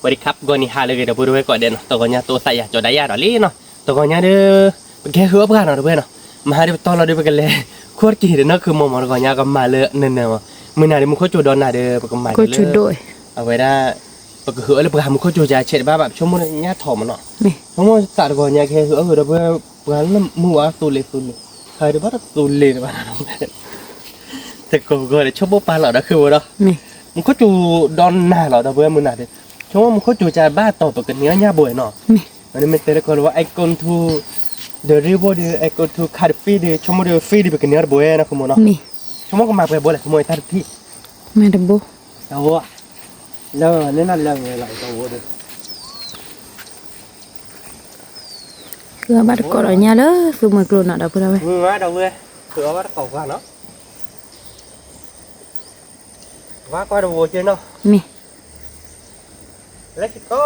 ဝဲဒံခါ ပဂီၢ်နံၤဟါလၢအဂ့ၤ ဒီပုၢ်ဝဲၢ်ကိးဂၤဒဲးနီၤ, တဂီၤညါတိသးယၤကၠီဒၣ်ယၤဒီးလံနီၤ, တဂီၤညါဒီး ပကဟဲဟုအီၣ်ပှၢ်နီၤ ဒီပုၢ်ဝဲၢ်နီၤ, မဟါဒီးပတီၢ်လီၤဒီး ပကလဲၤခိၣ်တက့ၢ်ဒီး နီၢ်ခုမီၤမီၤ တဂီၤညါကမၤလၢနနၢၤမီၤ, မုၢ်နၤဒီးမူခိၣ်ကၠိဒီးနၤဒီး ပကမၤလၢ အဝဲဒၣ် ပကဟုအီၣ်လၢပှၤမူခိၣ်ကၠိကဆဲးတဘၣ်ဘၣ် ပဆိကမိၣ်ညၣ်ထီၣ်မနီၤ, ဆိကမိၣ်သးတဂီၤညါကဟဲဟုအီၣ်ဟုဒီး ပှၤလၢမုၢ်ဝါသိလ့ၤသိလ့ၤ, ခါဒီးဘၣ်တသိလ့ၤတဘၣ်နီၤ တကိးဂီၤဒီး ဆိကမိၣ်ပာ်လီၤဒီးခုဝဲဒီး, မူခိၣ်ကၠိဒီးနၤလီၤ ဒီပုၢ်ဝဲၢ်မုၢ်နၤဒီး, ဆိကမိၣ်မူခိၣ်ကၠိကဘၣ်တီၢ် ပကန့ၢ်အီၣ်ညၣ်ဘိနီၤ, မ့ၢ်တဲလၢကီးလၢ I go to the river ဒီး I go to cut the fish ဒီး ဆိကမိၣ်ဒီး fish ဒီး ပကန့ၢ်အီၣ်တဘိနီၤ ဆိကမိၣ်ကမၤပှဲၤဘိလဲၣ် ဆိကမိၣ်တၢ်တထံၣ်, မ့ၢ်တဘိ, တဝဲ, လၢန့ၣ်နလၢဝဲလီၤ တဝဲဒီး ကဘၣ်တကိးဒီးညါလၢသူမှဲကျိနီၤ ဒီပုၢ်ဝဲၢ်, မုၢ်ဝါဒီးဝဲ, ကဘၣ်တကိးပှၢ်နီၤ, ကဘၣ်ကွၢ်တဝဲက့နီၤ, မ့ၢ် Let's go.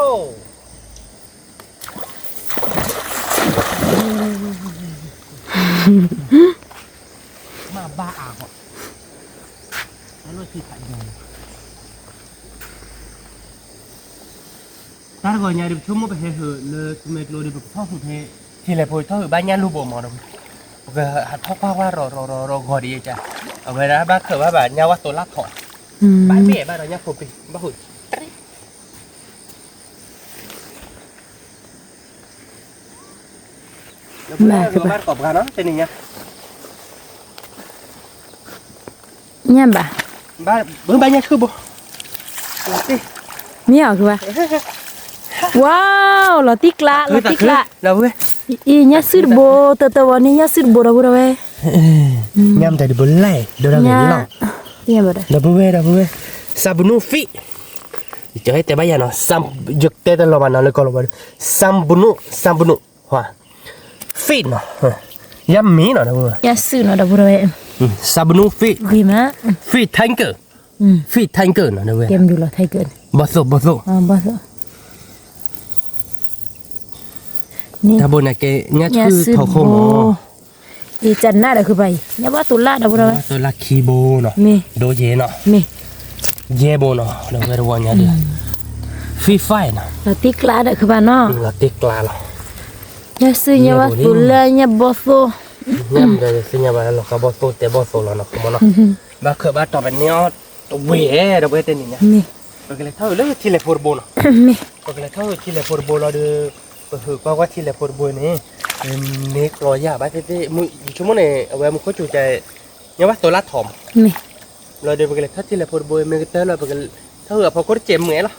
မ့ၢ်ဘၣ်အါဃီ, တၢ်တဂီၤညါဒီး ပဆိကမိၣ်ပဟဲဟုးလၢသူမှဲကျိဒီး ပကထီၣ်ဟုးဖဲ ထံလဲၤဖိထီၣ်ဟုးဘၣ်ညၣ်လူၢ်ဘိမီၤဒီး, ပကဟးထီၣ်ကွၢ်ကွၢ်ရီၤရီၤရီၤဂီၤဒ်အံၤ, အဝဲဒၣ်ဘၣ်ခၢးဘၣ်ဘၣ်ညၣ်ဝၣ်သိလၣ်ထီၣ်, ဘၣ်ဘ့ၣ်ဘၣ်ဒီးညၣ်ဖိပ့ၤ ဘၣ်ဟုး မၤကဘၣ်, ညၣ်ဘၣ်, ဘၣ်ညၣ်ဆူၣ်ဘိ, မ့ၢ်အီၤကဘၣ်, ဝါ, လီၤတံၢ်ကျါ လီၤတံၢ်ကျါ, အံၤ ညၣ်စုၣ်တဘိ, တၢတဝီန့ၣ် ညၣ်စုၣ်တဘိ ဒီပုၢ်ဝဲၢ်, ညၣ်မတၤဒ်ဘိလဲၣ် ဒိဒၣ်ဂ့ၤလီၤ, ဒီပုၢ်ဝဲၢ် ဒီပုၢ်ဝဲၢ်, စးဘနူၣ် feet, ယတဲတဘၣ်ယၤနီၤ, ယတဲတလီၤဘၣ်နီၤ လၢကီၢ်လီၤဘၣ်ဒီး, စးဘနူၣ် စးဘနူၣ်, feet နီၤ, ယါမ့ၢ်နီၤ ဒီပုၢ်ဝဲၢ်, ညၣ်စုၣ်နီၤ ဒီပုၢ်ဝဲၢ်, စးဘနူၣ် feet, feet tanker, feet tanker နီၤ ဒီပုၢ်ဝဲၢ်, ဘီၣ်သိၣ် ဘီၣ်သိၣ်, တၢ်ဘိန့ၣ်ကဲ ညၣ်ဆူၣ်ထီၣ်ခိၣ်မီၤ, အံၤ ကနၣ်ဒီးခုဘၣ်အံၤ ညၣ်ဘီၣ်သိလၣ် ဒီပုၢ်ဝဲၢ်, ညၣ်ဘီၣ်သိလၣ်ခံဘိနီၤ, မ့ၢ်, ဒိယဲနီၤ, မ့ၢ်, ယဲဘိနီၤ ဒီပုၢ်ဝဲၢ် တဝီညါဒီး, feet five နီၤ, လီၤတံၢ်ကျါဒီးခုဘၣ်နီၤ, လီၤတံၢ်ကျါလီၤ, ညၣ်စုၣ် ညၣ်ဘီၣ်သိလၣ် ညၣ်ဘီၣ်သိ, ညၣ်မတၤသ့ၣ်ညါဘၣ်လီၤ ကဘီၣ်သိတဲဘီၣ်သိလီၤနီၤ မနီၤ, ဘၣ်ခၢးဘၣ်တီၢ် ပန့ၢ်အီၣ်တဝ့ၢ် ဒီပုၢ်ဝဲၢ် တဲန့ၣ်ညါ, ပကလဲၤထီၣ်ဟုးလၢထံလဲၤဖိတဘိနီၤ, ပကလဲၤထီၣ်ဟုးထံလဲၤဖိတဘိလီၤဒီး, ပဟုးကွၢ်ကွၢ်ထံလဲၤဖိတဘိန့ၣ်, န့ၢ်ကျီယၢ်ဘၣ်သ့ၣ်သ့ၣ် ယဆိကမိၣ်န့ၣ် အဝဲမူခိၣ်ကၠိကဲ, ညၣ်ဘီၣ်သိလၣ်ထီၣ်မး, လီၤဒီး ပကလဲၤထီၣ်ထံလဲၤဖိတဘိ မ့ၢ်ကတၢၢ်လီၤ ပကထီၣ်ဟုးအဖီခိၣ်တစဲးမုၢ်အဲၣ်လီ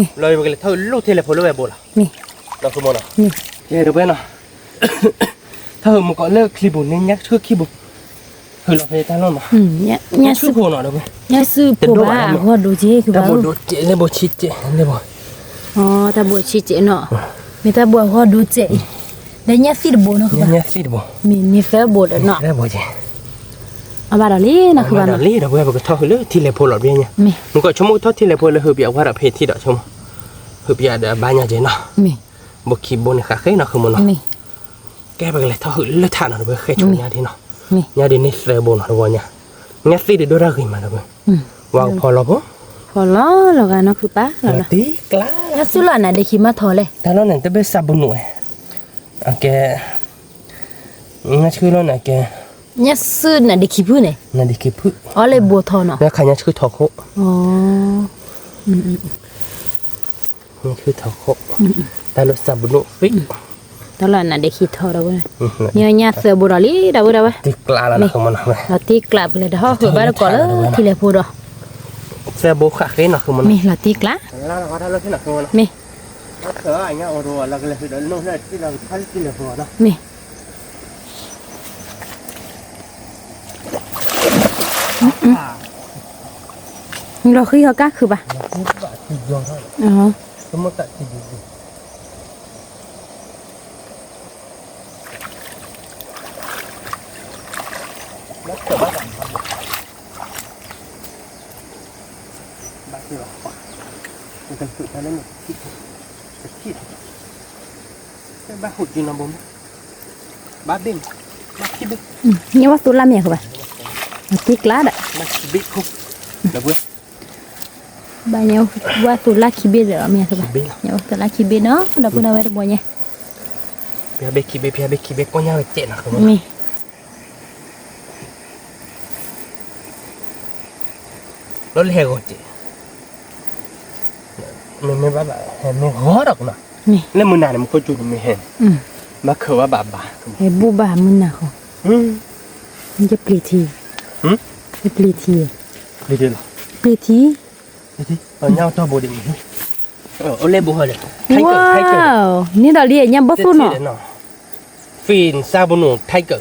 ၤ, လီၤဒီး ပကလဲၤထီၣ်ဟုးလၢထံလဲၤဖိလၢဝဲဘိလီၤ, ဒီပုၢ်ဝဲၢ်နီၤ, ကဲဒီပုၢ်ဝဲၢ်နီၤ ထီၣ်ဟုးမူကီးလၢချံပူၤန့ၣ် ညၣ်ဆူၣ်ခံဘိ, ဟုးလီၤဖဲတၢ်လီၢ်မး, ညၣ်ဆူၣ်ဖိနီၤ ဒီပုၢ်ဝဲၢ်, ညၣ်ဆူၣ်ဖိဘၣ် အဂီၢ်ဒိၣ်က့ၤ တၢ်ဘိဒိၣ်ကဲး လၢဘိဆံးကဲး လၢဘိ, တၢ်ဘိဆံးကဲးနီၤ, မ့ၢ်တၢ်ဘိအဂီၢ်ဒိၣ်ကဲးအံၤ, ဒီးညၣ်သံၣ်တဘိနီၤ, ညၣ်သံၣ်တဘိ, မ့ၢ်သၢဘိဒီးနီၤ, အဘၣ်ဒီးလံနီၤ ခုဘၣ်နီၤ, ဒီပုၢ်ဝဲၢ် ပကထီၣ်ဟုးလၢထံလဲၤဖိလီၤဘျဲၣ်ညါ, မူကီးဆိကမိၣ်ထီၣ်ထံလဲၤဖိလၢဟုးပၠးဝါဒီးဖဲထံဒီးဆိကမိၣ်, ဟုးပၠးဒီးအဘါညါကဲးနီၤ, ဘိခံဘိန့ၣ်ဃးဃ့နီၤ ခုမနီၤ ကဲ ပကလဲၤထီၣ်ဟုးလၢထးနီၤ ဒီပုၢ်ဝဲၢ် ဃဲဆိညါဒ်နီၤ, ညါဒ်န့ၣ်သၢဘိနီၤ တဝီညါ, ညၣ်သ့ၣ်ဒုးဒိၣ်တၢ်ဂ့ၤမး ဒီပုၢ်ဝဲၢ်, ဝါကဖီလီၤဖိ, ဖီလီၤလီၤဂာ်နီၤ ခုပၢ်လီၤနီၤ, ညၣ်စုၣ်လီၤနၤဒ့ခံမးထီၣ်လဲၣ်, တၢ်လီၢ်န့ၣ် တဘ့ၣ်စးဘနူး, အကဲ, ညၣ်ဆူၣ်လီၤနၤကဲ, ညၣ်စုၣ်နၤဒ့ခံဖုၣ်န့ၣ်, နၤဒ့ခံဖုၣ်, အီၣ်လၢဘိထီၣ်နီၤ, ညၣ်ခါညၣ်ဆူၣ်ထီၣ်ခိၣ် ညၣ်ဆူၣ်ထီၣ်ခိၣ်, တၢ်လီၢ်စးဘနူး feet, တၢ်လီၢ်နၤဒ့ခံထီၣ် ဒီပုၢ်ဝဲၢ်, ညါသၢဘိဒီးလံ ဒီပုၢ်ဝဲၢ်, တံၢ်ကျါလီၤနီၤ မနီၤ, လီၤတံၢ်ကျါပကလဲၤတဟီၣ်ဟုးဘၣ်တကိးလၢထံလဲၤဖိဒီး, သၢဘိဃးဃ့နီၤ ခုမနီၤ, မ့ၢ်လီၤတံၢ်ကျါ, မ့ၢ် လီၤဃံဟီၣ်ကါခုဘၣ်, ဘၣ်ဟူးက့ၤနီၤဘိမး, ဘၣ်ဘ့ၣ်မး, ဘၣ်ခံဘ့ၣ်, ညၣ်ဝါသိလၣ်မ့ၢ်အဃိဘၣ်, တံၢ်ကျါဒီး, ဘၣ်ခံဘ့ၣ်ခိၣ်, ဒီပုၢ်ဝဲၢ်, ဘၣ်ညါဝဲသိးလၢခံဘ့ၣ်ဒီးမ့ၢ်သဘၣ်, ညါဝဲသိးလၢခံဘ့ၣ်နီၤ ဒီပုၢ်ဒီဝဲၢ်တဘိညါ, ဖဲဘ့ၣ်ခံဘ့ၣ် ဖဲဘ့ၣ်ခံဘ့ၣ် ကိးညါဝဲကဲးနီၤ မ့ၢ် လီၤလၢဟဲဂီၤကဲး, မ့မ့ၢ်ဘၣ်ဘၣ် ဟဲမ့ၢ်ဂီၤဒီးကနီၤ, လၢမုၢ်နၤန့ၣ် မူခိၣ်စူၤန့ၣ်မ့ၢ်ဟဲန့ၣ်, ဘၣ်ခၢးဘၣ်ဘၣ်ဘၣ်, ဟဲဘူၣ်ဘၣ်မုၢ်နၤဃီ, ယပျံၤထံ, ယပျံၤထံ, ပျံၤထံလီၤ, ပျံၤထံ, ညၣ်တီၢ်ဘိဒ်န့ၣ်, အိၣ်လဲၣ်ဘိဟီဒီး, န့ၣ်ဒီးလံ ညၣ်ဘီၣ်သိၣ်နီၤ Fin စၢ်ဘိနူ tiger,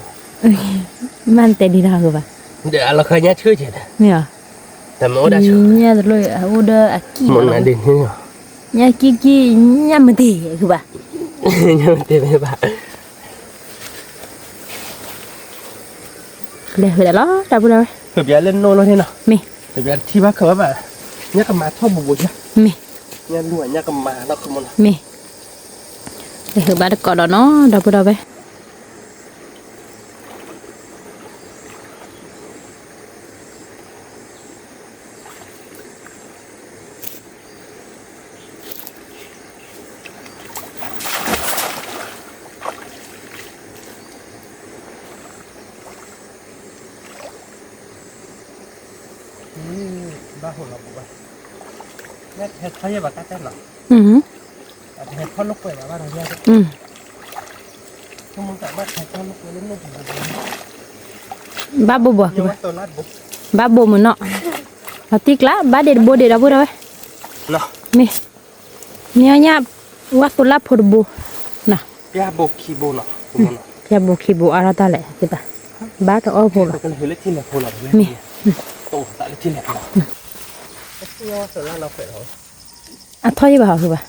မ့ၢ်တဲဒ်တၢ်ဂ့ၤဘၣ်, ဒီးအလီၤခါညၣ်ဆၢကဲးဒီး, မ့ၢ်အီၤ, တမ့ၢ်အိၣ်ဒၣ်ဆၢ, ညၣ်တလိၣ်အိၣ်ဒီးအကံၢ်, ညၣ်ကံၢ်ကံၢ် ညၣ်မတ့ၢ်ဂ့ၤဘၣ်, ညၣ်မတ့ၢ်မ့ၢ်ဘၣ်, လဲၤဃုာ်ဒီးလီၤ တၢ်ဘူၣ်လီၤဝဲ, ဃုာ်ပျးလၢနိၣ်လီၤန့ၣ်နီၤ, မ့ၢ်, ဃုာ်ပျးတထံၣ်ဘၣ်ခၢးဘၣ်ဘၣ်, ညၣ်ကမၤထီၣ်ဘူးဘူးညါ, မ့ၢ်, ညၣ်လူၢ်ညၣ်ကမၤလီၤခမနီၤ, မ့ၢ်, လဲၤဃုာ်ဘၣ်တကိးဒီးနီၤ ဒီပုၢ်ဒီဝဲၢ် ဘၣ်ဟိလီၤပူၤဘၣ်, ဟဲထီၣ်ယဲၢ်ဘၣ်တၢ်တၢ်လီၤ, အဟဲထီၣ်လိာ်ကွဲဘၣ်ဘၣ်ဒီး, ဘၣ်ဘိဘိ, ဘၣ်ဘိမုၢ်နီၤ, အတံၢ်ကျါ ဘၣ်ဒ့တဘိဒ့ဒီပုၢ်ဒီဝဲၢ်, မ့ၢ်, မ့ၢ်ညၣ်, ဝၣ်သိးလၢဖိတဘိ, ဖျါဘိခံဘိနီၤ, ဖျါဘိခံဘိအါထီၣ်တၢ်လဲၣ်, ဘၣ်တအီၣ်ဖိလီၤ, မ့ၢ်, အထီၣ်ယဲၢ်ဘၣ်ဟီဃုဘၣ်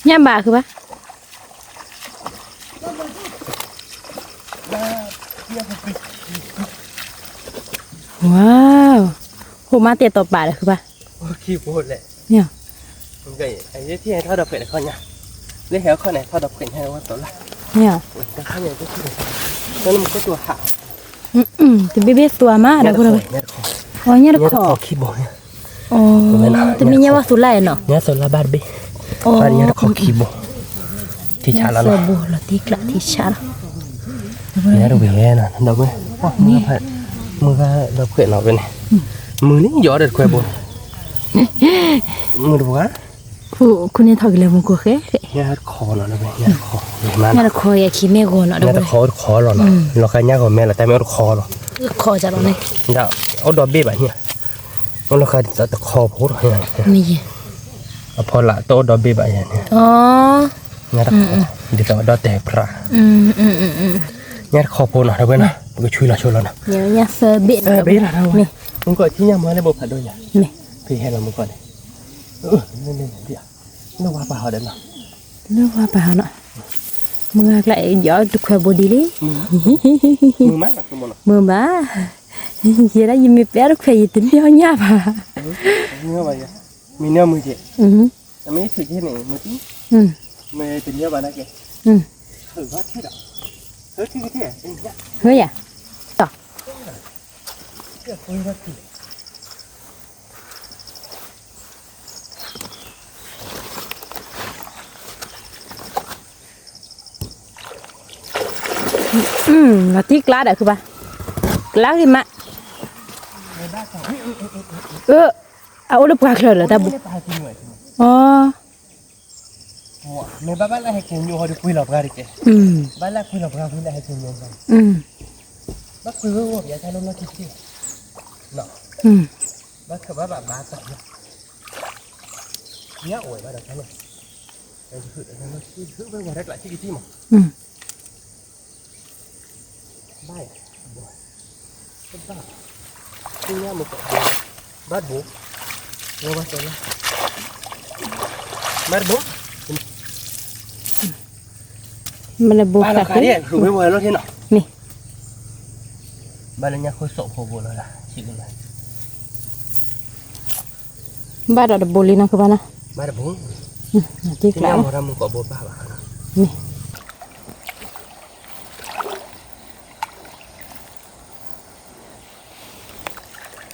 ညၣ်ဘၣ်ဃုဘၣ်, ဝါ, ဟိမါတဲာ်တီၤပာ်ဒီးဃုဘၣ်, ခံဘိလဲၣ်, မ့ၢ်, ယထံၣ်ဟဲထီၣ်ဒီးဖှဲးတခီညါ, လၢဟဲအခီၣ်န့ၣ် ထီၣ်ဒီးဖှဲးညါဝဲတီၤလၢ, တခီညါ, တမ့ၢ်ဘ့ၣ်သွါမးဒီး, အီညၣ်တခီ, ခံဘိ တမ့ၢ်ညၣ်ဝဲသိးလၢနီၤ, ညၣ်သိးလၢဘၣ်တဘ့ၣ်, ညၣ်တခီခံဘိ, ထံဆးလီၤနီၤ, ဘိလီၤထံဆးလီၤ, ညၣ်တဝံၤဝဲနီၤ ဒီးဝဲ, မုၢ်ဂၤဒီးဖှဲးနီၤဝဲန့ၣ်, မုၢ်န့ၣ်ယီၤဒီးတခွဲဘိ, မုၢ်တပှၤ, ခိၣ်န့ၣ်ထီၣ်က့ၤလၢမူခိၣ်ဃဲ, ညၣ်တခီနီၤ ညၣ်တခီ, ညၣ်တခီယခံမ့ၢ်ဂီၤနီၤ ညၣ်တခီအိၣ်တခီလီၤနီၤ, လီၤဃာ်ညၣ်ဂီၤမဲလီၤ တၢ်မ့ၢ်အိၣ်တခီလီၤ, တခီလီၤ, ဒီးအိၣ်ဒီးဘ့ၣ်ဘၣ်န့ၣ်, အိၣ်လီၤဃာ်တခီဖိဒီး, အဖီလာ်တအိၣ်ဒီးဘ့ၣ်ဘၣ်ယၤန့ၣ်, ညၣ်တခီ, ဒ်သိးဒီးတဲဖျါ, ညၣ်တခီဖိနီၤ ဒီးဝဲနီၤ ပကဆွံလီၤဆိလီၤနီၤ, ဘ့ၣ်လီၤ, မုၢ်ကီၢ်ထံၣ်ညၣ်မၤလၢဘိဖးဒိၣ်ယၤ, ဖဲဟဲလီၤမုၢ်ကီၢ်န့ၣ်, လၢဝါပာ်ဟီဒီးနီၤ, လၢဝါပာ်ဟီနီၤ, မုၢ်ဂၤကျါ ယီၤတခွဲဘိဒ်လံ, မုာ်မး, ယဲဒၣ်ယမ့ၢ်ပဲတခွဲ ယတမ့ၢ်အီၣ်ညၣ်ဘၣ်, မ့ၢ်နီၢ်မုၢ်က့, မ့ၢ်ထုးက့န့ၣ် မ့ၢ်တမ့ၢ်ဘၣ်နာ်က့, ဟၢယၤ, လီၤတံၢ်ကျါဒီးခုဘၣ်, ကျါဂ့ၤမး, အအိၣ်လၢပှၤ ချၢလၢတၢ်ဘူ, အ, မ့ၢ်ဘၣ်ဘၣ်လၢဟဲက့ၤညိဟီဒီးကွံလီၤပှၤတက့ၢ်, ဘၣ်လၢကွံလီၤပှၤဝံၤလၢဟဲက့ၤညိပှၤ, ဘၣ်ဃုဝဲဝဲပယါတၢ်လီၢ်လီၢ်ခံထံၣ်, ဘၣ်ခၢၣ်ဘၣ်ဘၣ်ဘၣ်တၢ်လီၢ်, ညၣ်အိၣ်ဝဲဘၣ်ဒီးတၢ်လီၢ်, ဟုၣ်ဝဲဝဲတၢ်ကျးထံၣ်ကထံၣ်မး, ဘၣ်, ဘၣ်, ဘၣ်တဘိ, ဘၣ်တဘိ, ဘၣ်တဘိ, ဘၣ်တဘိ, ဘၣ်လီၤဃးန့ၣ် ဃုဝဲဝဲလီၢ်ထံနီၤ, မ့ၢ် ဘၣ်လၢညါခိၣ်စီၣ်ဖိဘိလီၤဒၣ်, ဘၣ်ဒီးတဘိလံနီၤ ကဘၣ်နီၤ, ဘၣ်တဘိ, တမူကဘိဘၣ်ဘၣ်, မ့ၢ်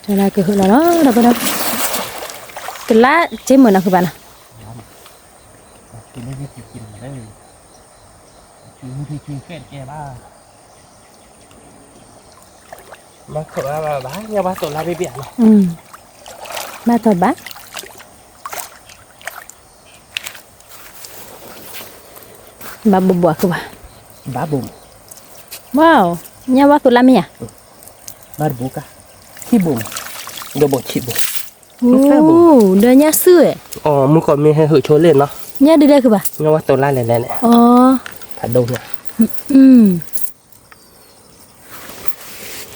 တၢ်လၢကဟုၣ်လီၤလီၤ ဒီပုၢ်ဒီဝဲၢ်, ကလါက့မုၢ်နီၤ ကဘၣ်နီၤ, ဘၣ်သိၣ်လါဘၣ်ဘၣ် ညၣ်ဘၣ်သိၣ်လါဘၣ်ဘၣ်နီၤ, ဘၣ်သိၣ်ဘၣ် ဘၣ်ဘိဘိကဘၣ်, ဘၣ်ဘိ, ဝါ, ညၣ်ဘၣ်သိၣ်လါမ့ၢ်ဧါ, ဘၣ်တဘိကါ, ခံဘိ, ဒီးဘိခံဘိ, အိၣ်, ဒီးညၣ်စုဧါ, အိၣ် မုၢ်ကီၢ်မ့ၢ်ဟဲဟုၣ်ဆိလ့ၣ်နီၤ, ညၣ်ဒုးလဲၣ်ကဘၣ်, ညၣ်ဘၣ်သိၣ်လါလဲၣ်လဲၣ်န့ၣ်, အိၣ်, ဖးဒိၣ်ညါ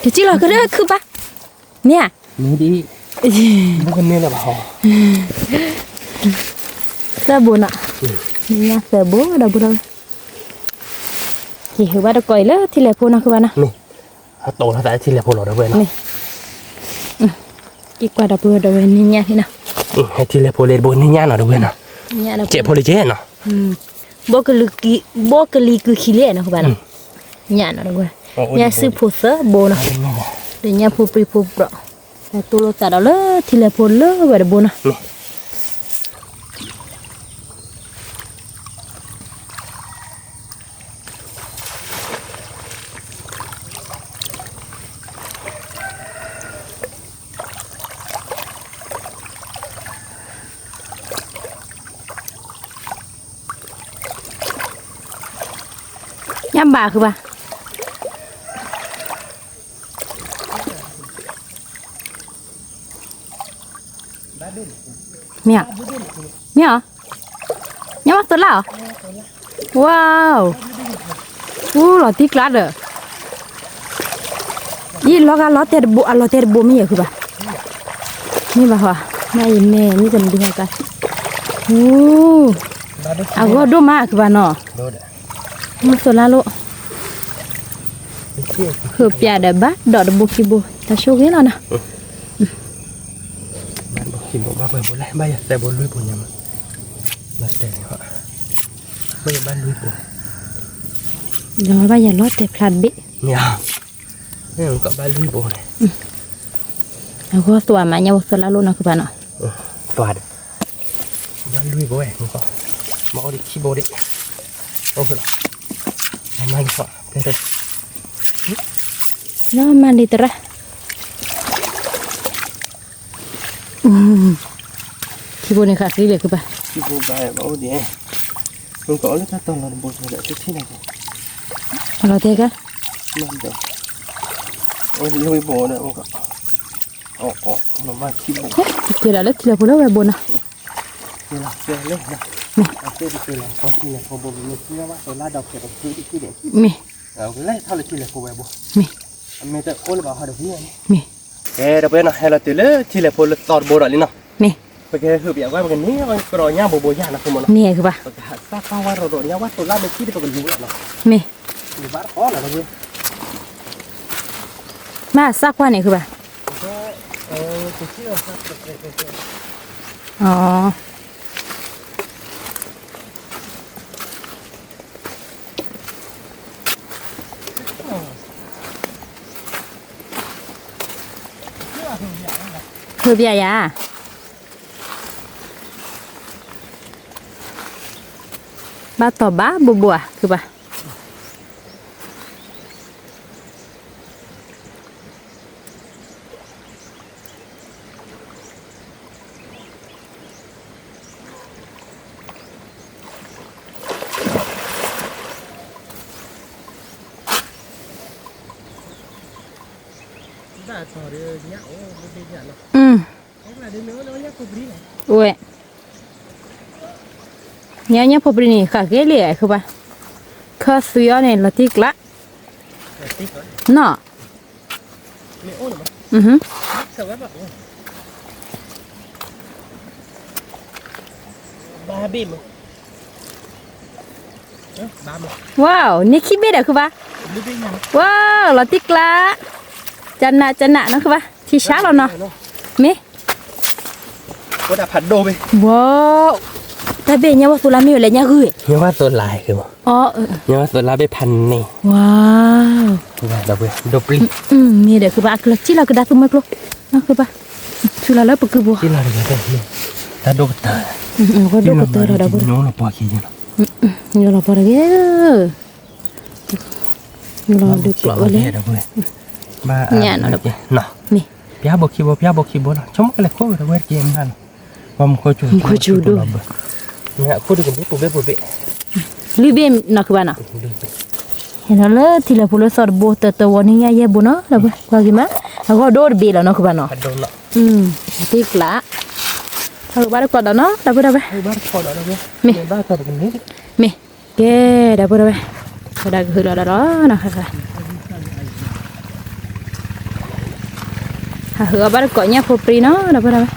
ကစံၣ်လီၤကရၢခုဘၣ်, မ့ၢ်ဧါ, မ့ၢ်ဒ်, ဘိကန့ၢ်လၢၤဘၣ်ဟီ, သၢဘိနီၤ, ညၣ်သၢဘိဒီပုၢ်ဒီဝဲၢ်, က့ၤဟုၣ်ဘၣ်တကိးအံၤလၢထံလဲၣ်ဖိနီၤ ကဘၣ်နီၤ, မ့ၢ်, အတိၢ်လီၤသးလၢထံလဲၣ်ဖိလီၤဒီပုၢ်ဝဲၢ်နီၤ, မ့ၢ်, က့ၤကွၢ်ဒီပုၢ်ဝဲၢ်ဒီဝဲၢ်န့ၣ်ညၣ်န့ၣ်နီၤ, ဟဲထံလဲၣ်ဖိလၢတဘိန့ၢ်ညၣ်နီၤ ဒီပုၢ်ဝဲၢ်နီၤ, ကဲးဖိလံကဲးနီၤ ဘိကလံၤကုခံလံနီၤ ကဘၣ်နီၤ, ညၣ်နီၤ ဒီပုၢ်ဝဲၢ်, ညၣ်စုဖိသၢဘိနီၤ, ဒီးညၣ်ဖိပြံဖိပြီး, တိၢ်လိာ်သးဒီးလၢထံလဲၣ်ဖိလၢဝဲတဘိနီၤ ညၣ်ဘၣ်ဃုာ်ဘၣ်, မ့ၢ်ဧါ, မ့ၢ်ဧါ, ညၣ်ဘၣ်သိၣ်လါဧါ, ဝါ, အူလီၤတံၢ်ကျါဒီး, အံၤလီၤဂာ်လီၤတဲာ်တဘိ အလီၤတဲာ်တဘိမ့ၢ်ယဲၢ်ဃုာ်ဘၣ်, မ့ၢ်ဘၣ်ဟီ, မ့ၢ်အံၤမ့ၢ်မ့ၢ်တမံၤဟီကါ, အူ, အဂီၢ်ဒိၣ်မးဃုာ်ဘၣ်နီၤ, မ့ၢ်သိၣ်လါလိၣ် ဟုၣ်ပၠးဒီးဘၣ်ဒီးတဘိခံဘိ တၢ်ဆိၣ်ဂ့ၤလီၤနီၤ, ဘၣ်တဘိခံဘိ ဘၣ်ပှဲၤဘိလဲၣ် ဘၣ်ယၤသၢဘိလွံၢ်ဘိညါမး, လီၤတဲာ်န့ၣ်, ဘၣ်ယၤဘၣ်လွံၢ်ဘိ, လီၤဘၣ်ယၤလီၤတဲာ်ဖျါတဘ့ၣ်, မ့ၢ်ဧါ, မ့ၢ်ကဘၣ်လွံၢ်ဘိန့ၣ်, အဂီၢ်သွးမး ညၣ်ဘၣ်သိၣ်လါလိၣ်နီၤဃုာ်ဘၣ်နီၤ, သွးဒီး ဘၣ်လွံၢ်ဘိဝဲ, မ့ၢ်အိၣ်ဒံးခံဘိဒံး, အိၣ်ဖဲလီၤ, မၤလီၤ, လီၤမၤလံတရၣ်, ခံဘိန့ၣ်ဃးသံလဲၣ်ဃုာ်ဘၣ်, ခံဘိဘၣ်ဘၣ်အိၣ်ဒံး, မ့ၢ်ကအိၣ်လၢတၢ်တီၤလီၤတဘိန့ၣ်ဒီး တထံၣ်န့ၣ်, အလီၤတဲာ်ကါ, မၤဒီး, အိၣ်လွံၢ်ဘိဒီး မ့ၢ်က အီၣ်အီၣ် လီၤမၢ်ခံဘိ, တက့ၤဒီးလၢထံလဲၣ်ဖိလၢဝဲဘိနီၤ, မ့ၢ်, မ့ၢ်, မ့ၢ်, ကဲဒီးပဝဲနီၤ ဟဲလီၤတုၤလၢထံလဲၣ်ဖိလၢသီတဘိဒီးလံနီၤ, မ့ၢ်, ပကဟဲဟုၣ်ပယးဝဲ ပကန့ၢ်အီၣ်ကရီညၣ်ဘိဘိယၣ်နီၤ ဖိမနီၤ, မ့ၢ်ဂ့ၤဘၣ်, ပကဟးစၢ်ကွၢ်ဝဲရီဒီးညၣ်ဝဲသိၣ်လါမ့ၢ်ထံၣ်ဒီးပကလူၤလီၤနီၤ, မ့ၢ်, လူၤဘၣ်တခီနီၤ မ့ၢ်စၢ်ကွၢ်န့ၣ်ဃုာ်ဘၣ်, အီၤ, ဟုၣ်ပယးယၤ, ဘၣ်တီၤဘၣ်ဘိဘိဧါ ဃုာ်ဘၣ်. ဝဲ, ညါညါဖိပြံန့ၣ် ဃးကဲလံ ခုဘၣ်, ခၢသွံအီၤန့ၣ် လီၤတံၢ်ကျါ, နီၤ, ဝါ, န့ၢ်ခံဘ့ၣ်ဒီးခုဘၣ်, ဝါ, လီၤတံၢ်ကျါ, ကနးကနးနီၤခုဘၣ် ထံဆါလီၤနီၤ, မ့ၢ် ဝဲဒၣ်ဖးဒိၣ်ဘ့ၣ်, ဝါ, တၢ်ဘ့ၣ်ညါဝဲသိလါမ့ၢ်ဝဲလဲၣ်ညါဂုၢ်, ညါဝဲသိလါ, ညါဝဲသိလါဘ့ၣ်ဖးန့ၣ်, ဝါ, ဒိၣ်ပျံၤ, မ့ၢ်ဒီးခုဘၣ် အကျၢၤစံၣ်လီၤကဒါသူမွဲကျိ, နီၤခုဘၣ်, ထူလီၤလၢပကုၢ်ဘိ, တၢ်ဒိၣ်ကတၢၢ်, ဒိၣ်ကတၢၢ်ဒီးဒီပုၢ်ဒီဝဲၢ်, လီၤပှီၢ်တဂ့ၤ, လီၤဒုးကျိးဝဲလဲၣ်, ညါနီၤဒီပုၢ်, မ့ၢ် ပျၢ်ဘိခံဘိ ပျၢ်ဘိခံဘိလီၤ ဆိကမိၣ်ကလဲၤခိၣ်ဝဲဒီပုၢ်ဝဲၢ်တက့ၢ်မးလီၤ, ပှၤမူခိၣ်စူၤ, မူခိၣ်စူၤဒိၣ်, မ့ၢ်အခိၣ်ဒုးကဘိပူၤဘ့ၣ်ပူၤဘ့ၣ်, လွံၢ်ဘ့ၣ်နီၤခုဘၣ်နီၤ, ဟဲနီၤလၢထံလၢ်ဖိလၢသီတဘိ တၢတဝီနံၣ်ညါယဲၢ်ဘိနီၤ ဒီပုၢ်ဝဲၢ် ကွၢ်က့ၤမး, အဂီၢ်ဒိၣ်တဘ့ၣ်လီၤနီၤခုဘၣ်နီၤ, တံၢ်ကျါ, ဟးဂီၤဘၣ်တကိးဒီးနီၤ ဒီပုၢ်ဝဲၢ်, မ့ၢ် မ့ၢ် ကဲ ဒီပုၢ်ဝဲၢ်, ဝဲဒၣ်ကဟုးလီၤဒီးလီၤနီၤ, ဟးဟုးအီၤဘၣ်တကိးညၣ်ဖိပြံနီၤ ဒီပုၢ်ဝဲၢ်,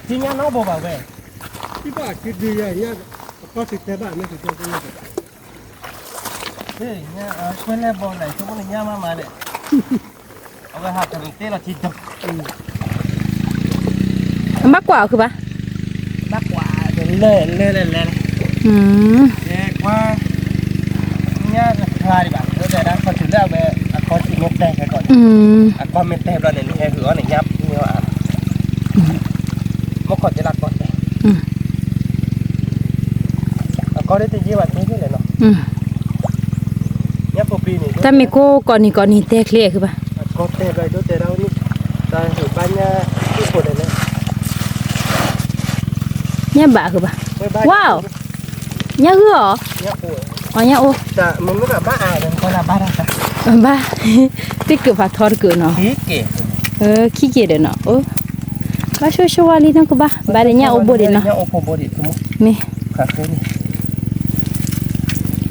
သ့ၣ်ညါနီတဘိဘၣ်ဝဲ, သံဘၣ်ခံဒုယၤညါ, အကီၢ်တုၤတဲဘၣ်မ့ၢ်တုၤတဲ, ကွဲလဲဘီလဲဆိကမိၣ်န့ၣ်ညါမးမးန့ၣ်, အဝဲဟးတတဲလီၤထံဒိၣ်, ဘၣ်ကွၢ်အီၤခုဘၣ်, ဘၣ်ကွၢ်လဲၤလဲၤလဲၤလဲၤ, ကွၢ်, ညါတဖျါဒံးဘၣ် လၢတဲဒၣ်ခီၣ်ထံးလၢအဝဲ, အကီၢ်ထံးမ့ၢ်တဲခဲကီးန့ၣ်, အကီၢ်မ့ၢ်တဲဘျီန့ၣ် နဟဲဟုးအီၤန့ၣ်ညါ, မ့ၢ်ခီၣ်တဲလၢအကီၢ်တဲ, အကီၢ်ဒ်တယ့ဘၣ်တဲန့ၣ်လဲၣ်နီၤ, ညါဖိပြံန့ၣ် တၢ်မ့ၢ်ကိးကိးနံၤကိးနံၤတဲချ့ခုဘၣ်, အကီၢ်တဲဘျီဒိၣ်တဲဒၣ်ဝဲန့ၣ်, တၢ်ဟုးဘၣ်ညါ, ခိၣ်န့ၣ်လဲၣ်, ညါဘၣ်ခုဘၣ်, ဝါ, ညါဂုၢ်အီၤ, အီၤညါအိၣ်, ဘၣ်, တံၢ်ကုာ်ဖးထီတကုာ်နီၤ, ခံက့ၤဒီးနီၤ, ဘၣ်ဆိၣ်ဆိၣ်ဝါလံနီၤကဘၣ်, ဘၣ်ဒီးညၣ်အိၣ်ဘိဒံးနီၤ, မ့ၢ်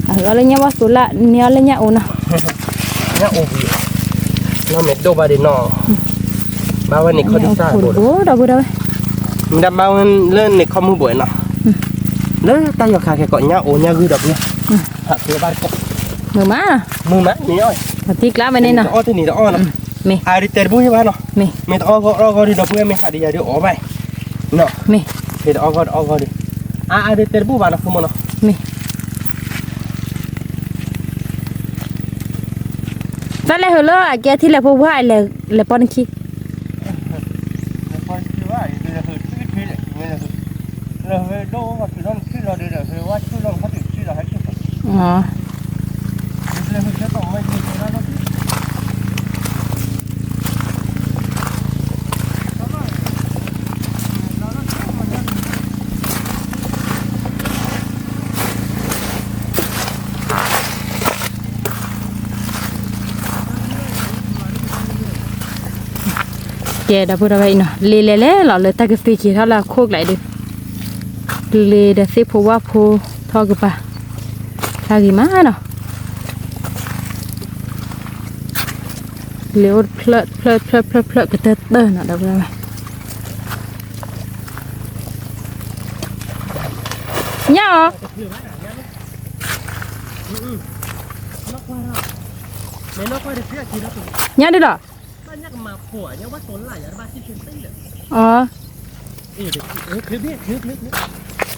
အဂီၢ်လၢညါဝဲသိလၢန့ၢ်အီၤလၢညါအိၣ်နီၤ, ညါအိၣ်ဘိ, နီၢ်မ့ၢ်ဒိၣ်ဘၣ်ဒံးနီၤ, ဘၣ်ဝဲန့ၣ်ခီၣ်ဒံးစၢ်ဘိဒီး, ဒီပုၢ်ဝဲၢ်, မ့ၢ်ဒၣ်ဘၣ်ဝဲလၢန့ၣ်ခီၣ်မုၢ်ဘိနီၤ, လၢတၢ်ယီၤခါခဲကိးညါအိၣ်ညါဂုၢ်ဒီပုၢ်ဝဲၢ်, ဟးက့ၤဘၣ်တကိး, မုာ်မး, မုာ်မးန့ၣ်, တံၢ်ကျါဝဲန့ၣ်နီၤ, တနံၤတအီၣ်တနံၤတအီၣ်နီၤ, အါဒ်တဲတဘူၣ်ယဘၣ်နီၤ, မ့ၢ်တအီၣ်ဂီၢ်အီၣ်ဂီၢ်ဒံးဒီပုၢ်ဝဲၢ် မ့ၢ်ဟးဒံးယၤဒံးအီၣ်ဘၣ်, မ့ၢ်, မ့ၢ်တအီၣ်ဂီၢ်တအီၣ်ဂီၢ်ဒံး, အါအါဒ်တဲတဘူၣ်ဘၣ်နီၤ မ့ၢ်နီၤ, မ့ၢ် တၢ်လဲၤဟုးလၢအကဲထံလဲၤဖိဝါလဲၤပီနခံ, ကဲ ဒီပုၢ်ဒီဝဲၢ်အံၤနီၤ လ့လဲၤလဲၤလီၤလၢတၢ်ကသ့က့ၤထီၣ်လၢအခိၣ်ကျါအံၤဒီး လ့ဒီးသ့ၣ်ဖိဝၣ်ဖိထီၣ်ကပၤ ဖျါဂ့ၤမးနီၤ လ့အိၣ်ဖျၢၣ်ဖျၢၣ်ဖျၢၣ်ဖျၢၣ်ကတၢၢ်တၢၢ်နီၤ ဒီပုၢ်ဒီဝဲၢ် ညၣ်အီၤ ညၣ်ဒုလီၤ အ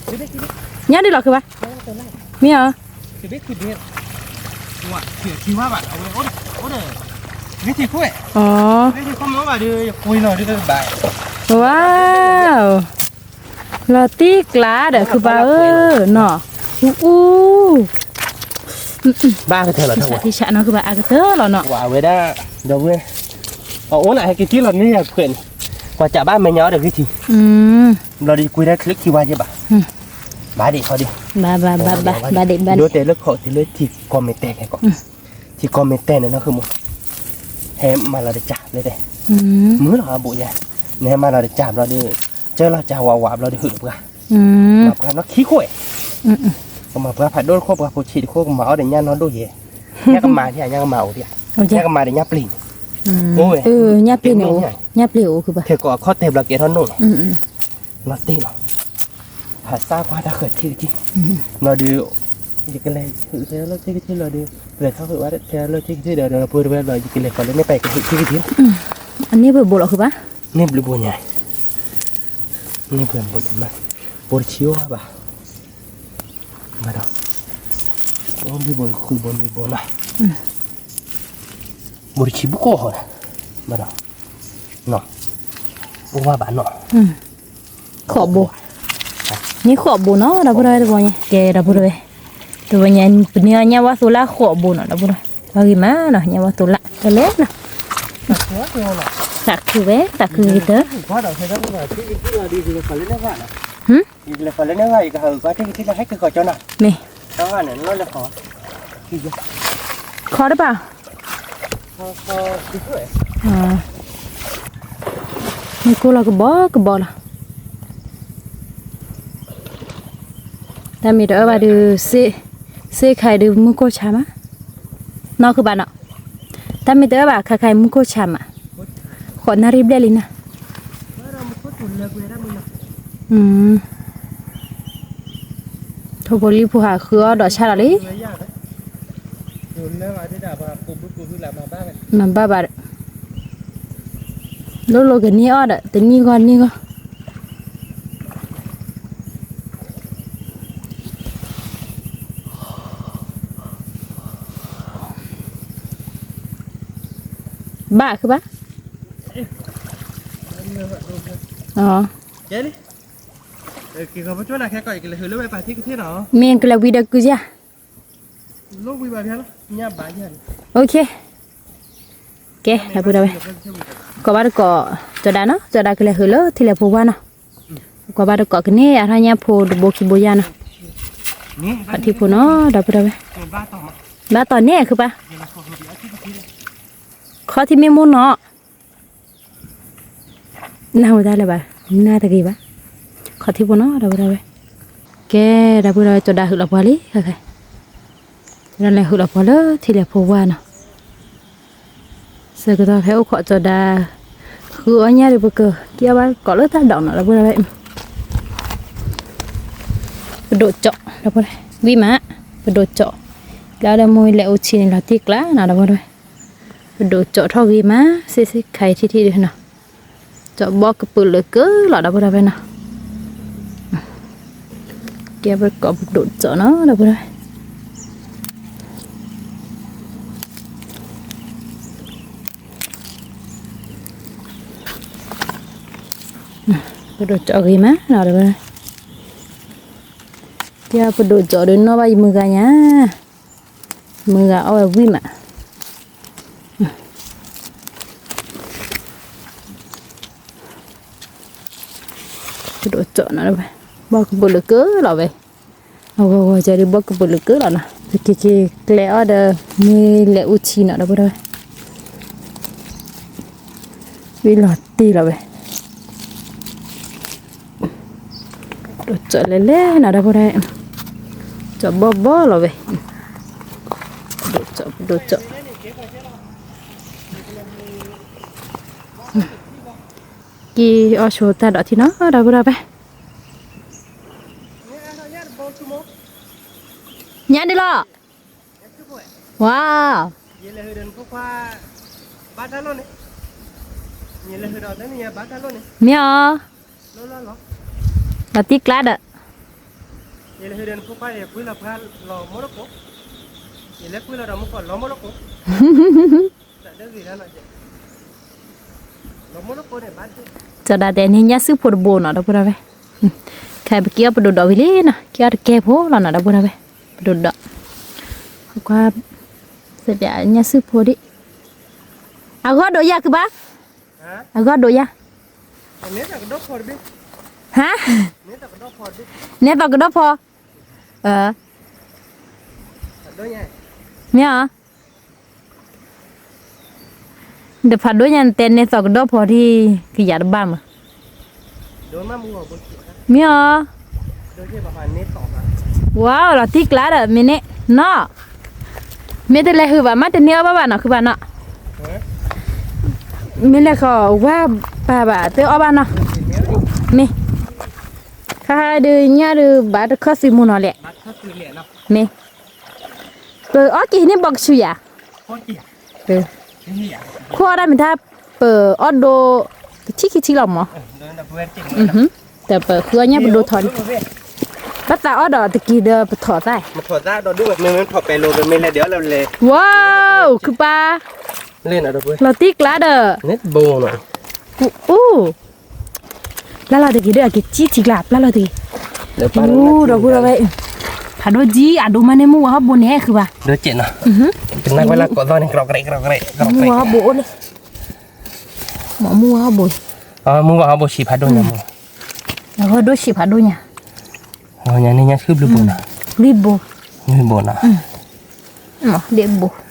ီၤ ညၣ်ဒုလီၤ ခုဘၣ် မ့ၢ်အီၤ အီၤ ဝါ လီၤတံၢ်ကျါဒီး ခုဘၣ်ဧၢ နီၤ အူအူ ဘၣ်ကတၢၢ်လီၤ ထံဆးနီၤ ခုဘၣ်အါကတၢၢ်လီၤနီၤ ဝဲဒၣ် ဒီပုၢ်ဝဲၢ် အအိၣ်နၤဟဲက့ၤက့ၤလီၤန့ၣ် ယၤခွဲးန့ၣ် ကွၢ်စးဘၣ်မဲာ်ညါအီၤဒီးဂံၢ်ထံး ဘျီဒီးယကွံာ်ဒၣ်ချ့ခံဝါယဲၢ်ဘၣ် ဘၣ်ဒံးခီဒံး ဘၣ်ဘၣ်ဘၣ်ဘၣ် ဘၣ်ဒံးဘၣ်ဒံး ဒိတဲလၢခီၣ်တုၤလၢထံကီၢ်မဲာ်တဲာ်န့ၣ်ကီး ထံကီၢ်မဲာ်တဲာ်န့ၣ်နီၤ ဃုမိၢ် ဟဲမၤလီၤတကးလၢတဲ မုာ်လီၤအဘူးယဲ, နဟဲမၤလီၤတကးဘျီဒီး, ကၢလီၤကးဝးဝးဘျီဒီး ဟုးပှၤ, မၤပှၤနီၢ်ခံခိၣ်, ကမၤပှၤဖးဒိၣ်တခိၣ် ပှၤဖိဆံးတခိၣ် ကမၤအီၣ်ဒီးညၣ်နီၢ်ဒိၣ်ယဲ, ညၣ်ကမၤဒံး ညၣ်ကမၤအိၣ်ဒံး, ညၣ်ကမၤဒီးညၣ်ပျ့ၤန့ၣ်, အိၣ်ဝဲ, ညၣ်ပျ့ၤန့ၣ်အိၣ်, ညၣ်ပျ့ၤအိၣ်ခုဘၣ်, ခဲကိးအခီၣ်တဲာ်ဘျီကဲထီၣ်နိၣ်လီၤ, လီၤတ့ၢ်လီၤ ဟးစၢ်ကွၢ်တၢ်ဃၢၤထံကထံ, လီၤဒုး, ယကလဲၤဟုးထဲလၢထံကထံလီၤဒုး, လဲၤထီၣ်ဟုးဝဲထဲလၢထံကထံဒီး ဒီးပှၤတဝဲဘျီ ယကလဲၤဃီၤလၢန့ၣ်ပၢ် ယကဟုးထံကထံ, အန့ၣ်ပှဲၤဘိလီၤဃုဘၣ်, န့ၣ်ဘျုးဘိညါ, န့ၣ်ပှဲၤဘိလီၤမး, ဘိတဆံအိၣ်ဘၣ်, ဘၣ်ဒီး, အိၣ်ဘျုးဘိဃုဘိနွံဘိနီၤ, ဘိတဆံဘူးကီၢ်ဃီ, ဘၣ်ဒီး, အိၣ်ဘၣ်ဘၣ်နီၤ ဃိးဘိ, န့ၣ်ဃိးဘိနီၤ ဒီပုၢ်ဒီဝဲၢ်တဘိညါ ကဲဒီပုၢ်ဒီဝဲၢ်, တဘိညါ ပန့ၢ်အီၤညၣ်ဝါသိလၣ်ဃိးဘိနီၤ ဒီပုၢ်ဒီဝဲၢ်, ပှၤဂ့ၤမးနီၤ ညၣ်ဝါသိလၣ် ကလဲၤနီၤ, သးခုဝဲ သးခုဂ့ၤတၢ်, မ့ၢ် ခီတဘၣ် မ့ၢ်ကိၢ်လီၤကဘီကဘီလီၤ, တၢ်မ့ၢ်တအၢဘၣ်ဒီး, စ့ခါအံၤဒီးမူခိၣ်ဆါမး, နီၢ်ခုဘၣ်နီၤ, တၢ်မ့ၢ်တအၢဘၣ်ခါခါအံၤမူခိၣ်ဆါမး, ဃိးနၣ်ရံၣ်ဘျဲၣ်လံနီၤ, ထိၣ်ဖိလံၣ်ဖိဟးဃုအီၣ်ဒီးဆၣ်လီၤလံ မၤဘၣ်ဘၣ်ဒီး, လိၣ်လိၣ်ကန့ၢ်အီၣ်ဒီး တနံၣ်ဂီၢ်နံၣ်ဂီၢ်, ဘၣ်ခုဘၣ်, မ့ၢ်ကလဲၤဝံဒီးကုယါ ကဲ ဒီပုၢ်ဒီဝဲၢ်, ကဘၣ်တကိး, ကၠီၤဒၣ်နီၤ ကၠီၤဒၣ်ကလဲၤဟုးလၢထံလဲၣ်ဖိဝါနီၤ, ကဘၣ်တကိးကန့ၢ်အါထီၣ်ညၣ်ဖိတဘိခံဘိယါနီၤ, ထံဖိနီၤ ဒီပုၢ်ဒီဝဲၢ်, ဘၣ်တီၤန့ၣ်ခုပၢ်, ခီထံမ့ၢ်မိၢ်နီၤ နၢ်ဟူတၢ်လၢၤဘၣ်, နၢ်တဂ့ၤဘၣ်, ခီထံဖိနီၤ ဒီပုၢ်ဒီဝဲၢ်, ကဲ ဒီပုၢ်ဒီဝဲၢ် ကၠီၤဒၣ်ဟုးလီၤပှၤလံ, ကၠီၤဒၣ်လဲၤဟုးလီၤပှၤလၢထံလဲၣ်ဖိဝါနီၤ, ဆၢကတီၢ်ဖဲအိၣ်ခိးကၠီၤဒၣ်, ဃုအီၣ်ညၣ်ဒီးပကက့ၤအီၣ်ဘၣ်ကိးလၢတၢ်ဒီးနီၤ ဒီပုၢ်ဒီဝဲၢ်, ပဒိၣ်ကၠီၤ ဒီပုၢ်ဒီဝဲၢ် ဝံၣ်မး, ပဒိၣ်ကၠီၤ, လၢဒီးမိၢ်လဲၤအိၣ်ဆံးန့ၣ်လီၤတံၢ်ကျါနီၤ ဒီပုၢ်ဒီဝဲၢ်, ပဒိၣ်ကၠီၤထီၣ်ဂ့ၤမး စ့စ့ခါအံၤထံထံဒုးနီၤ, ကၠီၤဘီကပုာ်လၢာ်ကၢလီၤ ဒီပုၢ်ဒီဝဲၢ်နီၤ, ကဲပကိးပဒိၣ်ကၠီၤနီၤ ဒီပုၢ်ဒီဝဲၢ်, ပဒိၣ်ကၠီၤဂ့ၤမးနီၤ ဒီပုၢ်ဒီဝဲၢ်, ကဲပဒိၣ်ကၠီၤဒီးနီၢ်ဘၣ်ယမုၢ်ဂၤညါ မုၢ်ဂၤအီၣ်ဝဲဝံၣ်မး, ပဒိၣ်ကၠီၤနီၤ ဘီကပုာ်လၢာ်ကၢလီၤဝဲ, အဂီၤဂီၤကဲဒုးဘီကပုာ်လၢာ်ကၢလီၤနီၤ ပက့ၤက့ၤကျဲအီၣ်ဒီး မ့ၢ်လဲၤအူထံနီၤ ဒီပုၢ်ဒီဝဲၢ်, ဝံၣ်လီၤတ့ၢ်လီၤဝဲ ဒိၣ်ကၠီၤလဲၤလဲၤနီၤ ဒီပုၢ်ဒီဝဲၢ်, ကၠီၤဘီဘီလီၤဝဲ, ဒိၣ်ကၠီၤ ဒိၣ်ကၠီၤ, က့ၤအီၣ်ဆိတၢ်ဒီးထံနီၤ ဒီပုၢ်ဒီဝဲၢ်, ညါဒ်လီၤ, ဝါ, မ့ၢ်အီၤ, လီၤတံၢ်ကျါဒီး ကၠီၤဒၣ်တဲန့ၣ် ညၣ်စုဖိတဘိနီၤ ဒီပုၢ်ဒီဝဲၢ်, ခဲပက့ၤအီၣ်ပဒိၣ်ဒီးဝံၤလံနီၤ က့ၤအီၣ်တကဲဖိလီၤနီၤ ဒီပုၢ်ဒီဝဲၢ်, ပဒိၣ်ဒီး, ကွၢ်, ညၣ်စုဖိဒံး, အဂီၢ်ဒိးယၤကဘၣ်, အဂီၢ်ဒိးယၤ, ဟါ, နဲသိးကဒီဖီ, မ့ၢ်အီၤ ဒီးဖးဒိၣ်ညါနတဲန့ၢ်သီကဒီၣ်ဖီထံ ကယၤတဘၣ်မး, မ့ၢ်အီၤ, ဝါလီၤတံၢ်ကျါဒီး မ့ၢ်န့ၣ်နီၤ, မ့ၢ်တလဲၤဟုၣ်ဘၣ် မ့ၢ်တန့ၢ်အီၣ်ဘၣ်ဘၣ်နီၤ ခုဘၣ်နီၤ, မ့ၢ်လဲၤဃီၤဝါပၢ်ဘၣ် တအီၣ်ဘၣ်နီၤ, မ့ၢ်, ခါဒုးညၣ်ဒုးဘၣ်တခီၣ်သွံမိၢ်နီၤလဲၣ်, မ့ၢ်, ပအီၣ်က့ၤန့ၢ်ဘီကဆူယၤ ခိၣ်အီၣ်ဒၣ်မ့ၢ်တၢ် ပအီၣ်ဒိ တထံၣ်ခံထံၣ်လီၤမး, ဒီးပဃုအီၣ်ညၣ်ပဒိထီၣ်န့ၣ်, ဘၣ်သးအီၣ်ဒီးတက့ၤဒီးပထီၣ်သၣ်, ဝဲ, ခုပၢ်, လီၤတံၢ်ကျါဒီး, အိၣ် ပျၢ်လီၤတဂ့ၤဒီး အကစံၣ်ထံကျါ ပျၢ်လီၤတဂ့ၤ, ဒီပုၢ်ဒီဝဲၢ်, ဖးဒိၣ်ကံ အဒိမါန့ၣ် မုၢ်ဝါဟီၣ်ဘိန့ၣ် ဃုဘၣ်, ကနၣ်ဝဲလၢကိးသီၣ်န့ၣ် ကြၢးကြဲး ကြၢးကြဲး မုၢ်ဝါဟီၣ်ဘိအိၣ်လံ, မ့ၢ်မုၢ်ဝါဟီၣ်ဘိ, မုၢ်ဝါဟီၣ်ဘိဆံးဖးဒိၣ်ညါမး, ဟီၣ်ဒိၣ်ဆံးဖးဒိၣ်ညါ, ညါန့ၣ်ညါဆှုဘျုးဘိနီၤ, ဘျုးဘိ, ဘျုးဘိနီၤ, ဒ့ဘိ, သးဘိ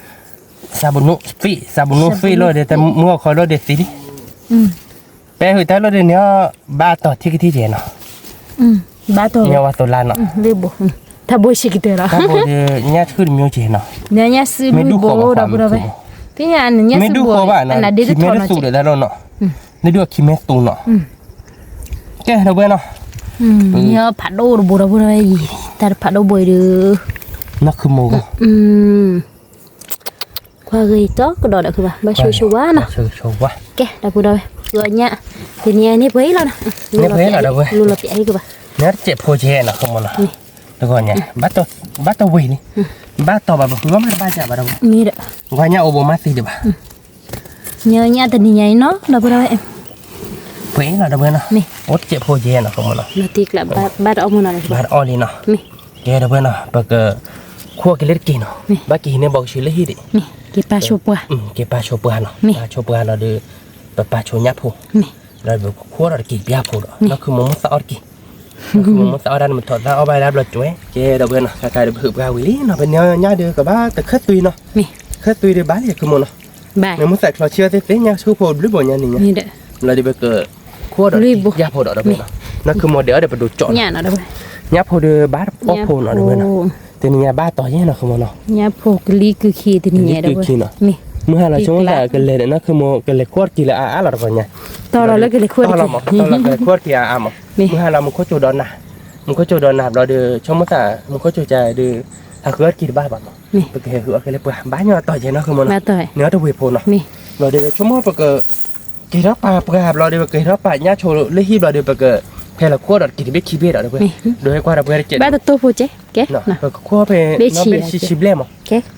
နိၣ်သ့ၣ် သးဘိနိၣ်သ့ၣ်လီၤဒီး တမုၢ်အခီလီၤဒီးသ့ၣ်လံ, ပဲဟုးတၢ်လီၤဒီးန့ၣ် ဘၣ်တီၤထံကထံကဲနီၤ, ဘၣ်တီၤ, ညါဝဲသိးလါနီၤ, တၢ်ဘိဆံးကတၢၢ်လီၤ, တၢ်ဘိဒီး ညၣ်ဆှုတမျိုးကဲနီၤ, ညါဆှုဘျုးဘိဒီပုၢ်ဒီဝဲၢ်, သ့ၣ်ညါန့ၣ် ညၣ်ဆှုဘိအနဒ့တထီၣ်နီၤ, ခံမဲသူၣ်ဒီးတၢ်လီၤနီၤ, နဒုးအခံမဲသူၣ်နီၤ, ကဲဒီပုၢ်ဝဲၢ်နီၤ, ညါဖးဒိၣ်တဘိဒီပုၢ်ဒီဝဲၢ်အံၤ, တၢ်တဖးဒိၣ်ဘိအံၤဒီး, နီၢ်ခုမိၢ်ဂီၢ် ခွါဂ့ၤတီကဒီးဒီးခုဘၣ် ဘၣ်ဆိၣ်ဂ့ၤဆိၣ်ဝါနီၤ, ကဲ ဒီပုၢ်ဒီဝဲၢ် ပဃုအီၣ်ညၣ်, တနံၤအံၤန့ၣ်ပှဲၤအံၤလီၤနီၤ, လီၤပျဲဟံၣ်ကဘၣ်, ညၣ်တစဲးဖိကဲနီၤ ဃမနီၤ, တဂီၤညါ, ဘၣ်တဝ့ၤလံ, ဘၣ်တီၤဘၣ် ပဃုအီၣ်မ့ၢ်တဘၣ်ကဘၣ်ဒီပုၢ်ဝဲၢ်, မ့ၢ်ဒီး, ပှၤညၣ်အိၣ်ဘိမးသံဒံးဘၣ်, ညါညါတနံၤညါအံၤနီၤ ဒီပုၢ်ဒီဝဲၢ်, ပှဲၤအံၤလီၤဒီပုၢ်ဝဲၢ်နီၤ, အိၣ်တစဲးဖိကဲနီၤ ဃမနီၤ, ဘၣ်တအီၣ်မနီၤ, ဘၣ်တအီၣ်လံနီၤ, ကဲဒီပုၢ်ဝဲၢ်နီၤ ပက ခိၣ်က့ၤလၢတက့ၤနီၤ, ဘၣ်က့ၤန့ၢ်ဘီကဆူလၢဟံၣ်ဒံး, က့ၤပၢ်ဆိပှၢ်, က့ၤပၢ်ဆိပှၢ်နီၤ, ပၢ်ဆိပှၢ်လီၤဒီး, ပပၢ်ဆိညၣ်ဖိ, လီၤဒီးပခိၣ်ဒီးတက့ၤပၠၣ်ဖိဒီး နီၢ်ခုမိၢ်မ့ၢ်သးအီၣ်တက့ၤ, နီၢ်ခုမိၢ်မ့ၢ်သးအီၣ်ဒၣ်န့ၣ် မ့ၢ်ထီၣ်သၣ်အီၣ်ဘၣ်ဒၣ်ဘျီကၠွဲ, ကဲဒီပုၢ်ဝဲၢ်နီၤ ခဲခါဒီးပဟုးပှၢ်ဝံၤလံနီၤ ပန့ၢ်ညၣ်ဒီးကဘၣ်တခၢၣ်သွံနီၤ, ခၢၣ်သွံဒီးဘၣ်လံခုမိၢ်နီၤ, မ့ၢ်မ့ၢ်သးချီဆံးအီၣ်သ့ၣ်သ့ၣ်ညါဆူဖိဘျုးဘိညါန့ၣ်ညါ, လီၤဒီးပက ခိၣ်ဒီးတက့ၤပၠၣ်ဖိဒီးဒီပုၢ်ဝဲၢ်နီၤ, နီၢ်ခုမိၢ်ဒဲးအီၣ်ဒီးပဒိးကၠီၣ်နီၤ, ညၣ်ဖိဒီးဘၣ်အီၣ်ဖိနီၤဒီပုၢ်ဝဲၢ်နီၤ, တနံၤညါဘၣ်တီၤယဲနီၤ ခုမိၢ်နီၤ, ညၣ်ဖိကလံၤကုခံတနံၤညါဒီပုၢ်ဝဲၢ်, မ့ၢ်ကလံၤကုခံနီၤ, မုၢ်ဟါလီၤဆိကမိၣ်သးကလဲၤဒီး နီၢ်ခုမိၢ်ကလဲၤခိၣ်တက့ၤလၢအအါလီၤတဂီၤညါ, တီလီၤလၢကလဲၤခိၣ်တက့ၤ, မုၢ်ဟါလီၤမုၢ်ခိၣ်ကၠိဒီးနၤ, မုၢ်ခိၣ်ကၠိဒီးနၤဘျီဒီး ဆိကမိၣ်သး မုၢ်ခိၣ်ကၠိကဒီး ဟးဃုအီၣ်တက့ၤတဘၣ်ဘၣ်မး, ပကဟဲဃုအီၣ်က့ၤလၢပှၤ ဘၣ်ညီတီၤယဲနီၤ ခုမိၢ်နီၤ, န့ၣ်အီၣ်တဝ့ၤဖိနီၤ, ဘျီဒီးဆိကမိၣ်ပက က့ၤထီၣ်ပာ်ပှၢ်ဘျီဒီး ပက့ၤထီၣ်ပာ်ညၣ်ဆိလၢဟံၣ်ဘျီဒီး ပကဖဲလီၤခိၣ်ဒီးတက့ၤတဘ့ၣ်ခံဘ့ၣ်ဒီး ဒ်ဝဲကွၢ်ဒီပုၢ်ဝဲၢ်တကဲး, ဘၣ်တတိၢ်ဖိကဲး, ပကခိၣ်ဖဲနီၢ်ဘ့ၣ်ဆံးဆံးဘျဲၣ်မး,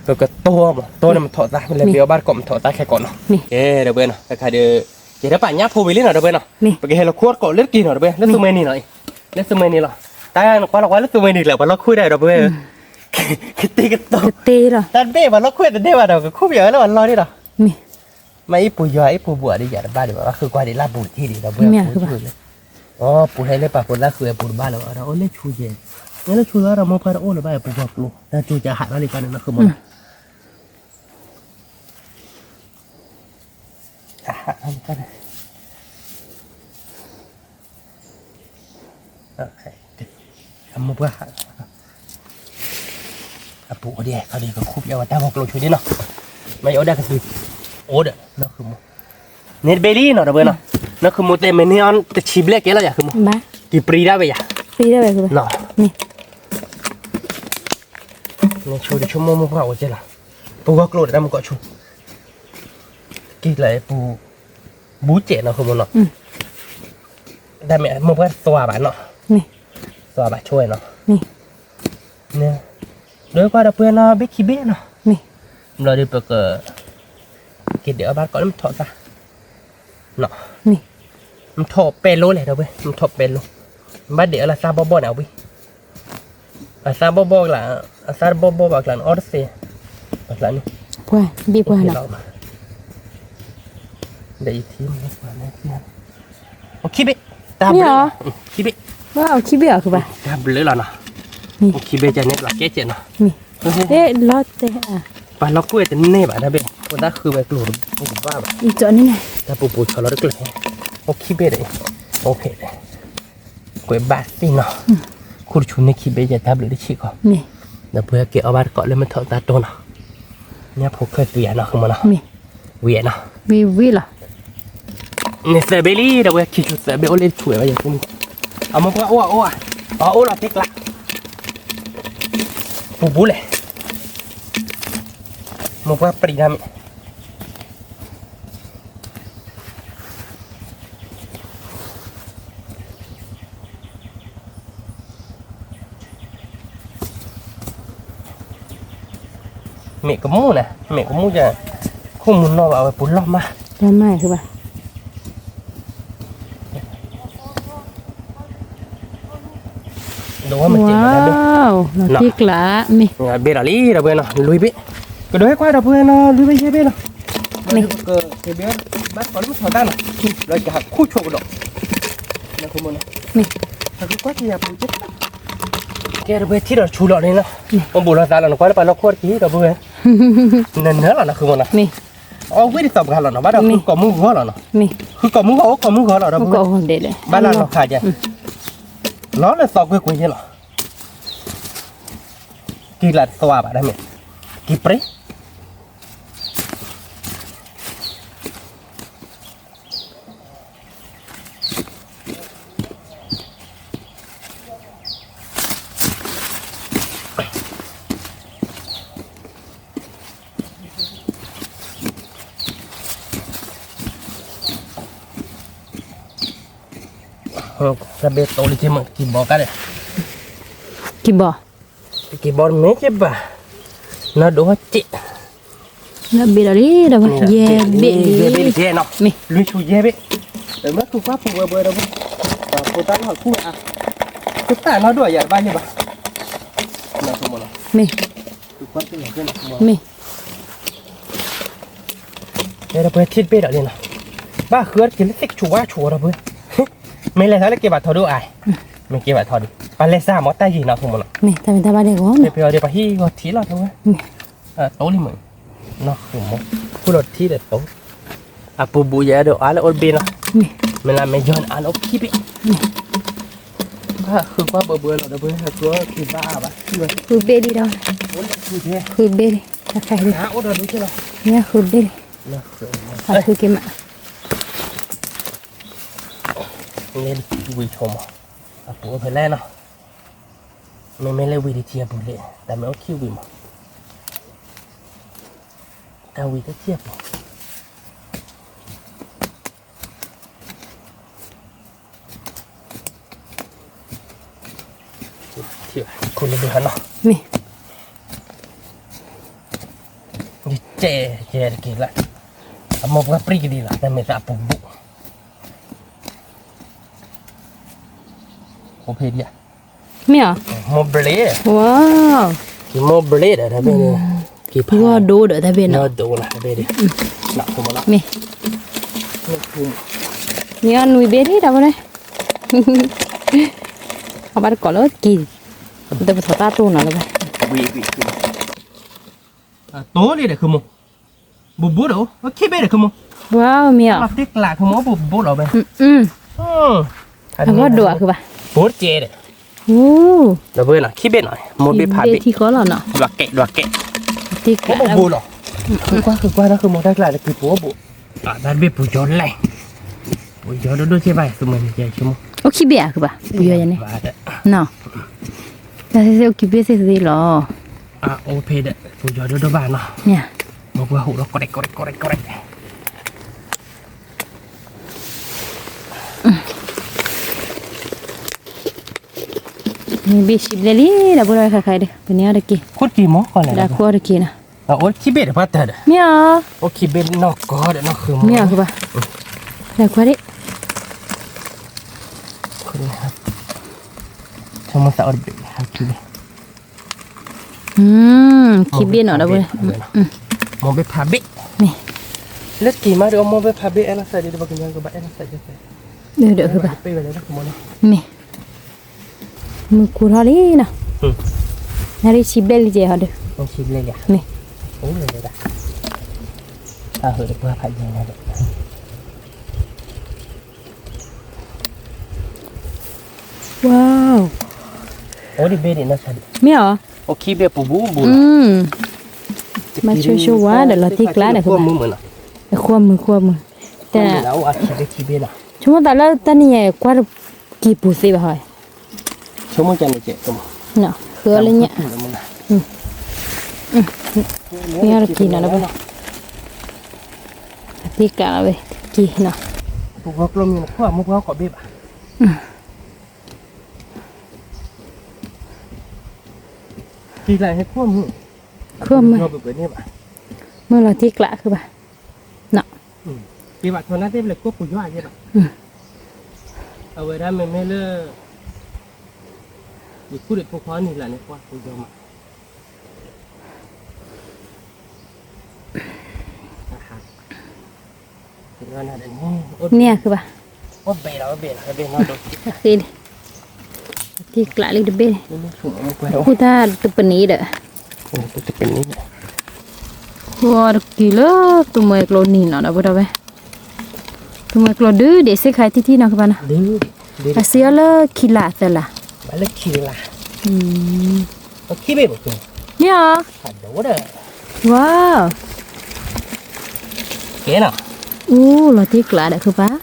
ပကတိၢ်အီၤမး တိၢ်န့ၣ်မ့ၢ်ထီၣ်သၣ် မ့ၢ်လဲၤဘ့ၣ်အီၣ်ဘၣ်တကိးမ့ၢ်ထီၣ်သၣ်ခဲကိးနီၤ, ကဲဒီပုၢ်ဝဲၢ်နီၤ တခါဒီး က့ၤထီၣ်ပာ်ညၣ်ဖိဝံၤလံနီၤ ဒီပုၢ်ဝဲၢ်နီၤ, ပကဟဲလီၤခိၣ်တကိးလၢတက့ၤနီၤ ဒီပုၢ်ဝဲၢ် လၢသူမှဲန့ၣ်လီၤအံၤ, လၢသူမှဲန့ၣ်လီၤ, တၢ်နကွၢ်လီၤကွၢ်လၢသူမှဲန့ၣ်ကျဲ ပှၤလီၢ်ခိၣ်ဒၣ်ဒီပုၢ်ဝဲၢ်, ကတ့ကတီၤ, တၢ်တဘ့ၣ်ပှၤလီၢ်ခိၣ်တဒဲဘၣ်ဒီး ကခိၣ်ပယီၤလၢပှၤလီၢ်န့ၣ်ဒီး မ့ၢ်အ့ၣ်ပူၤယွၤအ့ၣ်ပူၤဘှီးဒ်ယၤတဘၣ်ဒံးဘၣ် ဘၣ်ဃုကွၢ်ဒံးလၢပူၤတထံၣ်ဒံး ဒီပုၢ်ဝဲၢ်ပူၤဆိၣ်လၢ, အိ ပူၤဟဲလၢပာ်ဖိသၣ်ဃုအပူၤတဘၣ်လၢၤဘၣ်ဒီး အိၣ်လၢဆူယဲ, လၢဆူလီၤဒီးမိၢ်ပှၢ်တအိၣ်လၢၤဘၣ် ပူၤပှၤကျိၤ တၢ်ကၠိကဟးထီၣ်လံကန့ၣ် နီၢ်ခုမိၢ်နီၤ အမိၢ်ပှၢ်, အပူၤအိၣ်ဒံး ခီဒံးကခူၣ်ပျဲဝဲတၢ်ဂီၤကျိၤဆူဒံးနီၤ, မ့ၢ်ယအိၣ်ဒၣ်ကသု, အိၣ်ဒီး နီၢ်ခုမိၢ်, န့ၣ်တဘ့ၣ်လံနီၤ ဒီပုၢ်ဝဲၢ်နီၤ, နီၢ်ခုမိၢ်တဲမ့ၢ်န့ၢ်အီၤတဆံဘျဲၣ်ကဲလီၤယၤခုမိၢ်, က့ၤပြံဒၣ်ဝဲယၤ, န့ၣ်ဆိဒံးဆိကမိၣ်မိၢ်ပှၢ်အိၣ်ကဲလီၤ, ပူၤဂီၤကျိၤဒီးတၢ်မုၢ်ကီၢ်ဆူ က့ၤလၢပူၤ, ဘူးကဲးနီၤ ခုမိၢ်နီၤ, တၢ်မ့ၢ်မိၢ်ပှၢ်သွါဘၣ်နီၤ, သွါဘၣ်ဆိဝဲနီၤ, ဒိကွၢ်ဒီပုၢ်ဝဲၢ်နီၤ ဘ့ၣ်ခံဘ့ၣ်နီၤ, ဘျီဒီးပက က့ၤဒဲးအီၣ်ဘၣ်တကိးလၢမ့ၢ်ထီၣ်သၣ်, မ့ၢ်ထီၣ်ပဲလိလဲၣ် ဒီပုၢ်ဝဲၢ် မ့ၢ်ထီၣ်ပဲလိ, ဘၣ်ဒဲးအီၣ်လၢသၣ်ဘီၣ်ဘီၣ်န့ၣ်ဝံၤ အသၣ်ဘီၣ်ဘီၣ်ကျါ, အသၣ်ဘီၣ်ဘီၣ်ဘၣ်ကျါန့ၣ် အီၣ်တသ့, ပကျါန့ၣ်, ပှၢ်ဘ့ၣ်ပှၢ်လီၤ, ဒီးအံၤထံ, ခံဘ့ၣ်, တၢ်ဘျုးလီၤ, ခံဘ့ၣ်, ခံဘ့ၣ်အီၤကဘၣ်, တၢ်ဘျုးလီၤနီၤ, ခံဘ့ၣ်ကန့ၣ်လီၤကဲကဲနီၤ, လီၤတဲ, ပှၤလီၤကွဲတန့ၢ်ဘၣ်တၢ်ဘ့ၣ် ဖိသၣ်ဃုဝဲကျိၤတဘၣ်ဘၣ်, တၢ်ပူၤပူၤဆီလီၤတကျၢၤ, အိၣ်ခံဘ့ၣ်ဒီး, အိၣ်ဖဲ, ကွဲးဘၣ်သ့ၣ်နီၤ, ခိၣ်တဆူန့ၢ်ခံဘ့ၣ်ယဲၢ်တၢ်ဘျုးတဆံးဃီ, ဒီးပှၤကဲအီၣ်ဘၣ်တကိးလၢမ့ၢ်ထီၣ်တၢ်တိၢ်နီၤ, ညၣ်ဖိခဲၣ်သွံအနီၤ ဃမနီၤ, ဝံၤနီၤ, ဝံၤလီၤ, န့ၣ်သၢဘ့ၣ်လံ ဒီးပှၤခံဆူသၢဘ့ၣ်အိၣ်လၢတဆူဝဲဘၣ်ယဲၢ်, အမိၢ်ပှၢ်အိၣ်အိၣ်, အအိၣ်လီၤတ့ကျး, ပူၤပူၤလဲၣ်, မိၢ်ပှၢ်ပြံဒၣ်မ့ၢ် မ့ၢ်ကမူၣ်န့ၣ် မ့ၢ်ကမူၣ်ယဲၢ်, ခိၣ်မူၣ်နီၢ်ဘၣ်ဝဲပူၤလီၢ်မး, လီၢ်မးဘၣ်, ဒိးဝဲမ့ၢ်တ့ၢ်မ့ၢ်တၢ်ဘ့ၣ်, လီၤတ့ကျးမ့ၢ်, ဘ့ၣ်ဒီးလံဒီပုၢ်ဝဲၢ်နီၤ လွံၢ်ဘ့ၣ်, ကဒိးဟဲကွၢ်ဒီပုၢ်ဝဲၢ်နီၤ လွံၢ်ဘ့ၣ်ယဲၢ်ဘ့ၣ်နီၤ, မ့ၢ်, ဘၣ်တကိးလၢမ့ၢ်ထီၣ်တၢ်နီၤ, လီၤယဟးခူၣ်ဆိကဒီး, မ့ၢ်, ဟးကွၢ်က့ၤယၤပူၤကဲ, ကဲဒီပုၢ်ဝဲၢ်ထံၣ်ဒီးဆူလီၤန့ၣ်နီၤ, အိၣ်ဘူးလိာ်သးလီၤ နကွၢ်လၢပှၤလီၢ်ခိၣ်တက့ၢ်ဒီပုၢ်ဝဲၢ်, နနၢၤလီၤနီၤ ဃုမနီၤ, မ့ၢ်, အီၣ်ဝံၣ်ဒ်သိးပှၤလီၤနီၤ ဘၣ်ဒီးဃုကိာ်မုၢ်ဂီၤလီၤနီၤ, မ့ၢ်, ဃုကိာ်မုၢ်ဂီၤ အိၣ်ကိာ်မုၢ်ဂီၤလီၤ ဒီပုၢ်ဝဲၢ်, ဘၣ်လၢလီၤခးကဲ, လီၤလၢသီကွ့ၢ်ကွ့ၢ်ယဲၢ်လီၤ, က့ၤလၢသွါဘၣ်ဒၣ်မ့ၢ်, က့ၤပြ့ တၢ်ဘ့ၣ်တိလံက့မ့ၢ်က့ၤဘီကါဒီး, က့ၤဘီ, က့ၤဘီမ့ၢ်က့ၤဘၣ်, နီၢ်ဒိၣ်က့ၢ်, နီၢ်ဘ့ၣ်ဒီးလံဒီး, ယဲၢ်ဘ့ၣ်လံ, ယဲၢ်ဘ့ၣ်လံကဲနီၤ, မ့ၢ်, လွံၢ်ဆူယဲၢ်ဘ့ၣ်, မ့ၢ်ဃုကွၢ်ပူၤဝဲဘှဲဒီး, ဖိသၣ်နီၢ်ဃု, ဖိသၣ်နီၢ်ဒိၣ်ယၤတဘၣ်ယဲၢ်ဘၣ်, မ့ၢ်, မ့ၢ် တဲဒီပုၢ်ဝဲၢ်ထံၣ်တဘ့ၣ်ဒီးန့ၣ်နီၤ, ဘၣ်ဃုအီၣ်တက့ၤလၢသ့ၣ်ကဆူးဝါဆူးဒီပုၢ်ဝဲၢ်, မ့ၢ်လဲၤသးလၢက့ၤဘၣ်ထီၣ်ဒိၣ်အါ, မ့ၢ်က့ၤဘၣ်ထီၣ်ဒိၣ်, ပှၤလဲၤစၢ်မ့ၢ်တၢ်ယံၤနီၤ ဃုမနီၤ, မ့ၢ်တၢ်မ့ၢ်တၢ်ဘၣ်ဒဲးဂီၢ်, ဖဲဖဲအီၤဒီးပှၤဟံၣ်ဂီၤထံးလီၤဒီပုၢ်ဝဲၢ်, တိလံမ့ၢ်, နီၢ်ဃုမ့ၢ်, ဃုလီၤထံၣ်ဒီးတိ, အပူၤဘူးယဲၢ်ဒီးအါလၢအိၣ်တဘ့ၣ်နီၤ, မ့ၢ်လၢမ့ၢ်ယီၤန့ၣ်အါလၢအိၣ်ခံဘ့ၣ်, ဘၣ်ဃုကွၢ်ဘှဲဘှဲလီၤဒီပုၢ်ဝဲၢ်, ဃုကွၢ်က့ၤဘၣ်အါဘၣ်, ဃုဘ့ၣ်လံဒီး, ဃုဘ့ၣ်လံ, တၢ်ခါအံၤ, မ့ၢ်ဃုဘ့ၣ်လံ, ဃုက့ၤမး, မ့ၢ်ဝံၤဆိမး, အပူၤအိၣ်ဖဲလဲၣ်နီၤ, မ့မ့ၢ်လၢဝံၤတထံၣ်အပူၤလဲၣ်, တၢ်မ့ၢ်အိၣ်ခံဝံၤမး, တၢ်ဝံၤတထံၣ်အပူၤ ခူလၢဒုဟးနီၤ, မ့ၢ်, ယကဲ, ယကဲတက့ၢ်လၢ, အမိၢ်ပှၢ်ပြံကဒံလီၤ, တၢ်မ့ၢ်သးအပူၤဘူး, အိၣ်ဖဲဒံးဧါ, မ့ၢ်ဧါ, မိၢ်ဘျ့, ဝါ, က့ၤမိၢ်ဘျ့ဒီးတၢ်ဘ့ၣ်န့ၣ်, က့ၤဖး, ဂီၢ်ဒိဒီးတၢ်ဘ့ၣ်နီၤ, ဂီၢ်ဒိလီၤတၢ်ဘ့ၣ်ဒံး, မ့ၢ်, မ့ၢ်အနွံဘ့ၣ်ဒံးတၢ်ဘ့ၣ်န့ၣ်, အဘၣ်တကိးလၢက့ၤ, ပတပထီၣ်တၢ်တိၢ်နီၤလၢၤဘၣ်, တိၢ်လံဒီးဃုမိၢ်, ဘူးဘူးဒီး, ခံဘ့ၣ်ဒီးဃုမိၢ်, ဝါမ့ၢ်ဧါ, တ့ကျးဃုမိၢ် ဘူးဘူးလီၤဝဲ, အဂီၢ်ဒိၣ်အဃုဘၣ်, ဘူးတကဲဒီး, ဒီပုၢ်ဝဲၢ်နီၤ ခံဘ့ၣ်နီၤ မိၢ်ဘ့ၣ်ဖးဘ့ၣ်, ဒွးကဲး ဒွးကဲး, တ့ကျးဘူးဘူးလီၤ, ဃုကွၢ်ဃုကွၢ်နီၤ ဃုမိၢ်တၢ်ကျးဒီးက့ၤပူၤဘူး, တၢ်တဘ့ၣ်ပူၤယီၤလဲၣ်, ပူၤယီၤဒိၣ်ဒိၣ်က့ဘၣ် သုမိၢ်န့ၣ်ကဲဆိကမိၣ်, အိၣ်ခံဘ့ၣ်အဃုဘၣ် ပူၤယီၤယဲန့ၣ်, နီၤ, တၢ်သ့ၣ်သ့ၣ်အိၣ်ခံဘ့ၣ်သ့ၣ်သ့ၣ်လီၤ, အအိၣ်ဖဲဒီး ပူၤယီၤဒိၣ်ဒိၣ်ဘၣ်နီၤ, မ့ၢ်, မိၢ်ပှၢ်ဟူးဒီးကရဲးကရဲးကရဲးကရဲး မ့ၢ်ဘ့ၣ်ဆံးဘျဲၣ်လံ ဒီပုၢ်ဝဲၢ်ခါခါဒီး ပန့ၢ်အီၣ်တက့ၢ်, ခိၣ်တက့ၢ်မ့ၢ်ကီးလဲၣ် ဒီးခိၣ်အီၣ်တက့ၢ်နီၤ, အိၣ်ခံဘ့ၣ်ဒီးပှၤတၢၢ်ဒီး မ့ၢ်ဧါ, အိၣ်ခံဘ့ၣ်နီၢ်ကီးဒီးနီၢ်ဃုာ်မ့ၢ်, မ့ၢ်ဧါ ဃုဘၣ်, ဒီးခွါဒံး, ဆိကမိၣ်သးအီၣ်တဘ့ၣ်, ခံဘ့ၣ်နီၤ ဒီပုၢ်ဝဲၢ်, မိၢ်ဘ့ၣ်ဖးဘ့ၣ်, မ့ၢ်, လၢက့ၤမးဒီး မိၢ်ဘ့ၣ်ဖးဘ့ၣ် အဲၣ်လီၤစဲးဒီး ပကညီကဘၣ်အဲၣ်လီၤစဲးဒီး ဒီးဃုဘၣ်, မ့ၢ်, မုၢ်ကူထီၣ်လံနီၤ, နရ့ဆံးဘျဲၣ်လံကဲဟီဒီး, မ့ၢ်, အိၣ်လၢဒၣ်, အဟၢတပှၢ်ဖးယံၤန့ၣ်ဒီး Wow အိၣ်ဒံးဘ့ၣ်ဒံးနီၢ်ဆါဒံး မ့ၢ်ဧါ အိၣ်ခံဘ့ၣ်ပူၤဘူးဘူးလီၤ မၤဆိဆိဝါဒီးလီၤတံၢ်ကျါဒီး ဃိမုၢ်မုၢ်နီၤ ဃိမုၢ်ဃိမုၢ် တၢ် အိၣ်အခံဘ့ၣ်ခံဘ့ၣ်နီၤ ဆိကမိၣ်သးလၢတၢ်နံၤယဲၢ်ကွၢ်တက့ၤပူၤသ့ဘၣ်ဟီ ဆိကမိၣ်ကန့ၣ်ကဲ ဃိအီၤလၢညါ မ့ၢ်အီၤတက့ၤနီၤ အသ့ၣ်ကးလီၤဝဲ တက့ၤနီၤ ပူၤဃီကျိမ့ၢ်နခိၣ်အမိၢ်ပှၢ်ကီးဘ့ၣ်ဘၣ် က့ၤလၢဟဲခိၣ်မုၢ် ခိၣ်မုၢ် မုၢ်လီၤတံၢ်ကျးဃုဘၣ် နီၤ က့ၤဘၣ်ထီၣ်နၢ်သ့ၣ်ဖျဲၣ်ခိၣ်ပူၤယွၤက့ၤဘၣ် အဝဲဒၣ်မ့မ့ၢ်လၢ ယခိၣ်ဒံးဖိခွါနံၤလၢန့ၣ် ကွၢ်ပူၤယွၤမး န့ၢ်ဃုဘၣ် အိၣ်ဘဲလီၤ အိၣ်ဘဲလီၤ ဘဲနီၤဒိး ဃ့လံ တံၢ်ကျးလံတဘ့ၣ် ဃိတၢ်တပနံးဒီး တပနံး ဃိတက့ၤလၢ သူမွဲကျိနံၤနီၤဒီး ဘၣ်ဒီးဝဲ သူမွဲကျိဒုးဒံးစ့ၢ်ခါထံထံနီၤကဘၣ်နီၤ အစံးအီၤလၢခံလါသၢလါ လၢခံလါ ခံဘ့ၣ်ဘၣ် မ့ၢ်အီၤ ဝါ ကဲနီၤ အူလီၤတံၢ်ကျးဒီးခုပၢ်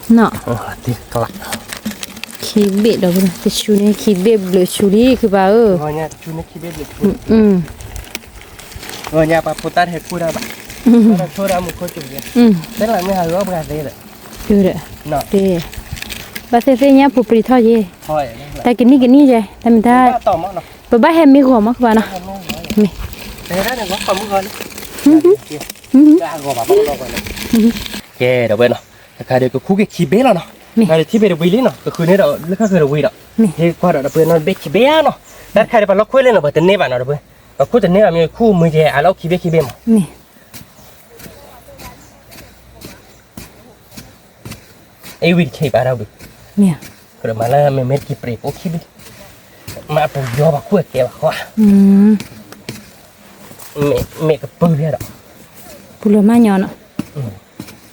နီၤ တံၢ်ကျး ခံဘ့ၣ်ဒီး တဆူန့ၣ် ခံဘ့ၣ်ဘျုးဆူလံ ခုပၢ်ဧၢ ဂီၤညါပှၤဖိသၣ်တဟဲကူၣ်တၢ်ဘၣ် ဆိဒၣ်မူခိၣ်ကၠိယဲ တဲလီၤမ့ၢ်ဟးဂီၤပှၤသ့ဒီး ဘၣ်သ့ၣ်သ့ၣ်ညါပူၤပျံၤထီၣ်ယဲ တၢ်ကနံၣ်ကနံၣ်ယဲ တၢ်မ့ၢ်တၢ် ပဘၣ်ဟဲမ့ၢ်ဂီၤမးကဘၣ်နီၤ မ့ၢ် ကဲဒီးဝဲနီၤ တခါဒီးကခူၣ်က့ၤခံဘ့ၣ်လီၤနီၤ တခါဒီးထံၣ်ဘ့ၣ်တဝံၤလံနီၤ ကဃုန့ၣ်ဒီးလၢခါဃုတဝံၤဒီး ဟ့ၣ်ကွၢ်ဒီးတပှဲၤနီတဘ့ၣ်ခံဘ့ၣ်ဧါနီၤ တၢ်တခါဒီးပှၤလီၤခွဲလၢနီၤ ပတန့ၢ်ဘၣ်နီၤတပှဲၤ ပှၤခိၣ်တန့ၢ်ဘၣ်မ့ၢ်ခူၣ်မုၢ်ယဲ အလီၢ်ခံဘ့ၣ်ခံဘ့ၣ်မး အ့ၣ်ဝံၤတဆံးဘၣ်ဒီးဘုး မ့ၢ်လၢမ့မ့ၢ်တကံပြံးအိၣ်ခံဘ့ၣ် မ့ၢ်ပူၤယီၤဘၣ်ခိၣ်အကဲဘၣ်ဃီ မ့ၢ်ကပၢၢ်လံဒီး ပူၤလီၤမးညီနီၤ ပူၤယီၤ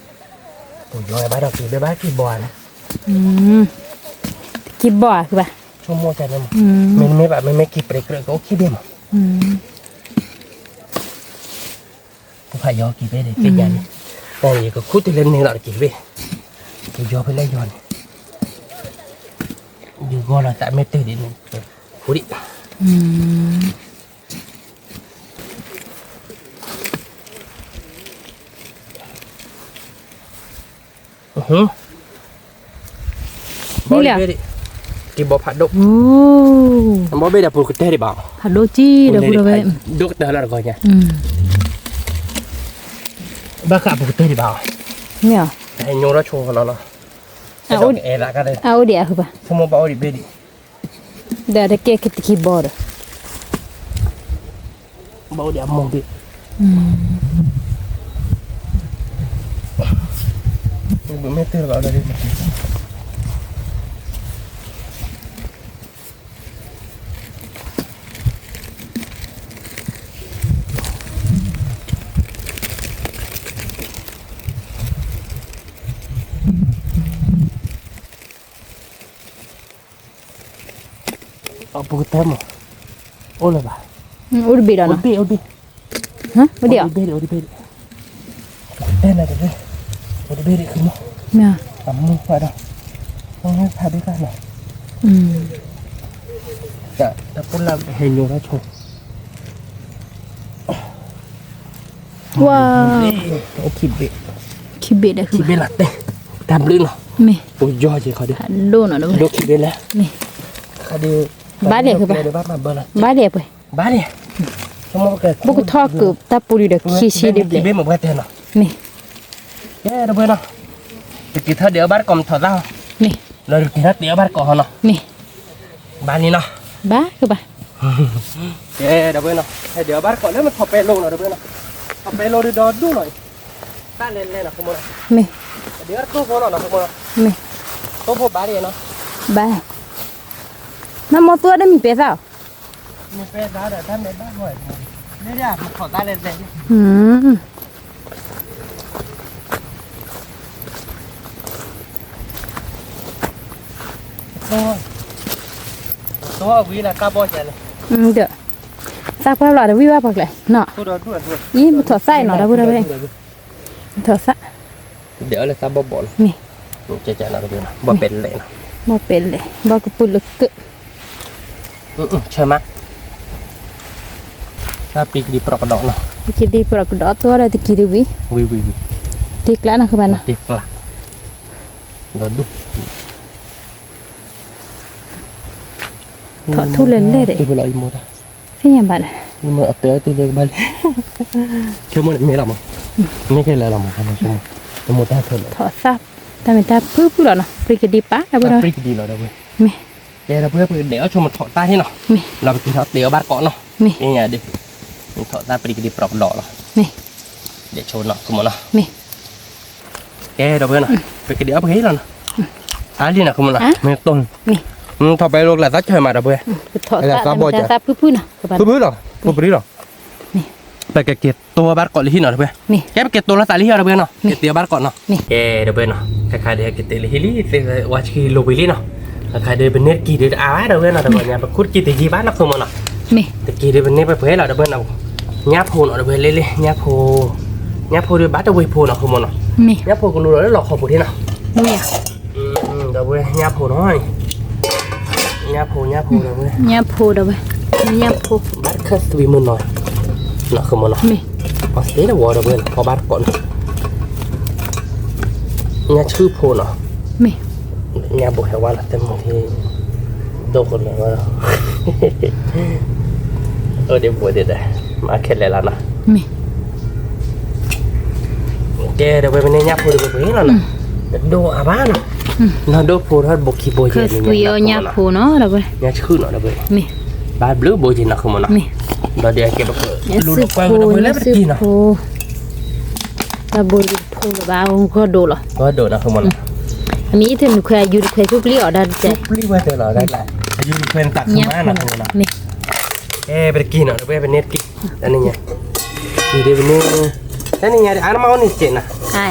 ဘၣ်ဒီးက့ၤဘၣ်က့ၤဘီၣ်န့ၣ် က့ၤဘီၣ်ဘၣ် ဆိကမိၣ်န့ၣ်မး မ့မ့ၢ်ဘၣ်မ့မ့ၢ်ကံပြဲးကြၢးကအိၣ်ခံဘ့ၣ်မး ပဖးယီၤကံဘ့ၣ်န့ၣ် သ့ၣ်ညါန့ၣ် ယကခူၣ်တုၤလၢန့ၣ်လီၤတက့ၢ်ဘ့ၣ် ကယီၤဖဲလဲၣ်ယီၤန့ၣ် ယဂီၢ်လီၤသးမ့ၢ်တုၤဒ်န့ၣ် ခူၣ်ဒံး ဘီၣ်ဘ့ၣ်ဒံး က့ၤဘီဖးဒိၣ် ဘီၣ်ဘ့ၣ်ဒီးပူၤကတဲဒံးဘၣ် ဖးဒိၣ်ကံဒီးပူၤဒီးဝဲ ဒိၣ်ကတၢၢ်လၢတဂီၤညါ ဘၣ်ဃးပူၤကတဲဒံးဘၣ် ညိထီၣ်ဆိလီၤလီၤ အအိၣ်ဒံးအဃုဘၣ် ဆိကမိၣ်ဘၣ်အိၣ်ဒံးဘ့ၣ်ဒံး ဒီးတကဲက့ၤတက့ၤဘီဒီး ဘၣ်အိၣ်ဒံးအမိၢ်ဘ့ၣ် ဘုးမ့ၢ်တၢ်လၢဘၣ်ဒီး အပူၤကတဲမး အိၣ်လၢၤဘၣ် အိၣ်တဘ့ၣ်ဒီးနီၤ အိၣ်တဘ့ၣ် အိၣ်တဘ့ၣ် အိၣ်တဘ့ၣ် အိၣ်တဘ့ၣ် တဲနၤတဘ့ၣ် အိၣ်တဘ့ၣ်ဒံး အမူဖးဒီး ဖးဒိၣ်တၢ်နီၤ တၢ်ပူၤလၢဟဲညိထီၣ်ဆိ ဝါ အိၣ်ခံဘ့ၣ် ခံဘ့ၣ်ဒီး ခံဘ့ၣ်လီၤတဲ တၢ်ဘျုးနီၤ မ့ၢ် ပူၤယီၤက့ၤခီဒီး ဒိၣ်ခံဘ့ၣ်လၢ မ့ၢ် ဘၣ်ဒဲး ဘၣ်ဒဲးပှဲၤ ဘၣ်ဒဲး ပကထီၣ်ကတၢၢ်ပူၤဒံးဒီး ခံဆံဒံးဘျဲၣ် မ့ၢ် ကဲ ဒီပုၢ်ဝဲၢ်နီၤ တက့ၤထီၣ်ဒံးအီၣ်ဘၣ်တကိးမထီၣ်သၣ် မ့ၢ် ဒီးတက့ၤထီၣ်ဒံးအီၣ်ဘၣ်တကိးဟီနီၤ မ့ၢ် ဘၣ်လံနီၤ ဘၣ်ကဘၣ် ကဲ ဒီပုၢ်ဝဲၢ်နီၤ ဟဲဒံးအီၣ်ဘၣ်တကိးလၢမထီၣ်ပဲလိၤနီၤ ဒီပုၢ်ဝဲၢ်နီၤ ထီၣ်ပဲလိၤဒုးဒီဒူၣ်နီၤ တၢ်လဲၤလဲၤနီၤ ဖိမီၤနီၤ မ့ၢ် ဒံးအီၣ်တကိးဖိနီၤ ဖိမီၤနီၤ မ့ၢ် ကိးဖိဘၣ်လံနီၤ ဘၣ်, နမ့ၢ်သူအီၤဒီးမ့ၢ်ပဲသၣ်အီၤ, မ့ၢ်ပဲသၣ်ဒီးတၢ်မဲာ်ဘၣ်ဂီၢ်, မ့ၢ်ဒၣ်ပထီၣ်သၣ်လဲၣ်လဲၣ်, သီဝံၤလၢတၢ်ဘီၣ်ကလဲၣ်, ဒီး, သၣ်ပှၢ်လီၤတဝံၣ်ဘၣ်ပှၤကျဲနီၤ, အံၤပထီၣ်သၣ်အံၤနီၤ ဒီပုၢ်ဒီဝဲၢ်, ပထီၣ်သၣ်, ဒဲးအီၤလၢသၣ်ဘီၣ်ဘီၣ်လီၤ, မ့ၢ်, ဘီၣ်ပဲလဲၣ်နီၤ, ဘီၣ်ပဲလဲၣ် ဘီၣ်ကပုၢ်လၢကၢၣ်, ဆၢမး, တၢ်ပံကဒံပြးကဒီးနီၤ, ပံကဒံပြးကဒီး သီဒီးတကံၤတဝံၤ, ဝံၤဝံၤဝံၤ, တ့ကျးနီၤ ဃုဘၣ်နီၤ, တ့ကျး, ဒီးဒူၣ်, ထီၣ်ထူလဲၣ်လဲၣ်ဒီး, သ့ၣ်ညါဘၣ်ဒီး, အတဲအီၤတ့လၢကဘၣ်လဲၣ်, ဆိကမိၣ်န့ၣ်မ့ၢ်လီၤမး, မ့ၢ်ကလဲၤလီၤမး, ဆိကမိၣ်, တမိၢ်တၢ်ခဲလၢာ်, ထီၣ်သၣ်, တၢ်မ့ၢ်တၢ်ဖုဖုလီၤနီၤ ပံကဒံပာ်, ပံကဒံလီၤဒီပုၢ်, မ့ၢ်, တဲဒီပုၢ် ပကဒဲးအီၤဆိကမိၣ်ထီၣ်သၣ်ဟ့ၣ်နီၤ, မ့ၢ်, လီၤပက့ၤထီၣ်တဲအီၤဘၣ်တကိးနီၤ, မ့ၢ်, သ့ၣ်ညါဒီး, ထီၣ်သၣ်ပံကဒံပြးကဒီးလီၤ, မ့ၢ်, ဒဲးဆိနီၤ ဆိကမိၣ်နီၤ, မ့ၢ် ကဲဒီပုၢ်နီၤ, ပကဒဲးအီၤပကဟ့ၣ်လီၤနီၤ, အါလံနီၤ ဃုမနီၤ, မ့ၢ်တိၢ်, ထီၣ်ပဲလိာ်ကျဲသၣ်ဆၢမးဒီပုၢ်, သၣ်ဘီၣ်က, ဖုဖုလီၤ, ဖုပရံလီၤ, ပကက့ၤတိၢ်ဘၣ်တကိးလၢဟံၣ်နီၤဒီပုၢ်, ကဲပက့ၤတိၢ်လီၤသးလၢဟံၣ်ဒီပုၢ်နီၤ, က့ၤတဲဘၣ်တကိးနီၤ, ကဲဒီပုၢ်နီၤ, ခဲခါဒီးက့ၤတဲလၢဟံၣ်လံ သ့ၣ်ဝါဆှံလိၤဝံၤလံနီၤ, ခဲခါဒီးပန့ၢ်တကံၤဒီးတအါဘၣ်ဒီပုၢ်နီၤ, တဂီၤညါပခူၣ်တကံၤတယံာ်ဘၣ်နီၤ ဃုမနီၤ, တကံၤဒီးပန့ၢ်ပှဲၤပှဲၤလီၤဒီပုၢ်နီၤ, ညၣ်ဖိနီၤဒီပုၢ် လ့လ့ ညၣ်ဖိ ညၣ်ဖိဒီးဘၣ်တဝ့ၤဖိနီၤ ဃုမနီၤ, ညၣ်ဖိကလူလီၤလၢလီခီပူၤထံနီၤ, ဒီပုၢ် ညၣ်ဖိနီၤ, ညၣ်ဖိ ညၣ်ဖိဒီပုၢ်, ညၣ်ဖိဒီပုၢ်, ညၣ်ဖိ, ဘၣ်တခၢၣ်သွံမုၢ်နီၤ, နီၤ ဃုမနီၤ, ပှၤသ့တဝီဒီပုၢ် ဖီဘၣ်တကိးနီၤ, ညၣ်ဆူၣ်ဖိနီၤ, မ့ၢ်, ညၣ်ဘိဟဲဝါလီၤ တမူထံ ဒိၣ်ကလၢာ်ဝဲ, အိၣ်ဒံးဘိဒံးဒီး မၤခဲလၢာ်လီၤနီၤ, မ့ၢ်, ကဲဒီပုၢ် ပန့ၢ်ညၣ်ဖိဒီးပှဲၤလီၤနီၤ, တဒိၣ်အါဘၣ်နီၤ, နီၢ်ဒိၣ်ဖိထီၣ်ဘိခံဘိယဲၢ်န့ၣ်, ညၣ်ဖိနီၤဒီပုၢ်, ညၣ်ဆူၣ်နီၤဒီပုၢ်, မ့ၢ်, ဘၣ်ဘျုးဘိက့ၤနီၤ ဃုမနီၤ, ဒီးဒ်အကဲပကလူၤလီၤကွၢ်ဝဲဒီပုၢ်လၢပတကံၤနီၤ တၢ်ဘိယံၤဖိလၢၤဘၣ် ဂီၢ်ဒိၣ်လီၤ, ဂီၢ်ဒိၣ်နီၤ ဃုမနီၤ, အမ့ၢ်အံၤတနုာ်ခွဲးအယူၤတခွဲး ဆူပျံၤအီၤဒၣ်တကဲ, ပျံၤဝဲတဲလီၤဒၣ်, အယူၤတခွဲးန့ၣ် သးခုမးနီၤ ဃုမနီၤ, အဲ ပတကံၤနီၤ ဒီပုၢ် ပန့ၢ်တကံၤ, တနံၤညါ, တနံၤညါ အါတမံၤအိၣ်န့ၣ်စဲးနီၤ,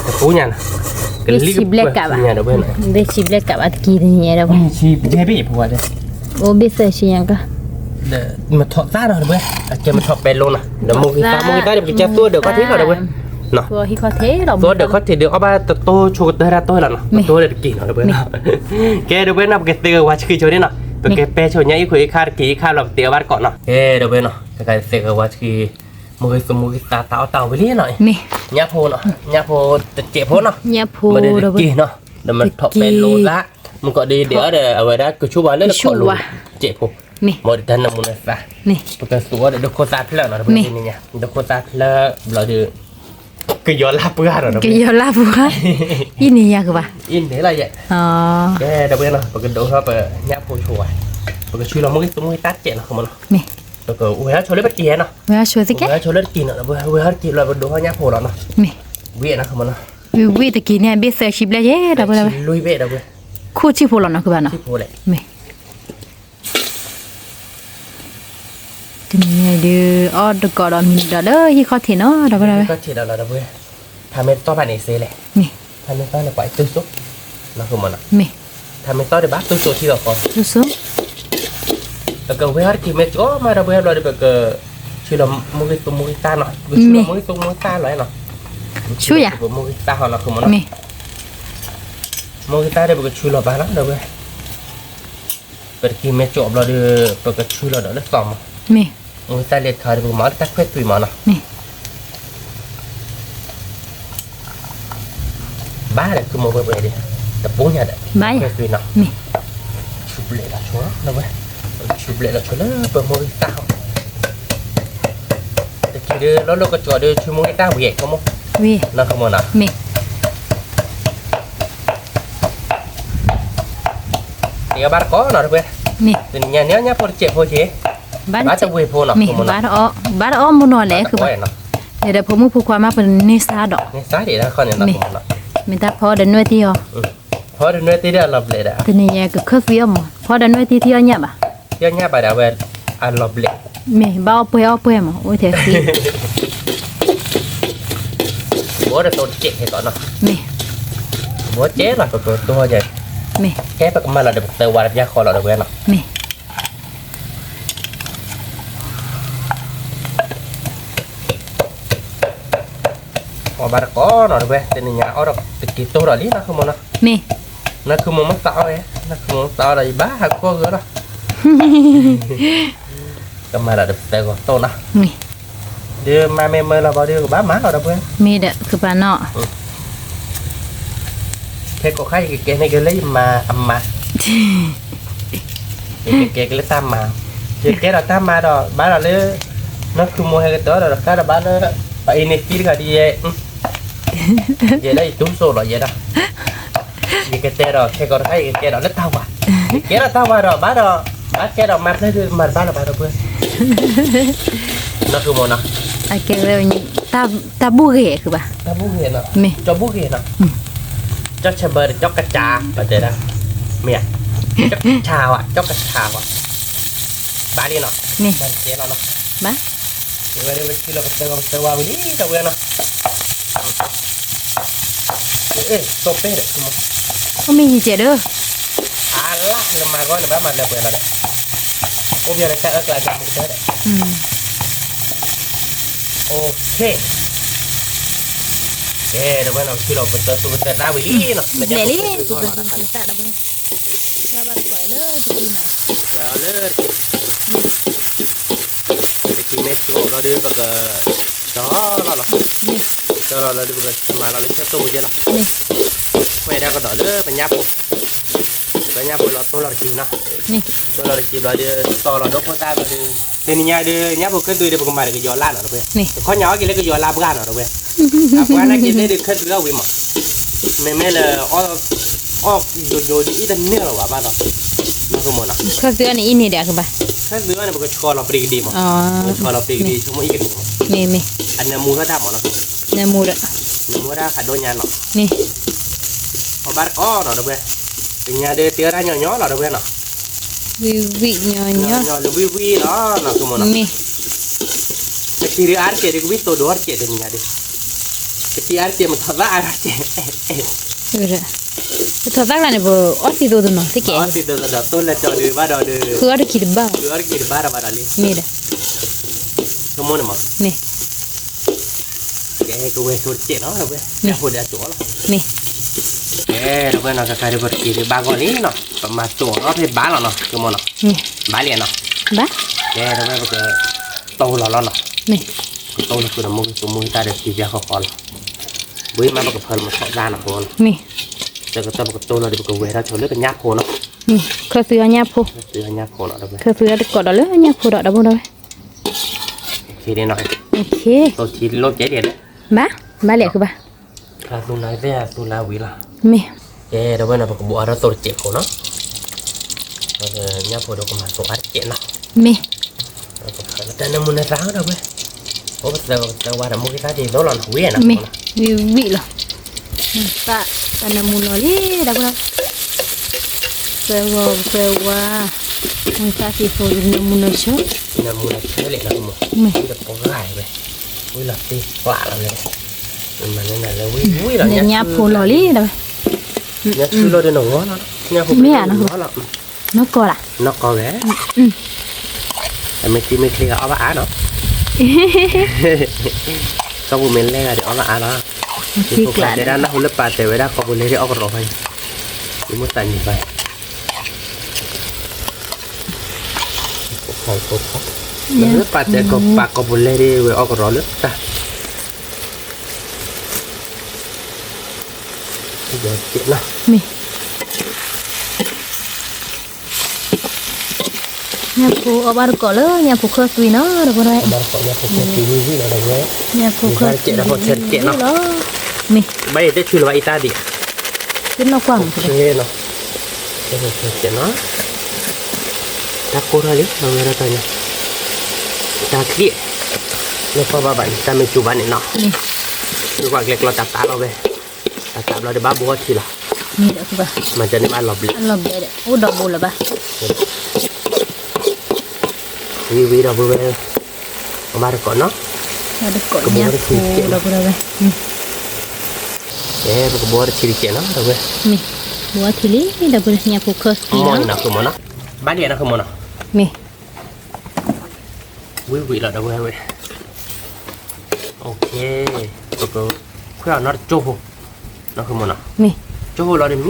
တပူၤညါနီၤ, ကလံၣ်ကပှဲၤညါဒီပုၢ်, ဘ့ၣ်ဆံဘျဲၣ်ကးဘၣ်တကံၤတနံၤညါဒီပုၢ်, အိၣ်ဘ့ၣ်သၢဆံညါက မ့ၢ်ထီၣ်သၣ်နီၤ ဒီပုၢ်, အကဲမ့ၢ်ထီၣ်ပဲလိနီၤ, ဒီးမိၢ်ဂ့ၤသၣ် မိၢ်ဂ့ၤသၣ်ဒီး ပကစၢ်သူဒီးခီၣ်ထံးလီၤ ဒီပုၢ်, သူဒီးခီၣ်ထံးဒီး အီၣ်ဘၣ်တတိၢ်ဆိကတၢၢ်တၢ်တိၢ်လီၤနီၤ, ပတိၢ်ဒီးတက့ၢ်နီၤ ဒီပုၢ်, ကဲ ဒီပုၢ်နီၤ ပကသ့ကဝါဆှံဆိဒ်နီၤ, ပကပဲဆိညါအံၤခွံအံၤခါတက့ၢ်အံၤခါလီၤ ပတဲအီၤဘၣ်တကိးနီၤ, ကဲ ဒီပုၢ်နီၤ ကသ့ကဝါဆှံ, မိၢ်ဂ့ၤသၣ် မိၢ်ဂ့ၤသၣ် တၢ်အီၣ်တၢ်အီဝံၤလံနီၤ, ညၣ်ဖိနီၤ ညၣ်ဖိတစဲးဖိနီၤ, မ့ၢ်ဒီးတက့ၢ်နီၤ, ဒီးမ့ၢ်ထီၣ်ပဲလိသၣ်, မ့ၢ်ကီးဒီးဒဲးအီၤဒီး အဝဲဒၣ်ကဆူၣ်ပှၤလၢလၢခီၣ်လိၤ, စဲးဖိ, မ့ၢ်ဒီးတၢ်နၢမူနသၣ်, ပကသူအီၤဒီးဒိခိၣ်သၣ်ဖျၢၣ်နီၤ ဒီပုၢ်, ဒိခိၣ်သၣ်ဖျၢၣ်ဘျီဒီး ကယီၤလၢပှၢ်ဒီး ကယီၤလၢပှၢ်, အံၤန့ၣ်ယၤကဘၣ်, အံၤန့ၣ်လီၤယဲ, ကဲ ဒီပုၢ်နီၤ ပကဒိးထီၣ်ပညၣ်ဖိဆိဝဲ, ပကဆှၢလီၤမိၢ်ဂ့ၤသၣ် မိၢ်ဂ့ၤသၣ်တစဲးနီၤ မ့ၢ်, ပကဝဲဟီၣ်ဆိလၢပတကံၤနီၤ, ဝဲဟီၣ်ဆိသကဲ, ဝဲဟီၣ်ဆိလၢတကံၤနီၤ ဒီပုၢ်, ဝဲဟီၣ်တကံၤလီၤ ပဒိးထီၣ်ညၣ်ဖိလီၤနီၤ, ဝံၤနီၤ ဝံၤတကံၤန့ၣ် ဘ့ၣ်သၢဆံဘျဲၣ်ယဲ ဒီပုၢ်, လွံၢ်ဘ့ၣ်ဒီပုၢ်, ခိၣ်ဆံၣ်ဖိလီၤနီၤ ကဘၣ်နီၤ, မ့ၢ် တနံၤညါအံၤဒုး အီၣ်တကိးဒီးမံၤဒီးလၢဟံၣ်ခီၣ်ထံးနီၤ ဒီပုၢ်, ဟံၣ်ခီၣ်ထံးဒီးလီၤ ဒီပုၢ်, ဖးမ့ၢ်တတီၢ်ဘၣ်န့ၣ်စ့လဲၣ်, မ့ၢ်, ဖးမ့ၢ်တတီၢ်န့ၣ် ပှၤအံၤတုၤစိ, နီၤ ဃုမနီၤ, မ့ၢ်, ဖးမ့ၢ်တတီၢ်ဒီးဘၣ်တုၤစိထံလီၤကီး, တုၤစိ, ပကဝဲဟီၣ်တကံၤမ့ၢ်ကီမး ဒီပုၢ်, ဘျီဒီးပက ဆှၢလီၤမိၢ်ဂ့ၤသၣ် မိၢ်ဂ့ၤသၣ်နီၤ, ပကဆှၢလီၤမိၢ်ဂ့ၤသၣ် မိၢ်ဂ့ၤသၣ်လီၤနီၤ, ဆှၢယၤ မိၢ်ဂ့ၤသၣ်ဟီနီၤ ဃုမနီၤ, မ့ၢ်, မိၢ်ဂ့ၤသၣ်ဒီးပကဆှၢလီၤဘၣ်လီၤ ဒီပုၢ် ပတကံၤမ့ၢ်ကီဘျီဒီး ပကဆှၢလီၤဒီးလၢသီမး, မ့ၢ်, မိၢ်ဂ့ၤသၣ်လဲၤတခါဒီး ပကမၤအီၤလၢတၢ်ခွဲးသွံးမးနီၤ, မ့ၢ်, ဘၣ်ဒီး ကမိၢ်ပှဲၤပှဲၤဒီး တပူၤညါဒီး ခွဲးသွံးနီၤ, မ့ၢ်, ဆူဘျဲးလီၤဆိ ဒီပုၢ်, ဆူဘျဲးလီၤဆိလၢပမိၢ်ဂ့ၤသၣ်ဟီ, တကံၤဒီး လီၤလီၤကစီဒီး ဆှၢမိၢ်ဂ့ၤသၣ်ဝံၤ ကမိၢ်, ဝံၤ, နီၤ ဃုမနီၤ, မ့ၢ် တဲအီၤဘၣ်တကိးနီၤ ဒီပုၢ်, မ့ၢ်, တနံၤညါန့ၣ် ညၣ်ဖိတစဲးဖိက့ၤ, ဘၣ်တဝ့ၤဖိနီၤ, မ့ၢ်, ဘၣ်တအီၣ်, ဘၣ်တအီၣ်မ့ၢ်နီၤလဲၣ် ဃုဘၣ်, ဒီးဖိမုၣ်ဖိခွါမး ပန့ၢ်စါဒီး, န့ၢ်စါဒံးတခီန့ၣ်, မ့ၢ်, မ့ၢ်တၢ်ဖီဒီးနွဲၣ်တံၢ်အီၤ, ဖီဒီးနွဲၣ်တံၢ်ဒီးအလီၤဘျဲးဒီး, တနံၤညါကခၢၣ်သွံအီၤမး, ဖီဒီးနွဲၣ်တံၢ်ထံအီၣ်ညၣ်ဘၣ်, ထံအီၣ်ညၣ်ဘၣ်ဒီးအဝဲအလီၤဘျဲး, မ့ၢ်ဘၣ်အီၣ်ပှဲၤအီၣ်ပှဲၤမး အိၣ်ထဲသံ, ဘီဒီးတိၢ်တစဲးဟဲကီးနီၤ, မ့ၢ်, ဘီစဲလီၤ ပကတိၢ်ညါ, မ့ၢ်, ကဲပကမၤလီၤဒီးပကသၢဝါတပျၢ်ဃီလီၤဒီးဝဲနီၤ, မ့ၢ် အီၣ်ဘၣ်တကိးနီၤတဝဲ, တနံၤညါအီၣ်ဒီးတက့ၤတိၢ်ဒီးလံနီၤ ဃုမီၤနီၤ, မ့ၢ်, နဃုမီၤမ့ၢ်သးအီၣ်ဝဲ, နဃုမီၤမ့ၢ်သးအီၣ်ဒီး ယဘၣ်ဟးခိၣ်ဂၢၢ်လီၤ, ကမၤဒီးတပသၢဂီၤတိၢ်နီၤ, ဒုးမၤမ့ၢ်မၢလီၤဘၣ်ဒီးကဘၣ်မၤလီၤဒီးပှဲၤ, မ့ၢ်ဒီးကပၤနီၤ ခဲကိးခါယကကဲန့ၣ်ကလၢယမၤအမၤ, ယကကဲကလၢတၢ်မၤ, ယကဲဒီးတၢ်မၤဒီး ဘၣ်ဒီးလၢ နီၢ်ခုမိၢ်ဟဲကတၢၢ်ဒီး တဃၣ်ဒီးဘၣ်လၢ ပှၤအံၤန့ၣ်သံတဂၤဒ်ယဲ, ယဲဒၣ်ယတူၢ်စိးလီၤယဲဒၣ်, ယကတဲဒီး ခဲကိးတခါယကကဲဒီးလၢတၢ်ဝၤ, ယကဲဒီးတၢ်ဝၤဒီး ဘၣ်ဒီး ဘၣ်ကဲဒီးမၤဖျၢၣ်ဒုးမၤတဘၣ်လၢၤဘၣ်ဒီးပှဲၤ, နီၢ်ခုမိၢ်နီၤ, အကဲဝဲ တၢ်ဘူၣ်ဂ့ၤခုဘၣ်, တၢ်ဘူၣ်ဂ့ၤနီၤ, မ့ၢ်, ကၠီဘူၣ်ဂ့ၤနီၤ, ကၠီဆၢဘၢဒီးကၠီကစၢ် ပတဲဒၣ်, မ့ၢ်ဧါ, ကၠီကစၢ်ဝဲ ကၠီကစၢ်ဝဲ, ဘၣ်လံနီၤ, မ့ၢ်, ဘၣ်ကဲလီၤနီၤ, ဘၣ်, ဝဲဒၣ်ဝဲထံလီၤပသၢဝါဝံၤလံဒီးဝဲနီၤ, အ့ၣ် သိးပဲၢ်ဒီး, အိၣ်မ့ၢ်ယံၤကဲးဒီး, အလၢ်လၢမၤဂီၢ်န့ၣ် ဘၣ်မၤလၢပှဲၤလီၤဒီး, အိၣ်ပယီၤလၢတၢ်အၢကျါဒီးမူကတၢၢ်ဒီး, အိၣ်ခ့ ကဲ ဒီးဝဲနီၤ ပထံၣ်လီၤပတၢ်သူၣ်ပတၢ်သးဝံၤလံနီၤ, လဲၤလံ, ပကသူၣ်ပတၢ်သးဒီးဝဲ, လၢပကံနီၤ, လၢပကံ, ပကံမ့ၢ်ကၠိလီၤဒီး ပက, ကၠီလီၤလီၤ, ကၠီလီၤလီၤဒီး ပကမၤလီၤလၢဆၢတိၢ်ပူၤယဲလီၤ, ဝဲဒၣ်ကဒီးလၢပညၣ်ဖိ, ပညၣ်ဖိလီၤတိၢ်လီၤတကံနီၤ, တိၢ်လီၤတကံဘျီဒီး တီလီၤဒိဖိသၣ်ဘျီဒီး, တနံၤညါဒီး ညၣ်ဖိခၢၣ်သွံဒီး ပကမၤဒီးကယီၤလၢ်နီၤ ဒီးဝဲ, တခီညါအီၣ်က့ၤလၢကယီၤလၢ်ပှၢ်နီၤ ဒီးဝဲ, အပှၤနာ်က့ၤသ့ၣ်ဒီး ခၢၣ်သွံအီၣ်ဝံၤမး, မ့မ့ၢ်လၢ အီၣ်ယိယိဒ်အံၤတန့ၢ်လီၤဘၣ်ဘၣ်ဒီး, မ့ၢ်မနီၤ, ခၢၣ်သွံအီၣ်န့ၣ်အံၤန့ၣ်ဒီးကဘၣ်, ခၢၣ်သွံအီၣ်န့ၣ် ပကဆှီလီၤပရံကဒံးမး, ပကဆှီလီၤပရံကဒံး ဆိကမိၣ်အံၤကဒံးမး, မ့ၢ်မ့ၢ်, အနၢမူထီၣ်တၢ်မးနီၤ, နၢမူဒီး, နၢမူထီၣ်ဖးဒိၣ်ညါနီၤ, မ့ၢ်, အီၣ်ဘၣ်တကိးနီၤ ဒီးဝဲ, တနံၤညါဒီး တ့အီၣ်တၢ်ညီညီလီၤ ဒီးဝဲနီၤ, ဝံၣ်ဝံၣ်ညီညီ, ညီညီလၢဝံၣ်ဝံၣ်လီၤနီၤ ဆိကမိၣ်နီၤ, မ့ၢ်, တကံၤဒီးအါတကဲးဒီး ကဝံၣ်သိးဒိၣ်အါတကဲးတနံၤညါဒီး, ကသံၣ်အါတကဲး မထီၣ်သၣ်အါတကဲး ပထီၣ်သၣ်ကျါန့ၣ် ပအီၣ်သံသိးတနီၤသ့ကဲး, အီၣ်သံသိးတနီၤ တိၢ်လဲၤကၠီဒုးဘၣ်ဒီးဒုး, ဃုအီၣ်တကံၤတဘၣ်, ဃုအီၣ်တကံၤတဘၣ်ဒီးဘၣ်ဒီးလံ, မ့ၢ်ဒီး, ဆိကမိၣ်န့ၣ်မး, မ့ၢ်, ကဲ ကဝဲၢ်ဆိတစဲးနီၤ ဒီးဝဲ, မ့ၢ်, ဖိဒံးအစိၤလီၤ, မ့ၢ်, ကဲ ဒီးဝဲနီၤ ကကါဒုး ပတကံၤဒုးဘၣ်ဂီၢ်လံနီၤ ပမၤစိးအီၣ်ဖဲဘၣ်လီၤနီၤ ဆိကမိၣ်နီၤ, မ့ၢ်, ဘၣ်လံနီၤ, ဘၣ်, ကဲ ဒီးဝဲပက, တိၢ်လီၤလီၤနီၤ, မ့ၢ်, ကတိၢ်လီၤဆိဒီးမိၢ်က့ၤသူမိၢ်က့ၤတၢ်ဒီး ကံၤပျၢ်ဃီဃီလီၤ, ဝံၤမးပကဖၢလီၤမထီၣ်သၣ်နီၤ မ့ၢ်, ဆၢကတီၢ်ပကတိၢ်လီၤဒီး ပကဝဲၤထီၣ်ဆိလၢပညၣ်ဖိနီၤ, မ့ၢ်, ခၢၣ်သွံအီၣ်ညၣ်ဖိ, ခၢၣ်သွံအီၣ်ညၣ်ဖိနီၤ ဒီးဝဲ, ခၢၣ်သွံအီၣ်တကိးဒီးလၢညၣ်ဖိဒီး ဒီပုၢ်ဒီဝဲၢ်, အ့ၣ်, ဘၣ်, ဘၣ်လဲၣ်ခုဘၣ်, သူလၢဝံၤလီၤ, မ့ၢ်, ကဲ ဒီးဝဲနီၤ ပကဘိးအါထီၣ်သိးတစဲးခိၣ်နီၤ, ညၣ်ဖိဒီးကမၤစိးအါတစဲးနီၤ, မ့ၢ်, တၢ်နၢမူနၢသါဒီးဝဲ, အိၣ်ပသၢဝါဒီး မိၢ်က့ၤသၣ်ဒ်သိးလီၤနီၤ ဝံၤနီၤ, မ့ၢ်, ဝံၤဝံၤလီၤ, သၣ်, တၢ်နၢမူနီၤလံ ဒီပုၢ်ဒီဝဲၢ်, သၢဝါသၢဝါ, မိၢ်က့ၤသၣ်ဒ်သိး နၢမူနီၤဆၢ, နၢမူနီၤဆၢလဲၣ်နီၤ, မ့ၢ်, ဝံၤလီၤသ့ပှၢ်လီၤလဲၣ်, မ့ၢ်လၢညၣ်ဖိလီၤလံ ဒီးဝဲ, ညၣ်ထူလီၤဒီးနဂီၢ်လီၤ, မ့ၢ်ဧါ, နီၢ်ကီၢ်လၢ, နီၢ်ကီၢ်ဝဲ, အမ့ၢ်ထံမ့ၢ်ချ့ဂၤအီၣ်ဘၣ်အါနီၤ, ကီၢ်ပူၤမ့ၢ်လဲၢ်ဂၤဒီးအီၣ်ဘၣ်အါလီၤ, ယဖိကျါတဲဒၣ်နၢ်ဟူလၢပာ်တဲာ်ဝဲဒၣ်ကိာ်ပူၤလဲၢ်ဒ်အီၣ်ကရီဖဲ, ယမိၢ်သးနံၤဘၣ် လၢပာ်တဲာ်ကပာ်ကိာ်ပူၤလဲၢ်ဒ်ဝဲအီၣ်ကရီလၢတၢ်, မ့ၢ်, ညၣ်ဖိအီၣ်ဘၣ်တကိးလၢညၣ်ဖိခၢၣ်သွံနီၤ ဒီပုၢ်ဒီဝဲၢ်, ညၣ်ဖိခၢၣ်သွံဝံၤဝံၤလီၤ ဒီပုၢ်ဒီဝဲၢ်, ညၣ်ဖိခၢၣ်သွံဝံၤဝံၤလီၤ, မ့ၢ်, ဘၣ်ယတဲဆူလၢၤဘၣ်အံၤတၢ်ဒံး, တနီၢ်ကွၢ်မး, တၢ်ကိၢ်ထီၣ်လံ အဝဲဒၣ်တၢ်ညါ, တၢ်ချံ, လၢကွၢ်ဘၣ်ဘၣ်န့ၣ် တၢ်မ့ၢ်စူၤဘၣ်န့ၣ်နီၤ, လၢကွၢ်ကျဲကျီတၢ်သးလီၤဝဲ, တၢ်သးဘျီဒီးဘၣ်ဘိအီထံလီၤ မ့ၢ်ဒီးကဘၣ် မၤတန့ၢ်ဘၣ်လီၤဘျဲး အလီၤဘျဲးဒီး အိၣ်ဒီးဘိလၢၤဘၣ်. ဝံၤဝံၤဒီပုၢ်ဝဲၢ်, ကဘၣ်တကိးနီၤ, ကဘိတထံတကဲးဒီပုၢ်ဝဲၢ်, ကဲ ပကဘိတထံတကဲးနီၤ ဒီပုၢ်ဝဲၢ်, မ့ၢ် ဘိထံလံ ဒီပုၢ်ဝဲၢ် ညၣ်ဖိခၢၣ်သံနီၤ နီၤ ဃုမီၤနီၤ, ဘၣ်လံနီၤ ဃုမီၤနီၤ, မ့ၢ် ဝံၤဝံၤလီၤ ဒီပုၢ်ဝဲၢ်, ပကခွဲးအီၤနီတကၠိဖိ, နီၤ ဃုမီၤနီၤ, ကၠိဖိလီၤဒီးမံၤ,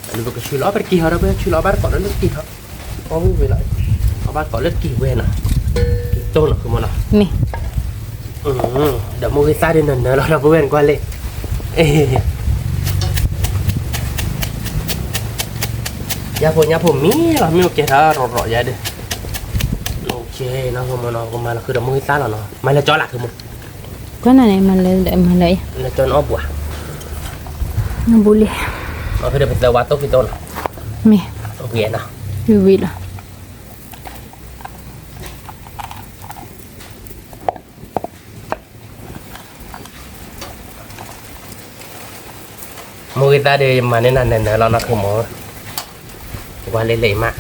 ဒီးပကဆူလီၤ ပတက့ၤဟီ ဒီပုၢ်ဝဲၢ် ဆူလီၤဘၣ်တကိးလၢတက့ၤဟီ, အီၣ်ဝံၤဝံၤလီၤ, အီၣ်ဘၣ်တကိးလၢတက့ၤဝဲနီၤ, က့ၤတိၢ်နီၤ ဃုမီၤနီၤ, မ့ၢ် ဒီးမိၢ်ဂ့ၤသၣ်ဒီးနၢၤနၢၤလီၤ ဒီပုၢ်ဝဲၢ် နကွၢ်လံ, ညၣ်ဖိညၣ်ဖိမံၤလီၤ မ့ၢ်အိၣ်ကဲထီၣ်ရီၣ်ရီၣ်ယါဒီး, နီၤ ဃုမီၤနီၤ ကမၤလီၤဃုာ်ဒီးမိၢ်ဂ့ၤသၣ်လီၤနီၤ မၤလၢကၠီလၢ ဃုမီၤ ကွၢ်နၤန့ၣ် မၤလၢ မၤလၢ လၢကၠီနအီၣ်ဘူးဧါ, နဘူးလံ, အဖဲဒီးပသၢဝါတိၢ်က့ၤတိၢ်နီၤ, မ့ၢ် ဝံၤနီၤ, ဝံၤဝံၤလီၤ. မိၢ်ဂ့ၤသၣ်ဒီး ယမၤန့ၢ်နၤနၢၤနၢၤလီၤ နီၤ ဃုမီၤ, ကွၢ်လၢလၢအံၤမး,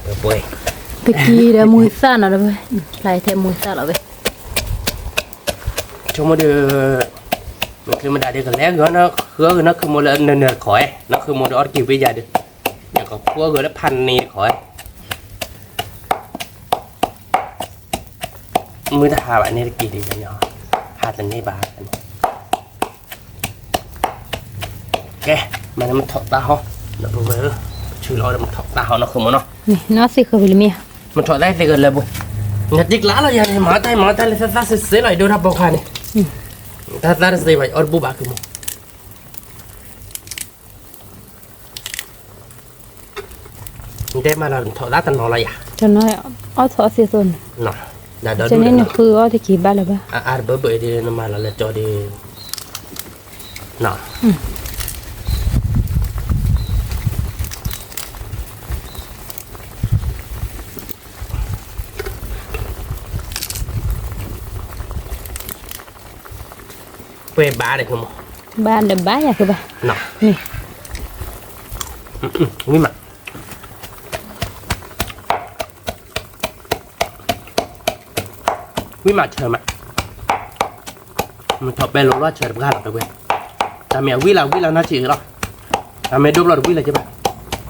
ပှဲၤ, တက့ၤဒီးမိၢ်ဂ့ၤသၣ်နီၤ ဒီပုၢ်ဝဲၢ်, ဖျါထဲမိၢ်ဂ့ၤသၣ်လီၤဝဲ, ဆိကမိၣ်ဒီး, မ့ၢ်ချ့မ့ၢ်ဒၣ်ဒီး ကလဲၤဂ့ၤနီၤ ဃုအီၣ်ဂ့ၤနီၤ ဃုမီၤလၢနၢၤနၢၤတခီဧါ, နီၤ ဃုမီၤဒီးအီၣ်တက့ၤဝံၤယၤဒီး, ယကဖှီၣ်ဂ့ၤလၢဖးန့ၢ်တခီဧါ မုၢ်တဟါဘၣ်န့ၣ်တက့ၤဒံး, ဟါတန့ၢ်ဘၣ်, ကဲ, မၤန့ၣ်မထီၣ်တၢ်ဟီ, ဒီပုၢ်ဝဲၢ်ဧၢ, ဆူလီၤဒီးမထီၣ်တၢ်ဟီနီၤ ဃုမီၤနီၤ, နသ့ၣ်ဃၢၤဝံၤလံမ့ၢ်ဧါ, မထီၣ်တၢ်သ့ၣ်ဃၢၤလၢပူၤ, နတံကျါလီၤယၤန့ၣ် မၤတၢ်မၤတၢ်လၢသၢသၢစ့စ့လီၤ ယဒိၣ်တၢ်ပိာ်ခွါန့ၣ်, တၢ်သၢတစ့ဘၣ် ယအီၣ်တဘူၣ်ဘၣ် ဃုမီၤ နတဲမးလီၤ နထီၣ်သၣ်တနီၤလီၤယၤ, တနီၤ အီၣ်ထီၣ်အီၣ်သ့သိးန့ၣ်, ဒီးဒ်န့ၣ် နဃုအီၣ်တက့ၤဘၣ်လၢၤဘၣ်, အါတဘၢဘၢဒ်နမၤလီၤလၢကၠီဒ် ပှဲၤဘၣ်ဒီး ဘၣ်လၢဘၣ်ယၤကဘၣ်, ဝံၤမး ဝံၤမးဆၢမး, မထီၣ်ပဲလိာ်လီၤဆၢတပှၢ်လီၤ တဝဲ, တၢ်မ့ၢ်အဝံၤလၢဝံၤလၢနီၢ်ဆံးလီၤ, တၢ်မ့ၢ်ဒိၣ်ဘျီတဝံၤလၢကဘၣ် ဖၢလီၤအံသၣ်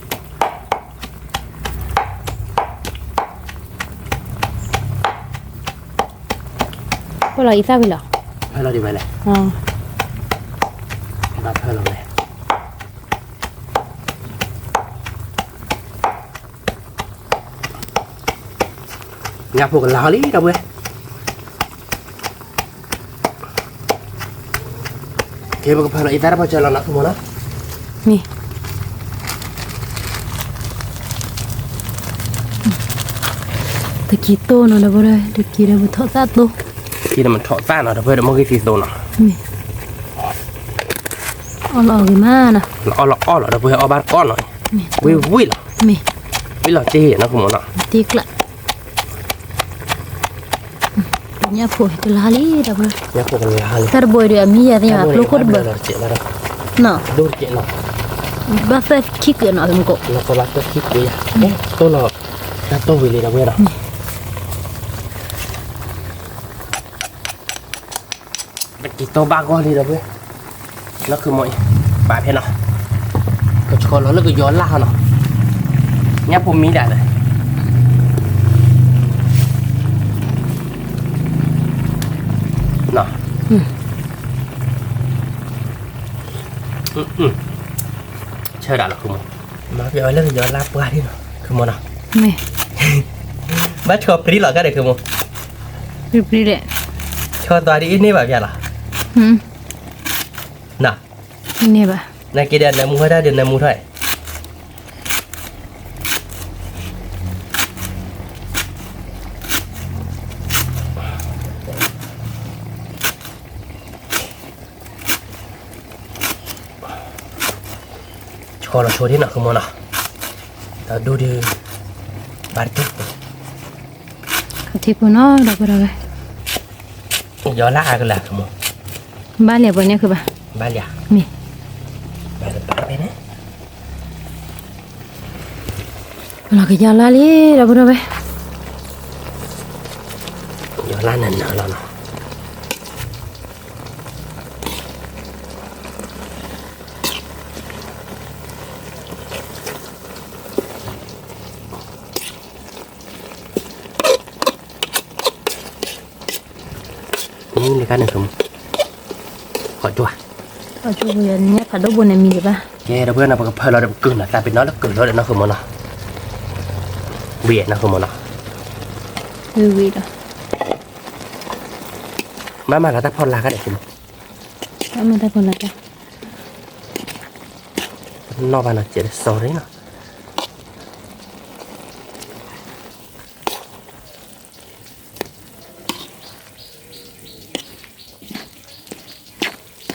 ဝံၤလီၤ, ဖၢလီၤဒံးဝဲလဲၣ်, ဘၣ်ဖၢလီၤဝဲ, ညၣ်ဖိကလါဟီလံ ဒီပုၢ်ဝဲၢ်, ကဲ ပကဖၢလီၤအံသၣ်တပီၤစၢၤလီၤနီၤ မ့ၢ် တက့ၤတိၢ်နီၤ ဒီပုၢ်ဝဲၢ် တက့ၤဒီးပထီၣ်သၣ်တိၢ်, တက့ၤဒီးပထီၣ်သၣ်နီၤ ဒီပုၢ်ဝဲၢ် ဒီးမိၢ်ဂ့ၤသံသိးနီၤ, မ့ၢ် အီၣ်လီၤအီၣ်ဂ့ၤမးနီၤ, လီၤအီၣ်လီၤအီၣ်လီၤ ဒီပုၢ်ဝဲၢ် အီၣ်ဘၣ်တကီၢ်နီၤ, ဝံၤဝံၤလီၤ, မ့ၢ် ဝံၤလီၤတ့ၢ်နီၤ ကမိၣ်နီၤ, တ့ၢ်ကျး ညၣ်ဖိကလါလံ ဒီပုၢ်ဝဲၢ်, ညၣ်ဖိကလါလံ, တၢ်တဘိအံၤဒီး အမံၤယၤသ့ၣ်ညါ ကျိခိၣ်တဘၢ, နီၤ, ဒိၣ်တကဲးနီၤ, ဘၣ်သၢခံကဲးနီၤ ကမူၣ်ကိး, ဘၣ်သၢခံကဲးယၤ, တိၢ်လီၤ, တၢ်တိၢ်ဝံၤလံ ဒီပုၢ်ဝဲၢ်နီၤ. ပက့ၤတီၢ်ဘၣ်ဂီၢ်လံ ဒီပုၢ်ဝဲၢ်, လီၤခုၣ်မီၤအံၤ, ပာ်ဖဲနီၤ, ကဆီလီၤလၢကယီၤလၢ်ဟီနီၤ, ညၣ်ဖိမံဒၣ်လဲၣ်, နီၤ, ဆၢဒၣ်လီၤခုၣ်မီၤ, မၤပျီလၢကယီၤလၢ်ပှၢ်လံနီၤ ခုၣ်မီၤနီၤ, ဘၣ်ဆီပြံလီၤကါဒီးခုၣ်မီၤ, ဆီသွါဒ်အံၤန့ၢ်ဘၣ်ပျၢ်လီၤ, နီၤ, န့ၢ်ဘၣ်, နက့ၤဒီးနၢမူထီၣ်တၢ်ဒီးနၢမူထီၣ် ဆီလီၤဆိဒ်နီၤ ခုၣ်မီၤနီၤ, ဒီးဒိၣ်ဒီး ဘၣ်တက့ၢ်, ထံပူၤနီၤ ဒီပုၢ်ဝဲၢ်, ယီၤလၢအကလၢ် ခုၣ်မီၤ, ဘၣ်လံပှၤန့ၣ်ခုၣ်ဘၣ်, ဘၣ်လံ, မ့ၢ် ဘၣ်တဘၣ်ဖဲန့ၣ် လီၤကယီၤလါလံ ဒီပုၢ်ဒီဝဲၢ်, ယီၤလါနၤနၤလီၤနီၤ. မ့ၢ်လၢကါန့ၣ် ဃီကၠိ, ဖးဒိၣ်ဘိညါဖးဒိၣ်ဘိန့ၣ်မံၤဒံးဘၣ်. ကဲ ဒီပုၢ်ဝဲၢ်နီၤ ပကဖၢလီၤဒီးပကုၢ်နီၤ သးပ့ၤနီၣ်လၢကုၢ်လီၤဒီးနီၤ ဃုမီၤနီၤ, ဝံၤနီၤ ဃုမီၤနီၤ, ဝံၤဝံၤလီၤ, မၤမၤလီၤတၢ်ဖီလာ်ခါဒီး ဃုမီၤ, မၤတၢ်ဖီလာ်ခါ, နီၢ်ဘၣ်နီၤ ကဲးဒီး sorry နီၤ.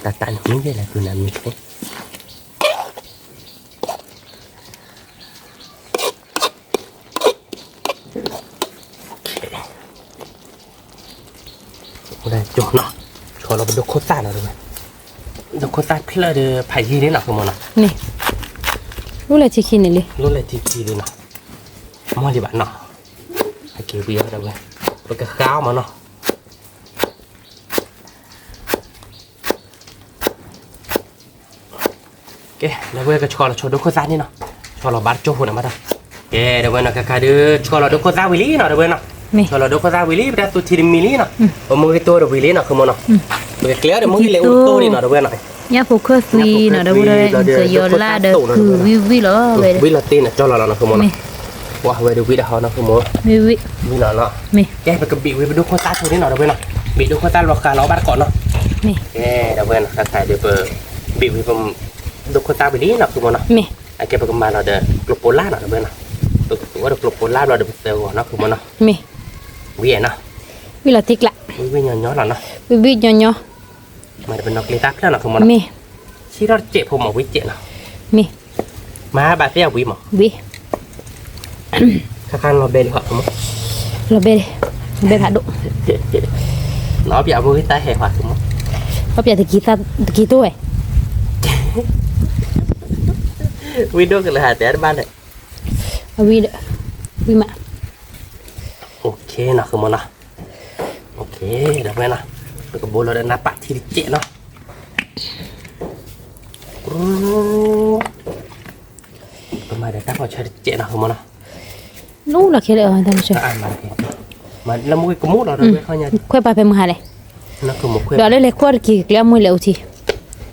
တၢ်တၢ်န့ၣ်မ့ၢ်ယဲၢ်လဲၣ် ကုၢ်နၤမံၤ, ကၠီနီၤ, ဆီလီၤပဒိခိၣ်သၣ်နီၤ ဒိခိၣ်သၣ်ဖျၢၣ်ဒီးဖးယံၤန့ၣ်နီၤ ဃုမီၤနီၤ, န့ၣ်, လိၣ်လဲၤထံခံန့ၣ်လံ လိၣ်လဲၤထံခံလံနီၤ, မီၢ်လံဘၣ်နီၤ, အက့ၤဝံၤအီၤဒီပုၢ်ဝဲၢ်, ပကဃါအီၤမီၤနီၤ. ကဲ ဒီပုၢ်ဝဲၢ် ကဆီလီၤဆိဒိခိၣ်သၣ်န့ၣ်နီၤ, ဆီလီၤဘၣ်တကၠိဖိန့ၣ်မးတၢ်, ကဲ ဒီပုၢ်ဝဲၢ်နီၤ ခါခါဒီး ဆီလီၤဒိခိၣ်သၣ်ဝံၤလံနီၤ ဒီပုၢ်ဝဲၢ်နီၤ, ဆီလီၤဒိခိၣ်သၣ်ဝံၤလံ ပတၢ်သူထံတမံၤလံနီၤ, ပမုၢ်ဂ့ၤတိၢ်ဒီးဝံၤလံနီၤ ဃုမီၤနီၤ, ပကကျဲအီၤဒီးမုၢ်ဂ့ၤလဲၤအိၣ်တတိၢ်လံနီၤ ဒီပုၢ်ဝဲၢ်နီၤ, ညၣ်ဖိခၢၣ်သွံနီၤ ဒီပုၢ်ဝဲၢ် ကယီၤလါဒီးကုၢ်ဝံၣ်ဝံၣ်လီၤ ဝံလီၤတ့ၢ်နီၤ ကၠီလီၤလီၤနီၤ ဃုမီၤနီၤ, ပှၤဝဲဒီးဝံဒီးဟီနီၤ ဃုမီၤ, ဝံလီၤနီၤ, ကဲ ပကဘ့ၣ်ဝံၤပဒိခိၣ်သၣ်ဆိန့ၣ်နီၤ ဒီပုၢ်ဝဲၢ်နီၤ, ဘ့ၣ်ဒိခိၣ်သၣ်လီၤဃာ်လီၤဘၣ်တကိးနီၤ, ကဲ ဒီပုၢ်ဝဲၢ်နီၤ ခါခါဒီးပ ဘ့ၣ်ဝံၤပ ဒိခိၣ်သၣ်ဝံၤလံနီၤ ဃုမီၤနီၤ, အကဲပကမၤလီၤဒီးကျိပိလၢ်နီၤ ဒီပုၢ်ဝဲၢ်နီၤ, ပကသူအီၤဒီးကျိပိလၢ်ဘျီဒီးပသၢဂီၤနီၤ ဃုမီၤနီၤ, ဝံၤနီၤ, ဝံလီၤတ့ၢ်ကျါ, ဝံဝံညီညီလီၤနီၤ, ဝံဝံညီညီ, မၤဒီးပနီၢ်ကျ့သၣ်ဖျၢၣ်နီၤ ဃုမီၤနီၤ, မ့ၢ်, ဆံထီၣ်တစဲးဖိမး ဝံစဲးနီၤ, မ့ၢ်, မၤဘၣ်သ့ၣ်အဝံမး, ဝံ ခါခါလီၤဘဲလံဟီ လီၤဘဲလံ, လီၤဘဲဖးဒိၣ်, လီၤပၠးမုၢ်ဂ့ၤတၢ်ဟဲဟီ အီၣ်ပၠးတကံတိၢ်ဝဲ, ဝံဒိၣ်ကလၢၤဟးတဲတဘၣ်လဲၣ်, ဝံ, ဝံမး, အိၣ်ခ့နီၤ ဃုမီၤနီၤ, အိၣ်ခ့ ဒီပုၢ်ဝဲၢ်နီၤ, ပကဘိလီၤဒီးနၢ်ပၢၢ်ထံတစဲးနီၤ ပမၤဒီးတၢ်ဖီၣ်ဆၢတစဲးနီၤ ဃုမီၤနီၤ, နူလီၤခဲလၢာ်အီၤ တၢ်ဖီၣ်ဆၢ, လၢမူကမူလီၤ ခွဲးပာ်ဖဲမုၢ်ဟါလဲၣ်, ဒီးလၢလဲၤခိၣ်တက့ၤ ကျဲမူလၢအိၣ်ထံ,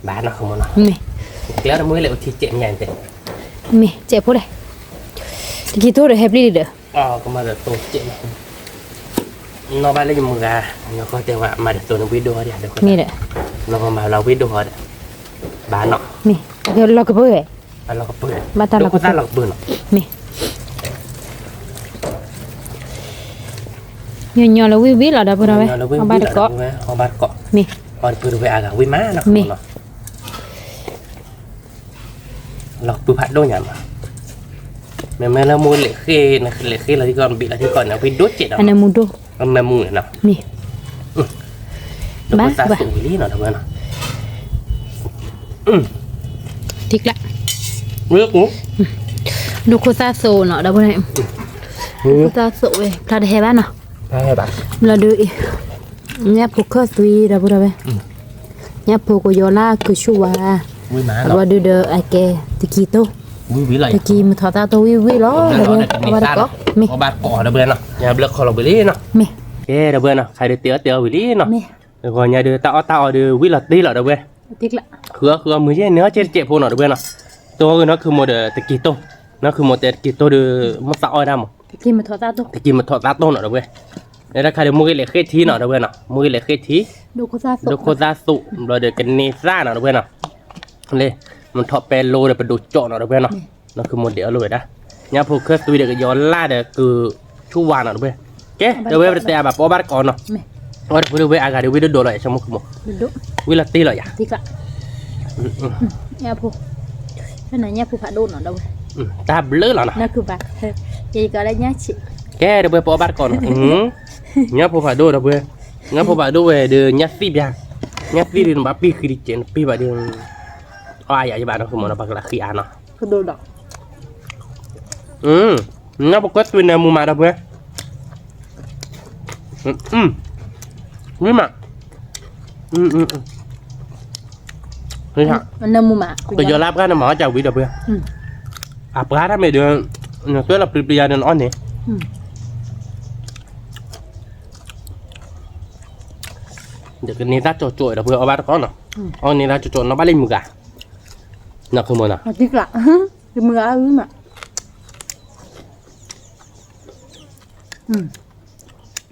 ဘၣ်နီၤ ဃုမီၤနီၤ, ကျဲမူလၢအိၣ်ထံစဲးမညါတဲ, မ့ၢ်စဲးဖိလဲၣ်, တကံတိၢ်ဒီးဟဲပျံၤလံဒီး ကမၤဒီးတိၢ်စဲးနီၤ, နီၢ်ဘၣ်လၢယမုၢ်ဂၤ, ယကီၢ်တဲဝဲ မၤဒီးတိၢ်န့ၣ်ဝံဒိၣ်ဟီဒီး, မ့ၢ်ဒီး, လီၤပမၤလီၤဝံဒိၣ်ဟီဒီး, ဘၣ်နီၤ, မ့ၢ်, လီၤကပၢၢ်ဝဲ, ဘၣ်လီၤကပၢၢ်, ဘၣ်တၢ်လီၤကပၢၢ်, မ့ၢ်, ညီညီလၢဝံဝံလီၤ ဒီပုၢ်ဝဲၢ်, အီၣ်ဘၣ်တကိး, အီၣ်ဘၣ်တကိး, မ့ၢ်, အီၣ်တပုၢ်တဝဲၢ်အဂၤဝံမးနီၤ, မ့ၢ် လီၤကပၢၢ်ဖးဒိၣ်ညါမး, မ့မ့ၢ်လၢမူလဲၤဃ့, လဲၤဃ့လီၤထံကီၢ် ဘ့ၣ်လီၤထံကီၢ်န့ၣ် ဝံဒိၣ်စဲးဒီး, အနၢမူဒိၣ်, အနၢမူန့ၣ်နီၤ, မ့ၢ်, ဒိၣ်ခိၣ်သၣ်သူးဝံၤလံနီၤ ဒီပုၢ်ဝဲၢ်နီၤ, ထံကျါ, ဒိၣ်ခိၣ်သၣ်သူးနီၤ ဒီပုၢ်ဝဲၢ်, ဒိၣ်ခိၣ်သၣ်သူးဝဲ ဖျါတဟဲဘၣ်နီၤ, ဘျီဒုး ညၣ်ဖိခၢၣ်သွံ ဒီပုၢ်ဝဲၢ်, ညၣ်ဖိကယီၤလၢကုၢ်ဆူၣ်ဝါ, ဘျီဒုးဒီးအကဲ တကံတိၢ်, တကံမထီၣ်သၣ်တိၢ်ဝံဝံလီၤ, ဒီပုၢ်ဝဲၢ်, အီၣ်ဘၣ်တကိး, မ့ၢ်, အီၣ်ဘၣ်တကိး ဒီပုၢ်ဝဲၢ်နီၤ, ညါဘျၢခီလီၤဝံၤလံနီၤ, မ့ၢ်, ကဲ ဒီပုၢ်ဝဲၢ်နီၤ ခါဒုးတဲအီၣ်တဲအီၣ်ဝံၤလံနီၤ, ဂီၤညါဒုးတၢ်အီၣ်တၢ်အီဒီးဝံလီၤတ့ၢ်လီၤ ဒီပုၢ်ဝဲၢ်, ဃုအီၣ်ဃုအီၣ်မုၢ်ယဲၢ်န့ၣ် အီၣ်ကဲတစဲးဖိနီၤ ဒီပုၢ်ဝဲၢ်နီၤ, တိၢ်ဂ့ၤနီၤ ခုမိၢ်ဒီးတကံတိၢ်, နီၤခုမိၢ်တဲတကံတိၢ်ဒီး မ့ၢ်သးအီၣ်ဝဲဒၣ်မး တကံမထီၣ်သၣ်တိၢ်နီၤ ဒီပုၢ်ဝဲၢ်, လၢတၢ်ခါဒီး မူဂ့ၤလဲၤဃ့ထံနီၤ ဒီပုၢ်ဝဲၢ်နီၤ, မူဂ့ၤလဲၤဃ့ထံ, ဒိၣ်ခိၣ်သၣ်သူး ဘျီဒီးကန့ၢ်သၣ်နီၤ ဒီပုၢ်ဝဲၢ်နီၤ, လၢ မထီၣ်ပဲလိဒီးပဒိၣ်ကၠီၣ်နီၤ ဒီပုၢ်ဝဲၢ်နီၤ, နီၤခုမိၢ်ဒဲးအီၣ်လိာ်ဝဲဒၣ်, ညၣ်ဖိခၢၣ်သွံဒီးကယီၤလၢဒီးကုၢ်ဆူၣ်ဝါနီၤ ဒီပုၢ်ဝဲၢ်, ကဲ ဒီပုၢ်ဝဲၢ် ပတဲအဘၣ်ပအီၣ်ဘၣ်တကိးနီၤ, အီၣ်ဒီပုၢ်ဝဲၢ်အဂၤဒီးဝံဒိၣ်ဒိၣ်လီၤ ယဆိကမိၣ်ခုမိၢ်, ဝံလီၤတ့ၢ်လီၤယၤ တၢ်ဘျုးလီၤနီၤ, ကဲ ဒီပုၢ်ဝဲၢ် ပအီၣ်ဘၣ်တကိးနီၤ, ညၣ်ဖိဖးဒိၣ် ဒီပုၢ်ဝဲၢ်, ညၣ်ဖိဖးဒိၣ်ဝဲဒီးညၣ်သံၣ်ပျၢ်, ညၣ်သံၣ်ဒီးနဘၣ်ပံၢ်ဃံတကဲး နပံၢ်ဘၣ်ဒီး အါယၤယဘၣ်နီၢ်ဃုမၢ်နီၤ ပှၤကလၢဃံအါနီၤ, နီၢ်ပကွဲးသွံၣ်န့ၣ်မူမးဒီပုၢ်ဝဲၢ်, ဝံၤမး, ပယီၤလၢပှၤန့ၣ်မၤအီၣ်ကဝံၤဒီပုၢ်ဝဲၢ်, အပှၤတၢ်မ့ၢ်ဒီး နသွဲလီၤပျံၤပျံၤယၤဒီးနအီၣ်န့ၣ် ဒီးကန့ၢ်တၢ်ကၠိကၠိဒီပုၢ်ဝဲၢ် အီၣ်ဘၣ်တကိးနီၤ, အီၣ်န့ၢ်တၢ်ကၠိကၠိနီၤ ဘၣ်လံမုၢ်ဂၤ, နီၢ်ခမနီၤ, မုၢ်ဂၤဝံၤမး,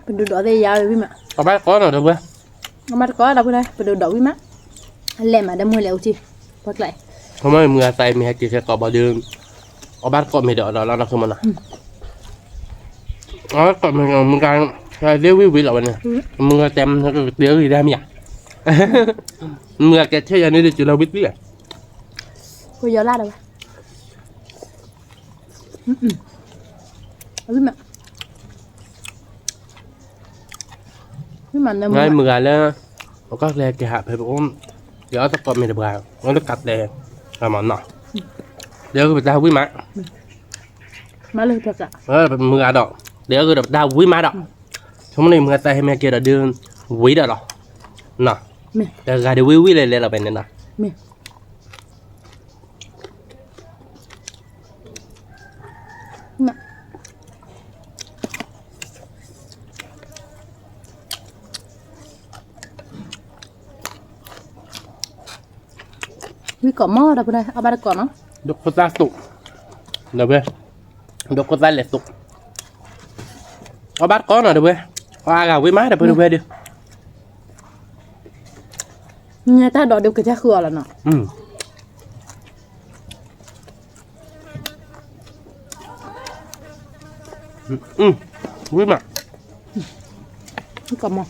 ပဒုးဒီးသ့ၣ်ယါဝံၤမး, အီၣ်ဘၣ်တကိးနီၤဒီပုၢ်ဝဲၢ်, အီၣ်ဘၣ်တကိးဒီပုၢ်ဝဲၢ် ပဒုးဒီးဝံၤမး, အလဲၤမးဒီးမုၢ်လဲၤအိၣ်ထံ, ပှၤကျဲ, ခမမုၢ်ဂၤသးအံၤမ့ၢ်ဟဲက့ၤခဲကိးဘၣ်ဒီး အီၣ်ဘၣ်တကိးမ့ၢ်ဒီးအီၤဒီးလီၤနီၢ်ခမနီၤ, အီၣ်ဘၣ်တကိးမ့ၢ်မုၢ်ဂၤ, သ့ဝံၤဝံၤလီၤဝဲန့ၣ်, မုၢ်ဂၤတဲမ့ၢ်ကတ့ဂံၤဒၣ်မ့ၢ်ဧါ, မုၢ်ဂၤကဲထဲယၤန့ၣ်ဒ်စူၤလီၤဝံၤသံဧါ, ပယီၤလၢဒီးဝဲ မုၢ်ဂၤလၢ ပကီၢ်ကျဲက့ၤဟးဖဲပအိၣ်, ယအီၣ်သကိးမ့ၢ်တပှၤ, အီၣ်လၢကးတဲ, မနီၤ, ဒီးပတၢ်ဝံၣ်မး, မုၢ်ဂၤဒီး, ဒီးပတၢ်ဝံၣ်မးဒီး, ဆိကမိၣ်န့ၣ်မုၢ်ဂၤသးဟဲမ့ၢ်ကဲဒီးဒုး, ဝံၤဒီးလီၤ, တဂၤဒုးဝံၣ်ဝံၣ်လဲၤလဲၤလီၤဖဲန့ၣ်နီၤ ဝံၣ်ကိးမီၢ်ဒီပုၢ်ဝဲၢ် အီၣ်ဘၣ်တကိးနီၤ, ဒိခိၣ်သၣ်သိး, ဒီပုၢ်ဝဲၢ်, ဒိခိၣ်သၣ်လဲၤသိး, အီၣ်ဘၣ်တကိးနီၤဒီပုၢ်ဝဲၢ်, အီၣ်အါဂၤဝံၣ်မးဒီပုၢ်ဝဲၢ်ဒီး, ညါတၢ်ဒိးဒုးကစၢ်ဃုအီၤလီၤနီၤ ဝံၣ်မး,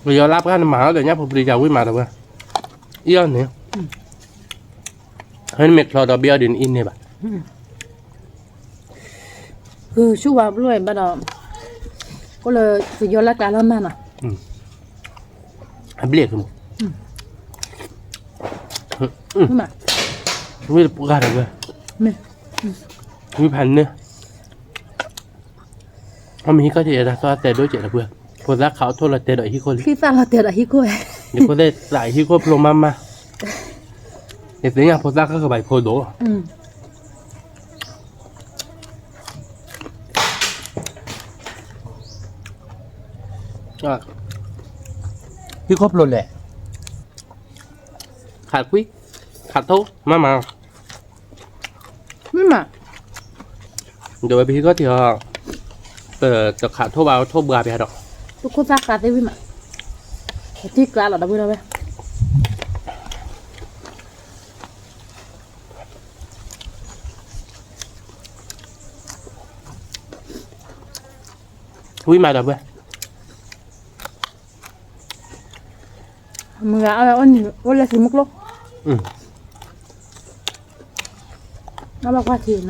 ပယီၤလၢပှၤန့ၣ်မၤအီၣ်ဒီးညၣ်ဖိပျံၤယၤဝံၣ်မးဒီပုၢ်ဝဲၢ်, အံၤအီၤန့ၣ်, ဟဲနမ့ၢ်ချီဒီးဘ့ၣ်အီၤဒုးနအံၤန့ၢ်ဘၣ် ဆူၣ်ဝါဘျိဘၣ်ဒီး, အိၣ်လၢပယီၤလၢကျါလီၤမးနီၤ, အဘျ့ၣ်, ဝံၣ်တပှၢ်ဒီပုၢ်ဝဲၢ်, ဝံၣ်ဖးန့ၢ်, အမ့ၢ်ဟံၣ်ကီၢ်ထံးယတၢ်သီၣ်တဲဒိၣ်ကဲးဒီပုၢ်ဝဲၢ်, ဖိသၣ်ခးအိၣ်ထိၣ်လီၤတဲဒီးဟံၣ်ခိၣ်လံ, ဖိသၣ်လီၤတဲဒီးဟံၣ်ခိၣ်, ယဖိသၣ်သးဟံၣ်ခိၣ်ဖျိမးမး, ယသ့ၣ်ညါဖိသၣ်ခါကဘၣ်ယဖိဒိၣ် ဟံၣ်ခိၣ်ဖျိလဲၣ်, ခးကွံ, ခးထိၣ်မးမး, မ့ၢ်မး, ဒီးဝဲပဟံၣ်ခီၣ်ထံးအီၤ, ပတခးထိၣ်ဘၣ်ထိၣ်ဘှါပယါဒီး, ပခိၣ်သၣ်ဃးသ့ဝံၣ်မး, ပထံၣ်ကျါလီၤဒီပုၢ်ဝဲၢ် ဝံၣ်မးဒီပုၢ်ဝဲၢ်, မုၢ်ဂၤအီၣ်ဝဲအိၣ်နံၤအိၣ်လၢသံမုၢ်ကျိ, အဘၣ်ကွၢ်ထံနီၤ,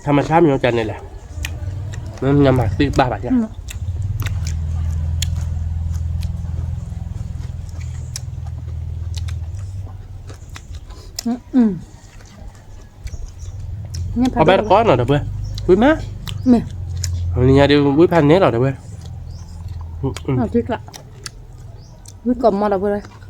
ထမဆါမ့ၢ်ကန့ၣ်လဲၣ်, မ့ၢ်မၤသံဘၣ်ဘၣ်ယါ အီၣ်ဘၣ်တကိးနီၤဒီပုၢ်ဝဲၢ်, ဝံၣ်မး, မ့ၢ်, နညါဒီးဝံၣ်ဖးန့ၢ်လီၤဒီပုၢ်ဝဲၢ်, ဝံၣ်ကိးမီၢ်ဒီပုၢ်ဝဲၢ် ဃ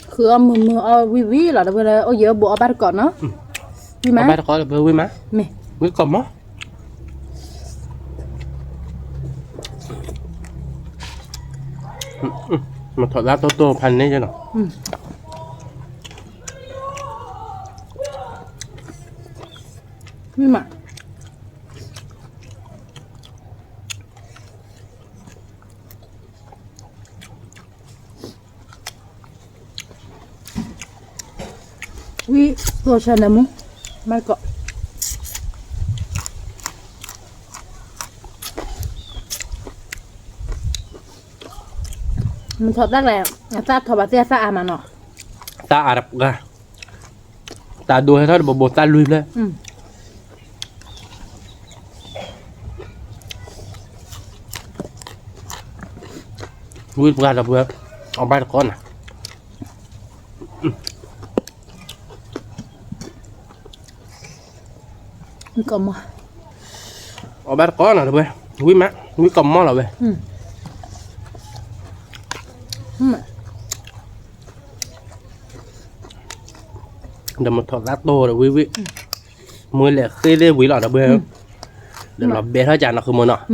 ုအီၣ်မုာ်မုာ်အီၣ်ဝံၣ်ဝံၣ်လီၤ ဒီပုၢ်ဝဲၢ် အိၣ်ယဲၢ်ဘိးအီၣ်ဘၣ်တကိးနီၤ, ဝံၣ်မး, အီၣ်ဘၣ်တကိးဒီပုၢ်ဝဲၢ် ဝံၣ်မး, မ့ၢ်, ဝံၣ်ကိးမီၢ်, မ့ၢ်ထီၣ်လၢတိၢ်တိၢ်ဖးန့ၢ်ယဲနီၤ, ဝံၣ်မး ဝံၣ်တိၢ်ဆၢနၢမူ, မၤကိး, မ့ၢ်ထီၣ်သၣ်လဲၣ်, အသၣ်ထီၣ်ဘၣ်သ့ၣ်အသၣ်အါမးနီၤ. သၣ်အါတပှၢ်, တၢ်ဒိဟဲထီၣ်တဘိဘိသၣ်လွံၢ်ဖျၢၣ်. ဝံၣ်ပှၢ်ဒီပုၢ်ဝဲၢ်, အီၣ်ဘၣ်တကိးနီၤ. ဝံၣ်ကီၢ်မီၢ်, အီၣ်ဘၣ်တကိးနီၤဒီပုၢ်ဝဲၢ်, ဝံၣ်မး, ဝံၣ်ကီၢ်မီၢ်လီၤဝဲ. ဒီးမ့ၢ်ထီၣ်သၣ်တိၢ်ဒီးဝံၣ်ဝံၣ်, မ့ၢ်လဲၤဃ့သ့ၣ်ဝံၤလီၤဒီပုၢ်ဝဲၢ်, ဒီးလီၤဘဲထီၣ်ကၢနီၤ ဃုမိၢ်နီၤ,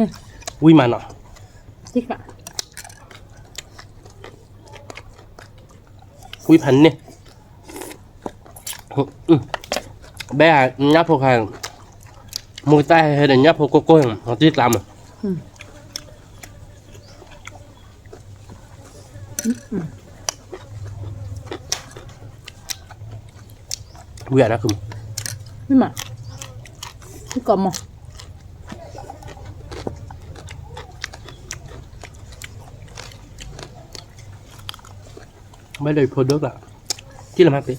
ဝံၣ်မးနီၤ. ဝံၣ်ဖးန့ၢ်, ဘဲညၣ်ဖိခါ, မူသၣ်ဟဲဟဲဒီးညၣ်ဖိကိၢ်ကိၢ်, တံၢ်ကျးမး. ဝံၣ်အါဒၣ်ခုမး, ဝံၣ်မး, ဝံၣ်ကီၢ်မီၢ်. ဘၣ်ဒီးဖိဒိၣ်ကျါ, ကံၣ်လီၤမးသ့.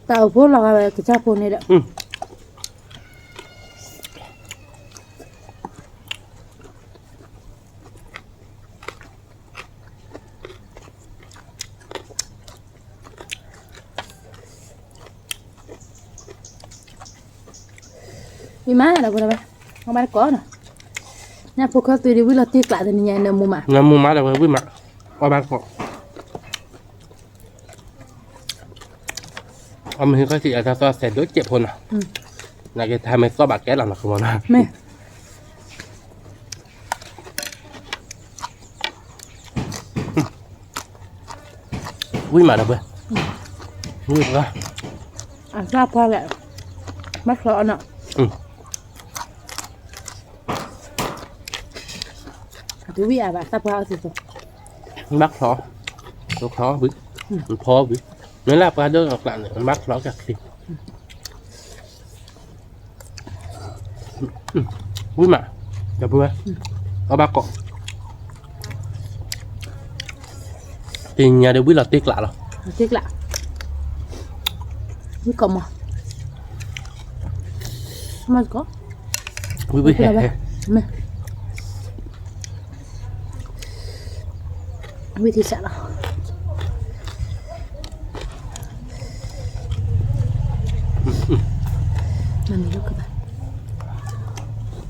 တၢ်အိၣ်ဖှိၣ်လီၤဂာ်ဝဲကစၢ်ဖိန့ၣ်ဒီး. ဝံၣ်မးဒီပုၢ်ဝဲၢ်, အီၣ်ဘၣ်တကိးနီၤ. ညၣ်ဖိခီၣ်သွံဒုးဝံၣ်လီၤတံၢ်ကျးတနံၤညါ နၢမူမး, နၢမူမးဒီပုၢ်ဝဲၢ်, ဝံၣ်မး, အီၣ်ဘၣ်တကိး. အမ့ၢ်ဟံးကီၢ်စံးအတၢ်သီၣ်သဲးဒိၣ်စဲးဖိနီၤ, နာ်က့တၢ်မ့ၢ်သီၣ်ဘၣ်ကဲလီၤနီၤ ဃုမီၢ်နီၤ. မ့ၢ် ဝံၣ်မးဒီပုၢ်ဝဲၢ်, ဝံၣ်ပှၢ်, အသၣ်ပှၢ်လဲၣ်, ဘၣ်ချီအီၤနီၤ. အတဝံၣ်အါဘၣ် သၣ်ပှၢ်အီၣ်သ့သိး, ဘၣ်ချီ, ချီဝံၣ်, ဖီဝံၣ်, မ့ၢ်လၢပှၢ်ဒိၣ်အကျးန့ၣ် ဘၣ်ချီကသံ. ဝံၣ်မး, ဒီပုၢ်ဝဲၢ်, အီၣ်ဘၣ်ကိး, တနံၤညါဒီးဝံၣ်လီၤတံၢ်ကျးလီၤ. တံၢ်ကျး, ဝံၣ်ကီးမး, မၤကီး, ဝံၣ်ဝံၣ်ဟဲဟဲ, မ့ၢ် ဝံၣ်ထံၣ်စးလီၤ.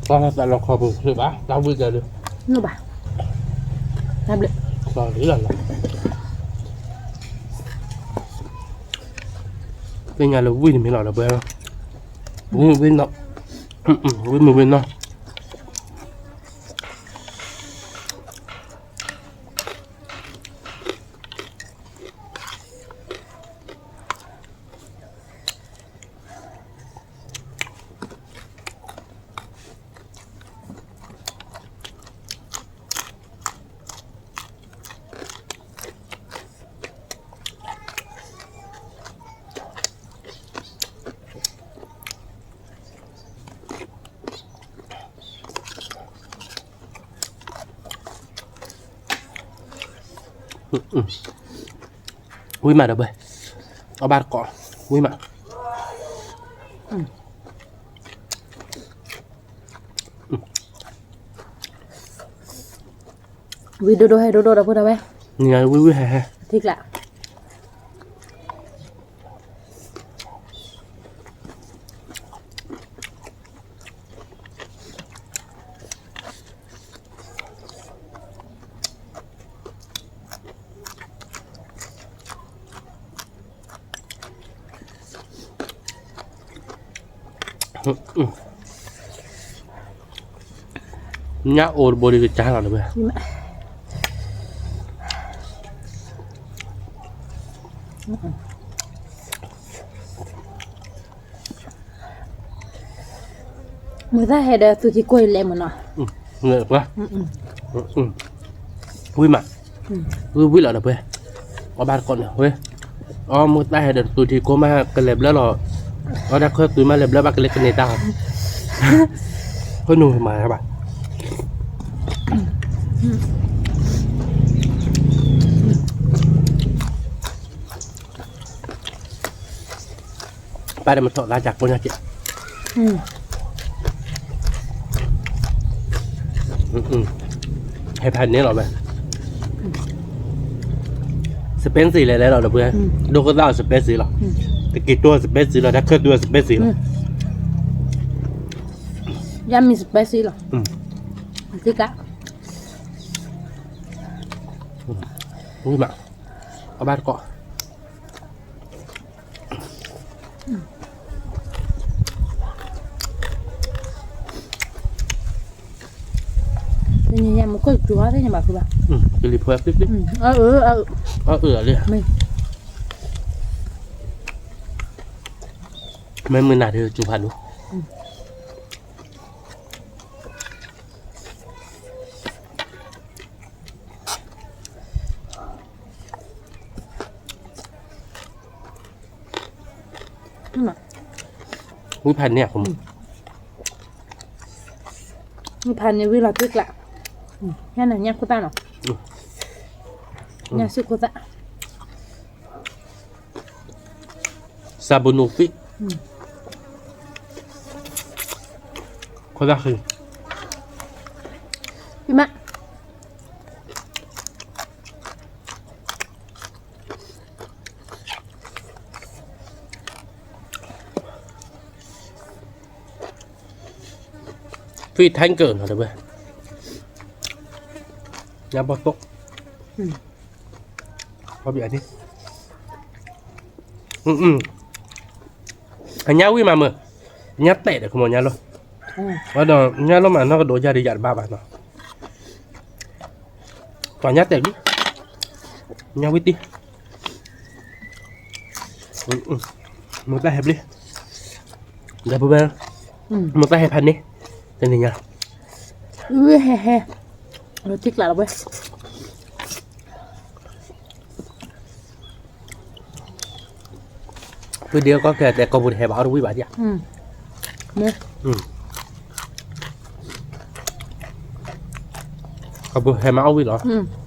မၤမံၤလိာ်ကဘၣ်, သးလီၤခီပူၤဘၣ် တၢ်ဝံၣ်ကဲဒုး, လိာ်ဘၣ်, တၢ်ဘျုး, သးလီၤလီၤ, သ့ၣ်ညါလၢဝံၣ်တမံၤလီၤဒီးပှဲၤ, ဝံၣ်မ့ၢ်ဝံၣ်နီၢ်, ဝံၣ်မ့ၢ်ဝံၣ်နီၢ်. ဝံၣ်မးဒီးဘၣ်, အီၣ်ဘၣ်တကိး, ဝံၣ်မး. ဝံၣ်ဒိၣ်ဒိၣ်ဟဲဒိၣ်ဒိၣ်ဒီပုၢ်ဝဲၢ်, နံၤဝံၣ်ဝံၣ်ဟဲဟဲ, ထံကျး. ညၣ်အိၣ်တဘိဒီးကစၢ်လီၤတဝဲ. မုၢ်သၣ်ဟဲဒီးသူၣ်ထံကိၢ်လဲၤမးနီၤ. ဝံၣ်မး, ဝံၣ်ဝံၣ်လီၤဒီးပှဲၤ, အီၣ်ဘၣ်တကိးန့ၣ်ဝဲ, အီၣ်မုၢ်သၣ်ဟဲဒီးသူၣ်ထံကိၢ်မးကလဲၤဘျၢလီၤ, အီၣ်ဒၣ်ခၢၣ်သွံမးလဲၤဘျၢဘၣ်ကလဲၤကန့ၢ်တၢ်လီၤ. ဖိနူမၤဘၣ် ပၢ်ဒီးမထီၣ်လါကၠးကိးညါက့ ဟဲဖးန့ၣ်လီၤဝဲ စပဲစ့လဲၤလဲၤလီၤဒီးပှဲၤ ဒိခိၣ်သၣ်အီၤစပဲစ့လီၤ တက့ၤတိၢ်စပဲစ့လီၤ တၢ်ခၢၣ်တူၢ်စပဲစ့လီၤ ယါမံၤစပဲစ့လီၤ သ့ကါ ဝံၤမး အဘၣ်တကိး တနံၤညါမူခိၣ်စူၤဟီသ့ၣ်ညါဘၣ်ဃုဘၣ် ကလံၤဖိပျံၤပျံၤ အအၢ အအၢ အအၢလံ မ့ၢ်မုၢ်နၤဒုးစူၤဖးဒိၣ် ဝံဖးန့ၢ်အဃိမး ဝံဖးန့ၢ်ဝံလီၤတံၢ်ကျး ညါန့ၣ်ညါခိၣ်သၣ်နီၤ ညါစုခိၣ်သၣ် စးဘိနိဖံ ခိၣ်သၣ်ဃံ ဖံမး free tanker နီၤတဝဲ ညါဘီၣ်သိၣ် ဘီၣ်ဘံၣ်အန့ၣ် အညါဝံၣ်မးမၢ် ညါတဲာ်ဒီးခမီၤညါလီၤ ဝဲဒီးညါလီၤမးနီၢ်ကဒိးယၤဒီးယၤတဘၣ်ဘၣ်နီၤ ပှၤညါတဲာ်လံ ညါဝံၣ်တံၢ် မိၢ်တၢ်ဟဲဘျ့ ဒီပုၢ်ဝဲၢ် မိၢ်တၢ်ဟဲဖးန့ၣ် တနံၤညါ ဝံၣ်ဟဲဟဲ ထံကျးလီၤဝဲ ဝံၣ်ဒံးကီၢ်ခဲတဲကိာ်ပူၤတဟဲဘၣ်အီၣ်တဝံၣ်ဘၣ်ဒံး ကိာ်ပူၤဟဲမးအီၣ်ဝံၣ်လီၤ အီၣ်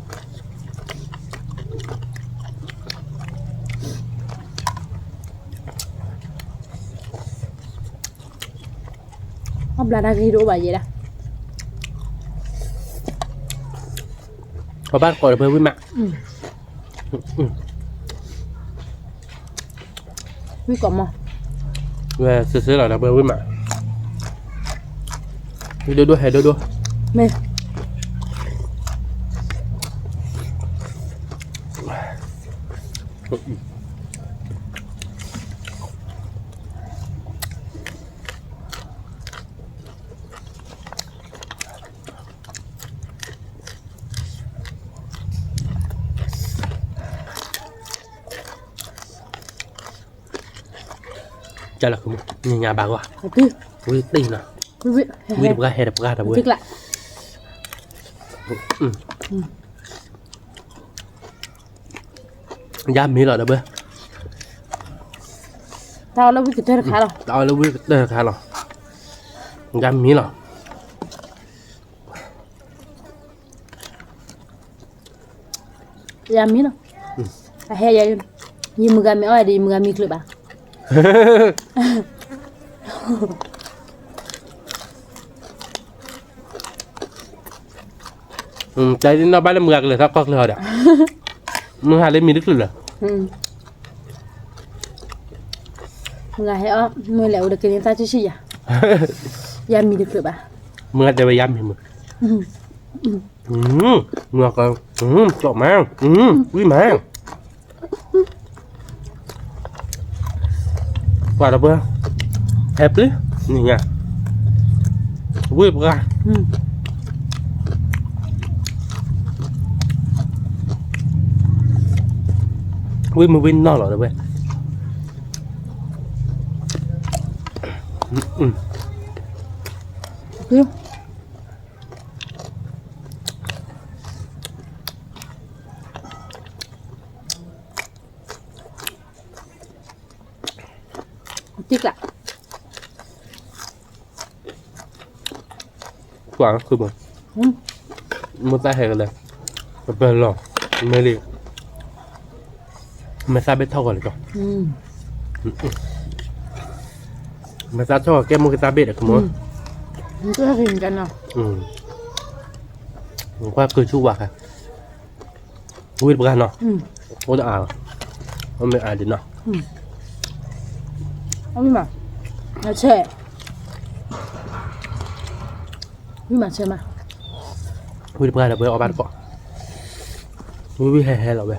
ဘျါတၢ်ဂ့ၤတအိၣ်ဘၣ်ယဲဒၣ် ပဘၣ်ကိးဒီးပဝံၣ်မး ဝံၣ်ကိးမး ဝဲစ့စ့လီၤဒီးပဝံၣ်မး ဝံၣ်ဒိၣ်ဒိၣ်ဟဲဒိၣ်ဒိၣ် မ့ၢ် ကလီၤ ညါဘၣ်ဂီၢ် ဝံၣ်တံၢ်နီၤ ဝံၣ်တပှၢ်ဟဲတပှၢ်တဝဲ ယါမ့ၢ်လီၤဒီးဘၣ် တၢ်အီၣ်လၢဝံၣ်ကတၢၢ်တခါလီၤ တၢ်အီၣ်လၢဝံၣ်ကတၢၢ်တခါလီၤ ယါမ့ၢ်လီၤ ယါမံနီၤ အဟဲယၤ ယမုၢ်ဂၤမ့ၢ်အီၣ်ဒီး ယမုၢ်ဂၤမံချုးဘၣ် တၢ်ဒ်နီၢ်ဘၣ်လၢမုၢ်ဂၤကလဲၤထီၣ်ကီၢ်ချၢဟီဒီး မုၢ်ဟါလၢမံတချုးလၢၤ မုၢ်ဂၤဟဲအီၣ် မုၢ်လဲၤအိၣ်ဒီးကန့ၢ်သၣ်ဆံးဆံးယၤ ယါမံတချုးဘၣ် မုၢ်ဂၤတဲဝဲယါမံမုၢ် မုၢ်ဂၤက ကၠီၣ်မး ဝံၣ်မး ကွၢ်ဒီးပှၤ ဟဲပျံၤ နံၤညါ ဝံၣ်ပှၤ ဝံၣ်မုၢ်ဝံၣ်နီၢ်လီၤဒီးပှၤ တံၢ်ကျး ကွၢ်ခုဘိ, မိၢ်သးဟဲကလဲၤ, ပပၢၤလီၤ, မ့ၢ်လံ, မဲာ်သၣ်ဘ့ၣ်ထီၣ်ဂီၤလံဒီး, မဲာ်သၣ်ထီၣ်ဂီၤကဲမိၢ်ကသၣ်ဘ့ၣ်ဒီး ကမိၢ်, ကွၢ်ကုဆူၣ်ဝါခါ, ဝံတပှၢ်နီၤ, အိၣ်တအါ, အိၣ်မ့ၢ်အါဒံးနီၤ, ဝံမး, ဆဲး, ဝံမးဆဲးမး, ဝံတပှၢ်ဒီးပဝဲအီၣ်ဘၣ်တကိး, ဝံဝံဟဲဟဲလီၤဝဲ.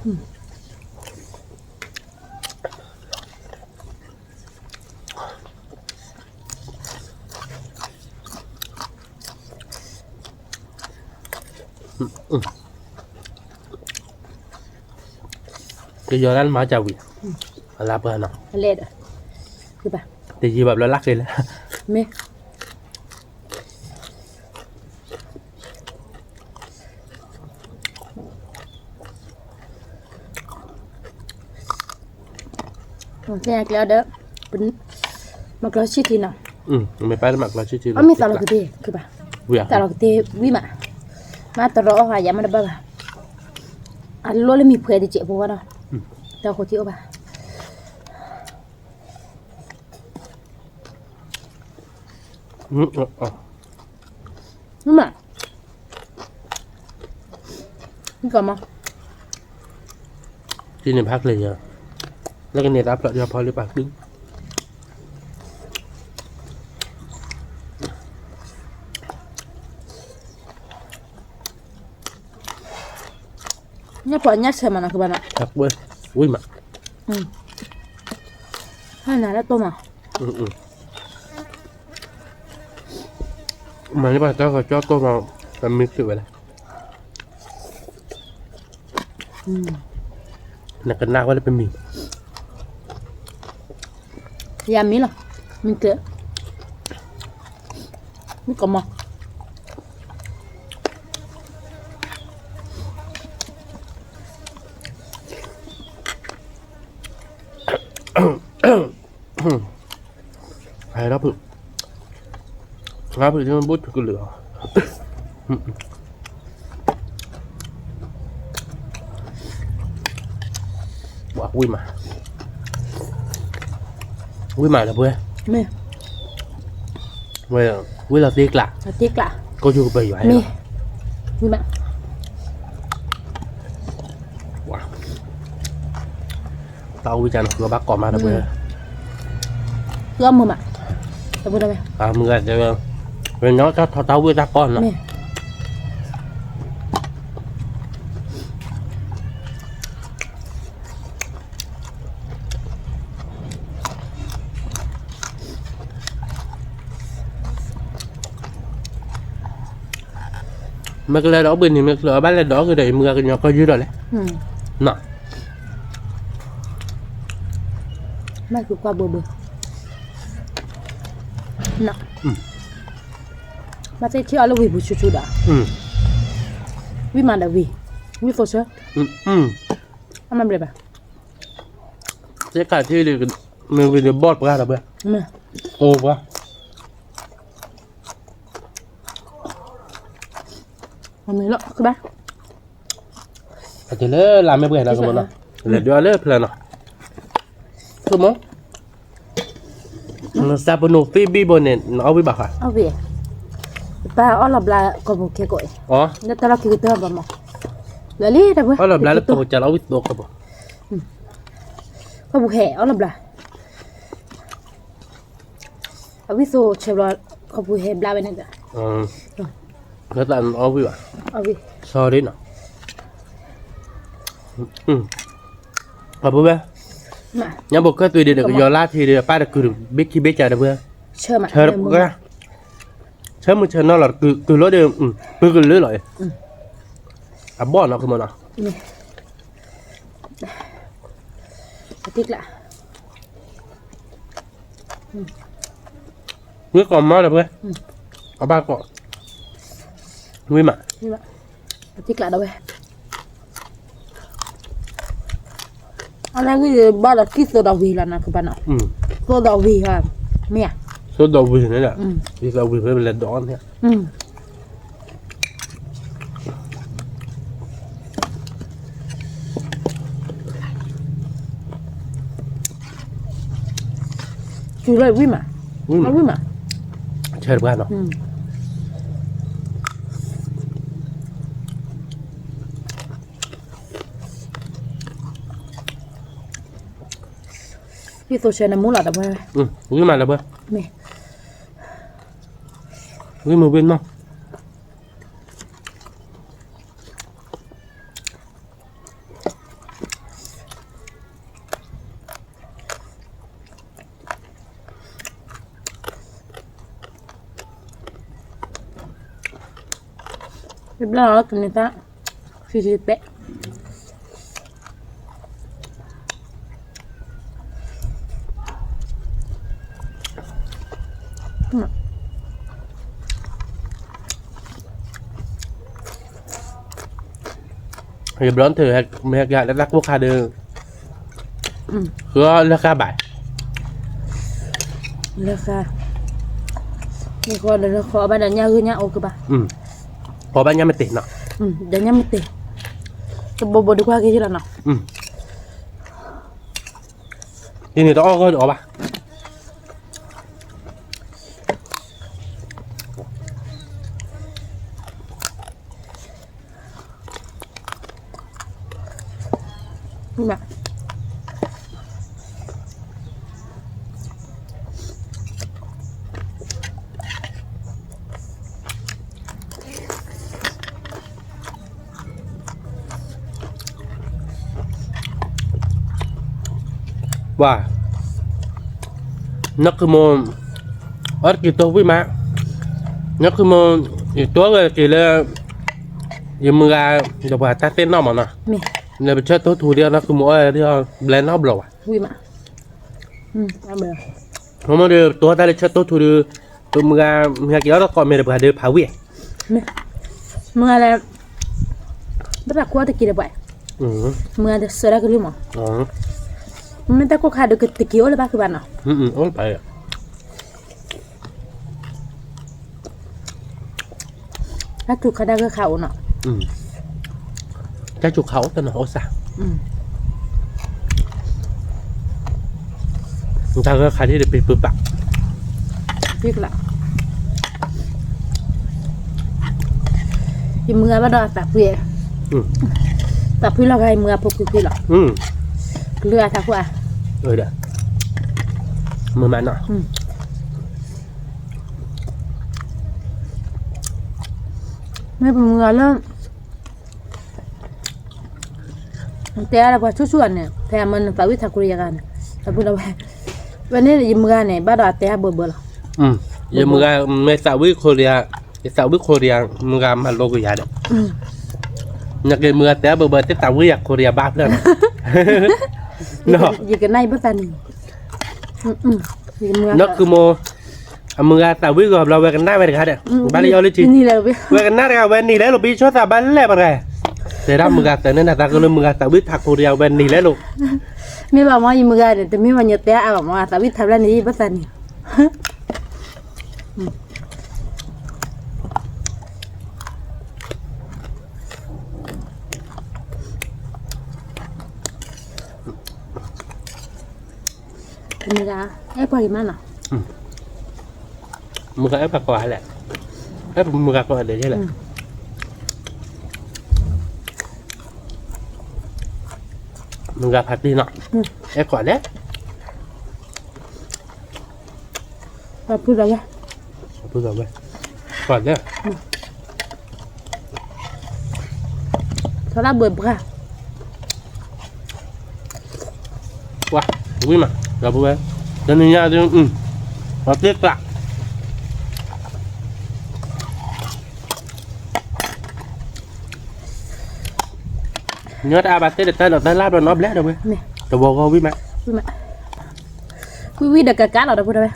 ကယီၤတၢ်လၢမၤကၢ်ဝံၤ, အလါပှၤနီၤ, တယံာ်ဘၣ်ဘျီလၢ်က့ၤလဲၣ်, မ့ၢ် ကျဲဒီး, မၤကျီဆံၣ်ထံနီၤ, မ့ၢ်ပၢ်တမၤကျီဆံၣ်ထံ, အမ့ၢ်သးလီၤကသ့, သးလီၤကသ့ဝံမး, မ့ၢ်တရီအီၣ်ဃာ်ယၤမ့ၢ်တဘၣ်ဘၣ်, အလိၣ်လၢမံၤဖှဲးတစဲးဖိဝဲဒီး, တၢ်ဃိထံအိၣ်ဘၣ်. မ့ၢ်မး, မ့ၢ်ကမၤ, တံၤန့ၣ်ဖးကျဲၤယၤ, လၢကန့ၢ်တၢ်ဖျိးယီၤဖီလၢပာ်ကု, ညၣ်ဖီညၣ်ဆဲးမးနီၤကဘၣ်နီၤ, ဝံမး, ဟါနၤလၢတိၢ်မး, မၤန့ၢ်ဘၣ်တၢ်ဂီၤကၠီတိၢ်မး, ပမံသုးဝဲလဲၣ်, နကနၣ်ဝဲလၢပမံၤ, ယၤမံလီၤ, မံသုး, မ့ၢ်ကမၤ ဟဲထီၣ်ဖုး, ငါဖုးထံဘိထုကလုာ်အီၤ, ဝံမး, ဝံမးဒီးပှဲၤ, ဝံလီၤသ့ကျး, ကိးယုကပၢၤယွၤ, မ့ၢ်, ဝံမး တၢ်အိၣ်ဝံၣ်ကၢ်န့ၣ် ဃုအီၣ်ဘၣ်ကိးမးဒီးပှဲၤ, ဃုအီၣ်မုာ်မး, မုာ်ဂၤတဲဝဲ, ပညီတၢ်ထီတၢ်ဝံၣ်တၢ်ကီနီၤ, မ့ၢ်ကလဲၤဒီးအိၣ်ဘှံးနံၤ မ့ၢ်ကလဲၤအီၣ်ဘၣ်လဲၤဒီးကဒီး မုၢ်ဂၤကညီကီၢ်ယုၢ်ဒီးလဲၣ်, နီၤ, မ့ၢ်ကကွၢ်ဘိဘိ, နီၤ, မ့ၢ်သ့ၣ်ထံအီၤလၢဝံၤပူၤဆူၣ်ဆူၣ်ဒီး, ဝံၣ်မးဒီးဝံၤ, ဝံၣ်သိးဆၢ, အမ့ၢ်ဘျဲၣ်ဘၣ်, သ့ၣ်ခါထံဒီး, မ့ၢ်ဝံၤဒီးဘီၣ်ပှၤဒီးပှဲၤ, အိၣ်ပှၤ အမ့ၢ်လီၤ, ကဘၣ်, အတုၤလၢလါမ့ၢ်ပှဲၤနီၤ, ကမနီၤ, လဲၤဒွးလၢဖျၢၣ်နီၤ, ကမ, နသးပနိးသ့ဘံၣ်ဘိန့ၣ် နအီၣ်ဝံၣ်ဘၣ်ဃး, အီၣ်ဝံၣ်, ပၢ်အီၣ်လီၤဘျါကီၢ်ပူၤခဲကိးအံၤ, လၢတၢ်လီၢ်ခံကတၢၢ်ဘၣ်မး, လၢလံတပှဲၤ, အီၣ်လီၤဘျါလၢကီၢ်ပူၤကၢ်လီၤဝံၣ်သိကီၢ်ပူၤ, ကီၢ်ပူၤဟဲအီၣ်လီၤဘျါ အဝံၣ်သိးဆဲးဘျီ, ကီၢ်ပူၤဟဲဘျါဝဲန့ၣ်ဒီး, လၢတၢ်အီၣ်ဝံၣ်ဘၣ်, အီၣ်ဝံၣ်, ဆီဒ်နီၤ, အပူၤဝဲ, ညါဘိးကၢၢ်သွံးဒံးဒီး ကယီၤလါထံဒီး ပၢ်တကုၤဘ့ၣ်ခံဘ့ၣ်ကၤဒီးပှဲၤ, ဆၢမုၢ်ဆၢနီၤလီၤ, ကုၤလီၤဒီး, ပုၢ်ကလုာ်လီၤ, အဘီၣ်နီၤ ကမနီၤ, အတံကျး ဝံၣ်ကိးမးဒီးပှဲၤ, အဘၣ်ကိး, ဝံၣ်မး, အတံကျးဒီးဝဲ, အဝံၣ်ဘၣ်ဒီးကံၢ်သိဒီးဝံၤလီၤနီၤ ကဘၣ်နီၤ, သိဒီးဝံၤဧါ, မ့ၢ်ဧါ, သိဒီးဝံၤန့ၣ်, သိဒီးဝံၤဖဲပလဲၤဒိးန့ၣ်, စူၤလၢဝံၣ်မး, ဝံၣ်မး, ဝံၣ်မး, ဆဲးတပှၢ်နီၤ, ယသိးဆဲးနမူလီၤတပှၢ်, ဝံၣ်မးတပှၢ်, မ့ၢ်, ဝံၣ်မ့ၢ်ဝံၣ်နီၤ တဘျီလီၤကန့ၢ်သၣ် ဆံးဆံးပဲး, ယဘျီနထၢၣ် မ့ၢ်ဟဲက့ၤလၢတၢ်ကိၢ်ခါဒီး ဃုလၢဃါဘၣ်, လၢဃါ, မ့ၢ်ဃီဒီးလၢဃီဘၣ်ဒီးညၣ်ဂုၢ်ညၣ်အိၣ်ကဘၣ်, ဃီဘၣ်ညၣ်မ့ၢ်တ့ၢ်နီၤ, ဒီးညၣ်မ့ၢ်တ့ၢ်, တဘိဘိဒုးကွၢ်က့ၤလီၤနီၤ, ဒ်န့ၣ်တအီၣ်ဂီၢ်ဒီးအီၣ်ဘၣ် ပှၤ, နၢ်ခုမိၢ်, အီၣ်တက့ၤတိၢ်ဝံၣ်မး, နၢ်ခုမိၢ်, ယတိၢ်ဝဲက့ၤလၢ ယမုၢ်ဂၤ, ဒီးပှၤတၢ်သ့ၣ်နီၣ်မးနီၤ, လၢပဆၢတိၢ်ထူဒံး နၢ်ခုမိၢ်အီၣ်ဒံး ဘျဲနီတဘျီဘၣ်, မ့ၢ်ဒီးတိၢ်တၢ်လၢဆၢတိၢ်ထူဒီး, ပမုၢ်ဂၤ, မုၢ်ဂၤက့ၤအီၣ်တကိးမ့ၢ်ဒီးပှၤဒီးဖးဝံၣ်, မုၢ်ဂၤလၢ ဘၣ်တၢ်ခူအီၣ်တက့ၤဒီးပှၤ, မုၢ်ဂၤဒီးစၢၤတၢ်ကလုၢ်မး, မ့ၢ်တၢ်ကိၢ်ခါဒီးကတက့ၤအိၣ်လၢၤဘၣ်ဃုာ်ဘၣ်နီၤ, တၢ်စူၤခါတၢ်ဂၢၢ်ခါအိၣ်နီၤ, တၢ်စူၤခါအိၣ်တနီၤအိၣ်စၢ်, တၢ်ဂၢၢ်ခါဒ်တပ့ၤပပာ် ယမုၢ်ဂၤဘၣ်ဒီးအသးဖှံ, သးဖှံလီၤဂာ် ယမုၢ်ဂၤဖိခွံခွံလီၤ, ကလုာ်အသးခိၣ်ဧါ, မုာ်မးနီၤ, မ့ၢ်ပမုၢ်ဂၤလၢ တဲအါဒီးပှၤဆူၣ်ဆူၣ်ဂၤန့ၣ် ဖဲအမၢနသးဝံၣ်ထးခိၣ်တယၤဂၤန့ၣ်, တၢ်ပုၢ်ဒီးဝဲၢ်, ဝဲန့ၣ်ယမုၢ်ဂၤန့ၣ် ဘၣ်ဒီးအတဲအါဘၢဘၢလီၤ, ယမုၢ်ဂၤမ့ၢ်သးဝံၣ်ခိၣ်တယၤ, ယသးဝံၣ်ခိၣ်တယၤ မုၢ်ဂၤမၤလိကယၤဒီး, နက့ၤမုၢ်ဂၤတဲအါဘၢဘၢ တသးဝံၣ်ယၤခိၣ်တယၤဘၣ်ဖျၢၣ်နီၤ, ယကနၣ်ယဘၣ်သးန့ၣ်, နီၢ်ခုမိၢ် အမုၢ်ဂၤသးဝံၣ်ဂီၤဘျီဝဲကနၣ်ဝဲတဂၤဒီး, ဘၣ်လၢယအီၤလၢထံ, ဝဲကနၣ်တဂၤဝဲနံၤလဲၣ်လိာ် ပဆိသးဘၣ်လဲၣ်ပတဂၤ, တဲဒၣ်မုၢ်ဂၤသးန့ၣ် နသးကလၢမုၢ်ဂၤသးဝံၣ်ထးခိၣ်တယၤဝဲနံၤလဲၣ်လိာ်, မ့ၢ်ဘၣ်မ့ၢ်ယမုၢ်ဂၤန့ၣ် တမ့ၢ်ဘၣ်ညီတဲအါဘၣ်မ့ၢ် အသးဝံၣ်ထးဖျၢၣ်န့ၣ် ယဘၣ်သးန့ၣ် မုၢ်ဂၤ အဲၣ်ပှၤဂ့ၤမးနီၤ, မုၢ်ဂၤအဲၣ်ပှၤကိးဂၤလဲၣ်, အဲၣ်ပမုၢ်ဂၤကိးဂၤဒဲးလဲၣ်, မုၢ်ဂၤဖးတံၢ်နီၤ, အဲၣ်ကိးဂၤလဲၣ်, ပှၤဖုလီၤဝဲ, ပှၤဖုလီၤဝဲ, ကိးဂၤလဲၣ် ထီဒါဘှဲးဘှါ, ပှၤ, ဝံၤမး, ဒီပုၢ်ဝဲၢ်, တနံၤညါဒုး, ပှၤသ့ၣ်ကျး, ညီတအါဘၣ်သ့ၣ်တတၢ်ဒီးတၢ်လၢ်ဘျီနီတဘျီဒီးဝဲ, တဝီဂီၢ်ဝံၤမး, ဝံၤမး, ဝံၤဝံၤဒီးကကးလီၤဒီပုၢ်ဝဲၢ်,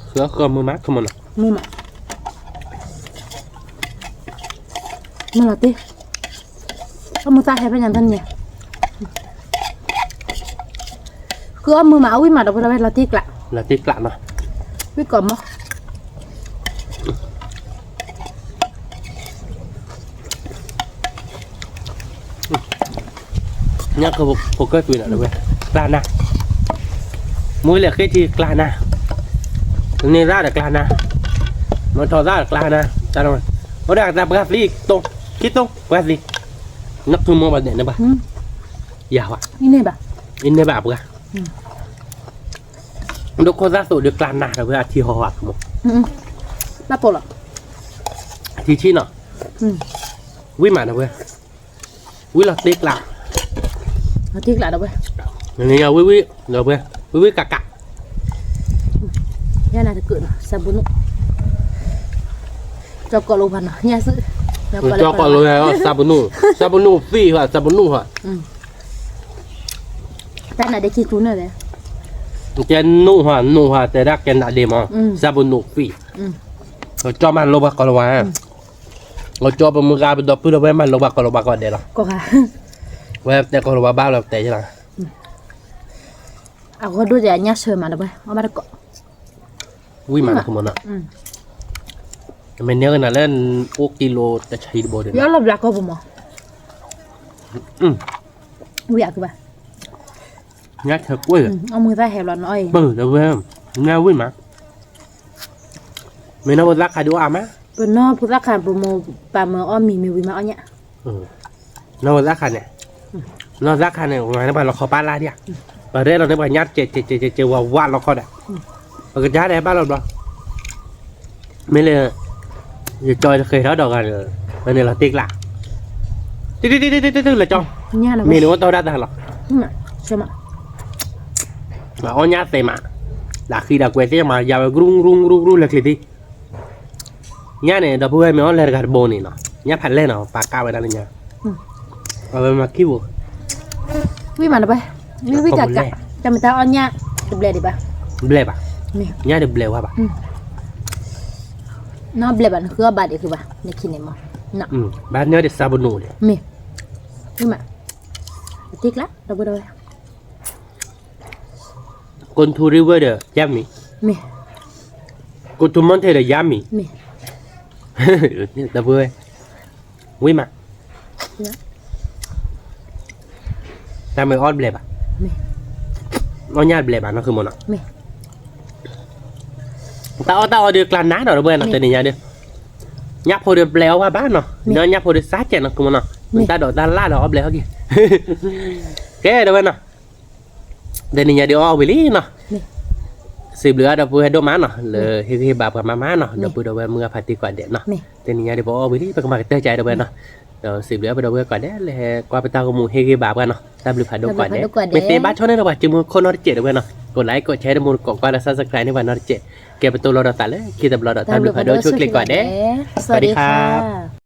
ဃၢဃၢမုာ်မး come on, မုာ်မး, မုာ်လီၤတံၢ်, အမုာ်သၣ်ဟဲဖဲညါတနံၤ, ဃၢအီၣ်မုာ်မး အဝံၣ်မးဒီပုၢ်ဝဲၢ် လီၤတံၢ်ကျး, လီၤတံၢ်ကျးနီၤ, ဝံၣ်ကိးမး, ညၣ်ဖိကၢၢ်ကွံာ်နီၤတဝဲ, ကျါနၤ, မူလဲၤဃ့ထံကျါနၤ, န့ၢ်သၣ်ဒီးကျါနၤ, မထီၣ်သၣ်ဒီးကျါနၤ, အိၣ်ဒၣ်ကသးပှၢ်သံ, ခံတိၢ်ပှၢ်သံ, နၢ်ခုမိၢ်ဘၣ်ဒဲးန့ၣ်ဘၣ်, ယၤဝဲ, အံၤန့ၢ်ဘၣ်ပှၢ်, ဒိခိၣ်သၣ်သိးဒီးကျါနၤတဝဲအထံဟီဟီ, အထံဆံနီၤ, ဝံၣ်မးတဝဲ, ဝံၣ်လီၤတ့ကျါ, တ့ကျါတဝဲ, ဝံၣ်ဝံၣ်, ဝံၣ်ဝံၣ်ကးကး, ယနၤတကၢးနီၤ, စးဘိနူၣ်, ကၠီကီးလိာ်ပှၤနီၤ, ညၣ်စု, ကၠီကီးလိာ်, စးဘိနူၣ်, စးဘိနူၣ်သံၣ်ဟီ, စးဘိနူၣ်ဟီ, တၢ်နးဒ့ခံထူန့ၣ်လဲၣ်, ကဲနူၣ်ဟီ, နူၣ်ဟီ တဲဒၣ်ကဲနးဒ့မး, စးဘိနူၣ်သံၣ်, ကၠီမၤလိပှၤကီးလိာ်ဝါ, ကၠီပမုၢ်ဂၤပဒီပုၢ်ဒီဝဲၢ်မၤလိပှၤကီးလိာ်ပှၤကီးဒဲးလီၤ, ဝဲတဲကီးလိာ်ပှၤဘၣ်လီၤပတဲလီၤ, အဂီၢ်ဒိၣ်ဒီးအညၣ်ဆၢမးတဝဲ, အီၣ်ဘၣ်တကိး, ဝံၣ်မးတခီမးနီၤ, မ့ၢ်န့ၢ်ကနၤလၢ အိၣ်ကံလိတဆံတဘိဒီး, ယအီၣ်လီၤဘျးကီၢ်ပူၤမး, ဝံၣ်အကဘၣ်, ညၣ်ဆၢကွံာ်, အီၣ်မူသၣ်ဟဲဘျီနီၤ, ပၢ်တဝဲ, ညၣ်ဝံၣ်မး, မ့ၢ်နီၢ်ဖိသၣ်ခါဒုးအီၣ်အါမး, ပနီၢ်ဖိသၣ်ခါ ပမိၢ်ပၢ်မၢအီၣ်မံၤ မ့ၢ်ဝံၤမးအီၣ်ညၣ်, နီၢ်ဖိသၣ်ခါန့ၣ်, နီၢ်သၣ်ခါန့ၣ် ပှၤန့ၢ်ပှၤလီခီပၢ်လၢ်ဒံးဧါ, ပှၤရဲၣ်လီၤန့ၢ်ပှၤညၣ်တကဲးကဲးကဲးကဲးဝးဝးလီခီဒီး, ပကစၢ်ဒဲးဘၣ်လီၤဘျီ, မ့ၢ်လၢ ယကၠီတဃဲၤထီၣ်ဒီးဂၤဒီး, ပန့ၣ်လီၤတ့ကျါ, တံၢ်တံၢ်တံၢ်တံၢ်လၢကၠီ, မ့ၢ်န့ၣ်အိၣ်တီၢ်ဒၣ်တၢ်လီၤ, အီၣ်ညၣ်သဲးမး, ဒၣ်ဃံဒၣ်ကွဲးသ့ၣ်မး ယၤဝဲကရူၢ်ကရူၢ်ကရူၢ်ကရူၢ်လၢချံသံၣ် ညၣ်န့ၣ် ဒီပုၢ်ဝဲၢ်မ့ၢ်အီၣ်လဲၤတဂၤတဘိန့ၣ်နီၤ, ညၣ်ဖးလဲၢ်နီၤ ပာ်ကါဝဲဒၣ်လၢညါ, အဝဲမၤခံဘိ, ဝံၣ်မးတပှဲၤ, ဝံၣ်ဝံၣ်ကးကး, တၢ်မတၤအီၣ်ညၣ်တဘျဲးဒံးဘၣ်, ဘျဲးဘၣ်, ညၣ်တဘျဲးဝဲဘၣ်, နီၢ်ဘျဲးဘၣ် နဃုအီၣ်ဘၣ်ဒံးဃုဘၣ်, နခံန့ၣ်မး, ဘၣ်န့ၢ်ဒံးစးဘိနူၣ်န့ၣ်, မ့ၢ်, ဝံၣ်မး, တ့ကျါ ဒီပုၢ်ဝဲၢ် Go to river ဒီး ယါမံၤ, မ့ၢ်, Go to mountain ဒီး ယါမံၤ, မ့ၢ်, ဒီပုၢ်ဝဲၢ်, ဝံၣ်မး, တၢ်မ့ၢ်အီၣ်တဘျဲးဘၣ်, မ့ၢ်, အီၣ်ညၣ်တဘျဲးဘၣ်နီၢ်ဃုမးနီၤ, မ့ၢ်, တၢ်အီၣ်တၢ်အီဒီးကျါနၤနီၤ ဒီပုၢ်ဝဲၢ်နီၤ, မ့ၢ်, တနံၤညါဒီး, ညၣ်ဖိဒီးပျဲအီၣ်ဝဲဘၣ်နီၤ, မ့ၢ်, ဒီးညၣ်ဖိဒီးစၢ်ကဲးနီၢ်ဃုမးနီၤ, မ့ၢ်, တၢ်ဒိးတၢ်လၢ်ဒီးအီၣ်ဘျဲးဟီၣ်က့ၤ, ကဲ ဒီပုၢ်ဝဲၢ်နီၤ တနံၤညါဒုးအီၣ်ဝံၤလံနီၤ, စံးဘျုးအါဒီပုၢ်ဝဲၢ်ဒိၣ်မးနီၤ, လၢဟ့ၣ်ဂံၢ်ဟ့ၣ်ဘါပှၤမးမးနီၤ, ဒီပုၢ်ဒီဝဲၢ်မုၢ်ဂၤဖါတံၢ်ကိးဂၤဒဲးနီၤ, တနံၤညါဒုးပအီၣ်ဝံၤလံ ပကမၤကတၢၢ်ကဒီပုၢ်ဝဲၢ်နီၤ, ဒီးစံးဘျုးအါပဒီပုၢ်ဝဲၢ်ကိးဂၤဒဲး လၢဟဲကွၢ်ပတၢ်ဂီၤမူဟ့ၣ်ဂံၢ်ဘါပှၤနီၤ, တၢ်ဘျုးဖးဒိၣ်ကိးဂၤဒဲး, မ့ၢ်သ့ဘၣ်ဆီန့ၣ်ဒီးပှၤစုမုၢ်ခိၣ်နီတစဲးဒီပုၢ်ဝဲၢ်နီၤ, ကိး like ကိး share တမူတကိးကွၢ်ဒီး subscribe န့ၢ်ပှၤနီတစဲး, ကဲပတိၢ်လီၤဒီးသးလၢခံတဘျီဒီး တၢ်ဘျုးဖးဒိၣ်ဆိၣ်ချ့ကိးဂၤဒဲး, စဝၤဒံခါ